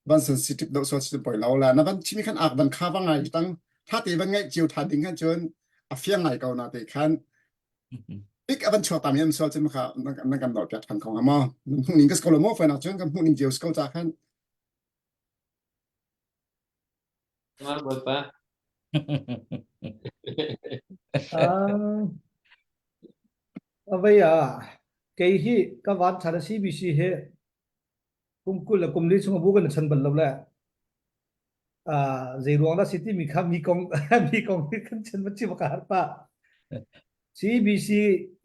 van sensitive deuh sual si poi lo la na van chimi khan ak van kha va ngai tang tha te van ngaih cio tha ding khan cun a fiang ngai ko na te khan ik avan chuak tam yam sual cun kha nan kan dor piak than ko ma hmuh ning ka sko lo mo fa nak cun kan hmuh ning cio sko cha khan Ma Bawipa. Avei ah kei hi ka van chan CBC hi kum 20 le kum li chung bu kan chan bal lo le zei ruang dah si timi kha mi kong mi kong hi kan chan ma chi ka har pa CBC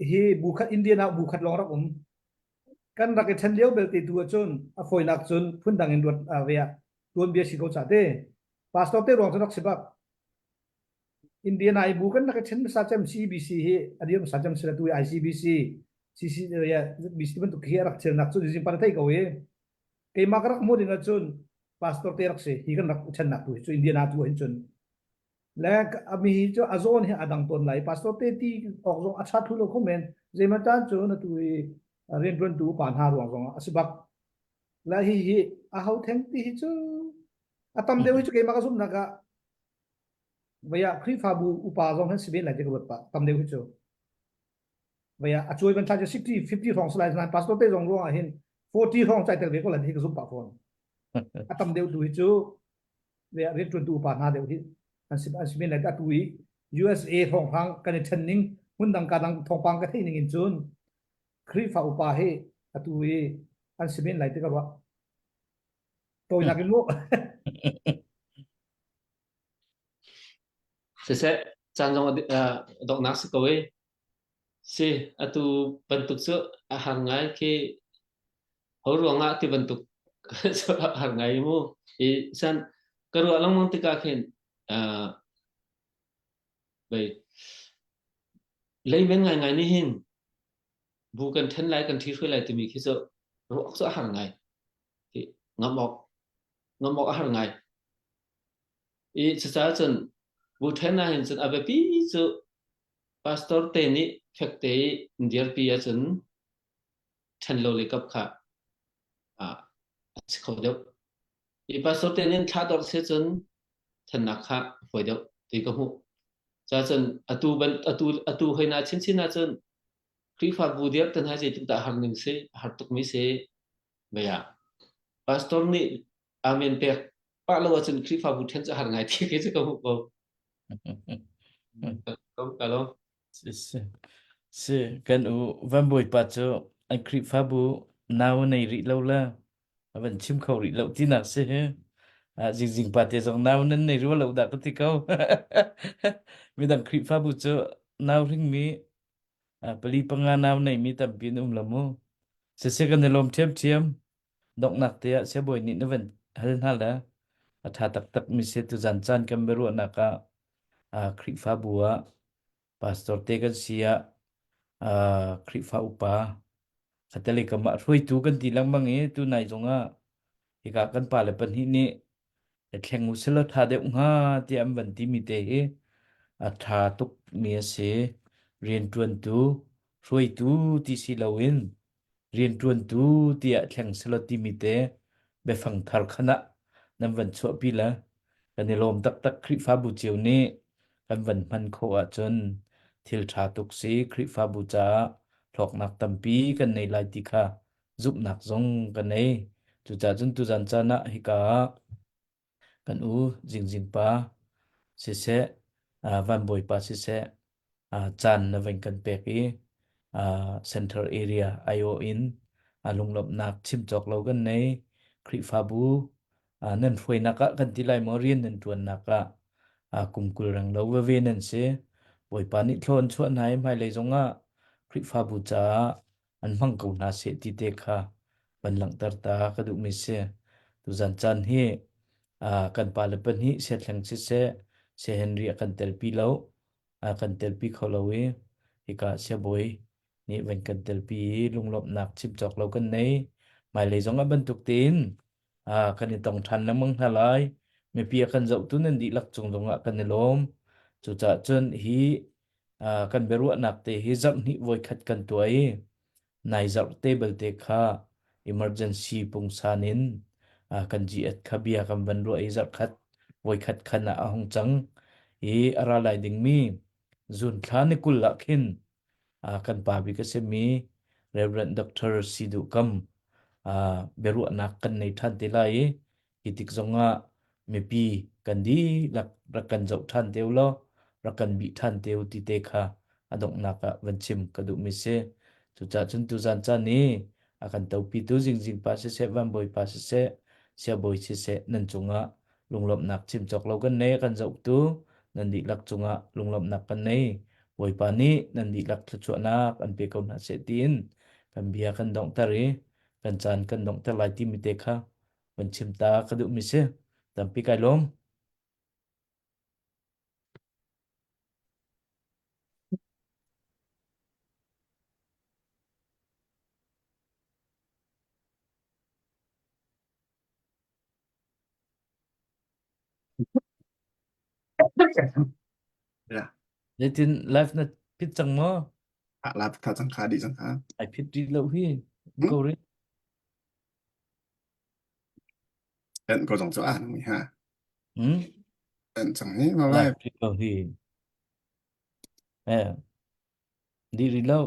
hi bu khat Indian ah bu khat lawng rak um kan rak i ṭhen lio belte tu ahcun a fawinak cun phundang in ruat ve ah tuanbia si ko ca te pastor te ruang cu rak si bak Indian ai bu kan rak i ṭhen hmasa cem CBC hi a dir hmasa cem sila tu ICBC CC BC bantuk hi a rak thilnak cu zing par thei ko i keimah ka rak hmuh ding ahcun pastor te rak si hi kan rak ṭhennak tu hi cu Indiana tu hin cun le ami hi cu a zawn hi a dang tawn lai pastor te ti awk zong a ṭha thlu lo kho men. Zeimaw caan cu na tu i rianṭuantu upa hna ruang zongah a si bak. La hi hi a ho theng ti hi cu a tam deuh hi cu keimah ka zumhnak ah vaya Khrihfabu upa zong han si men lai ti ka ruat pah tam deuh hi cu. Vaya a cuai ban thla cu 60 50 hrawng si lai nain pastor te zong ruang ah hin 40 hrawng chai tel ve ko lai ti ka zumh pah fawn. A tam deuh tu hi cu vaya rianṭuantu upa hna deuh hi an si an si men lai atu i USA thawnghrang kan i ṭhen ning hmundang ka dang thawngpang ka theih ning in cun Khrihfa upa hi atu i an si men lai ti ka ruah. Tawinak in mu. Siseh, caan zong a donghnak si ko i si atu bantuk cu a har ngai khi ho ruangah ti bantuk cu a har ngai mu. I san ka ruah lengmang tikah khin uh, leimen ngaingai nih hin bu kan ṭhen lai kan ṭhi hruai lai timi khi cu ruah cu a har ngai. Ngam awk ngam awk a har ngai. I cucaah cun bu ṭhen ah hin cun a biapi cu pastor te nih fekte i in dirpi ahcun ṭhen lo le kap kha a si kho deuh. I pastor te nih thla dor se cun ṭhennak kha a fawi deuh ti ka hmuh. Cacun atu ban atu atu hoi na chinchin ahcun Khrihfabu dirh tan hai zeitin dah har ning si, a har tukmi si. Bia. Pastor nih amen pek pah lo ahcun Khrihfabu ṭhen cu a har ngai ti khi cu ka hmuh ko. Ka lo. Si, si. Si, kan u Van Bawipa cu an Khrihfabu nau nei rih lo le a van chim kho rih lo tinak si hi. Ah, zingzing pa te zong nau nan nei rua lo dah ka ti ko. Midang Khrihfabu cu nau hringmi ah, pali panga nau neimi tampi an um lo mu. Siseh kan i lawm ṭhiamṭhiam. Donghnak te ah siabawi nih na van hal hna le a ṭha taktak mi si tuzan caan kan biaruahnak ah ah Khrihfabu ah pastor te kan si ah ah Khrihfa upa khattelei kam ah hruaitu kan ti lengmang i tunai zong ah hika kan pale pahnih nih thleng u selaw ṭha deuh hnga tiah an van timi te hi a ṭha tukmi a si. Rianṭuantu, hruaitu ti si loin rianṭuantu tiah thleng selaw timi te biafang thar khan ah nan van chuahpi le kan i lawm taktak Khrihfabu cio nih kan van hman khawh ahcun thil ṭha tuk si Khrihfabu caah hlawknak tampi kan nei lai ti kha zumhnak zong ka nei. Cucaah cun tuzan caan ah hika ah kan u Zingzing pa siseh, uh, Van Bawipa siseh, uh, caan na van kan pek i uh, Central Area IO in uh, lunglawmhnak chim cawk lo kan nei. Khrihfabu uh, nan hruainak ah kan ti lai maw rian nan ṭuannak ah uh, kum 20 reng lo veve nan si. Bawipa nih thlawn chuah hna i hmailei zongah Khrihfabu caah an hmang ko hna seh ti te kha van langhter ta ka duhmi si. Tuzan caan hi uh, kan pale pahnih Siathleng siseh, Saya Henry a kan telpi lo, a kan telpi kho lo i hika siabawi nih van kan telpi i lunglawmhnak chim cawk lo kan nei. Hmailei zong ah bantuk tein uh, kan i tong ṭhan lengmang hna lai. Mipi a kan zohtu nan dihlak cung zongah kan i lawm. Cucaah cun hi uh, kan biaruahnak te hi zarhhnih voikhat kan tuah i nai zarh te belte kha emergency pungsan in uh, kan GS kha bia kan van ruah i zarhkhat voikhat khan ah a hung cang i a ra lai dingmi zun thla ni 20 ah khin uh, kan pa bik a simi Reverend Dr. Sidu Kam uh, biaruahnak kan nei ṭhan te lai i Hi tik zongah mipi kan dihlak rak kan zoh ṭhan te u law rak kan bih ṭhan te u ti te kha a donghnak ah van chim ka duhmi si. Cucaah cun tuzan caan i a kan topitu Zingzing pa siseh, Van Bawipa siseh, Siabawi siseh nan cungah lunglawmhnak chim cawk lo kan nei a kan zohtu nan dihlak cungah lunglawmhnak kan nei. Bawipa nih nan dihlak thluachuahnak an pe ko hna seh tiin kan bia kan donghter i kan caan kan donghter lai timi te kha van chim ta ka duhmi si. Tampi kai lawm. Yeah. Zeitin live na pit cang maw? Ah la tha cang kha di cang kha. Ai phit rih lo hi. Ko rih. En ko zong cu ah mi ha. Hmm? En cang hi ma lai. Phit lo hi. Eh. Di rih lo.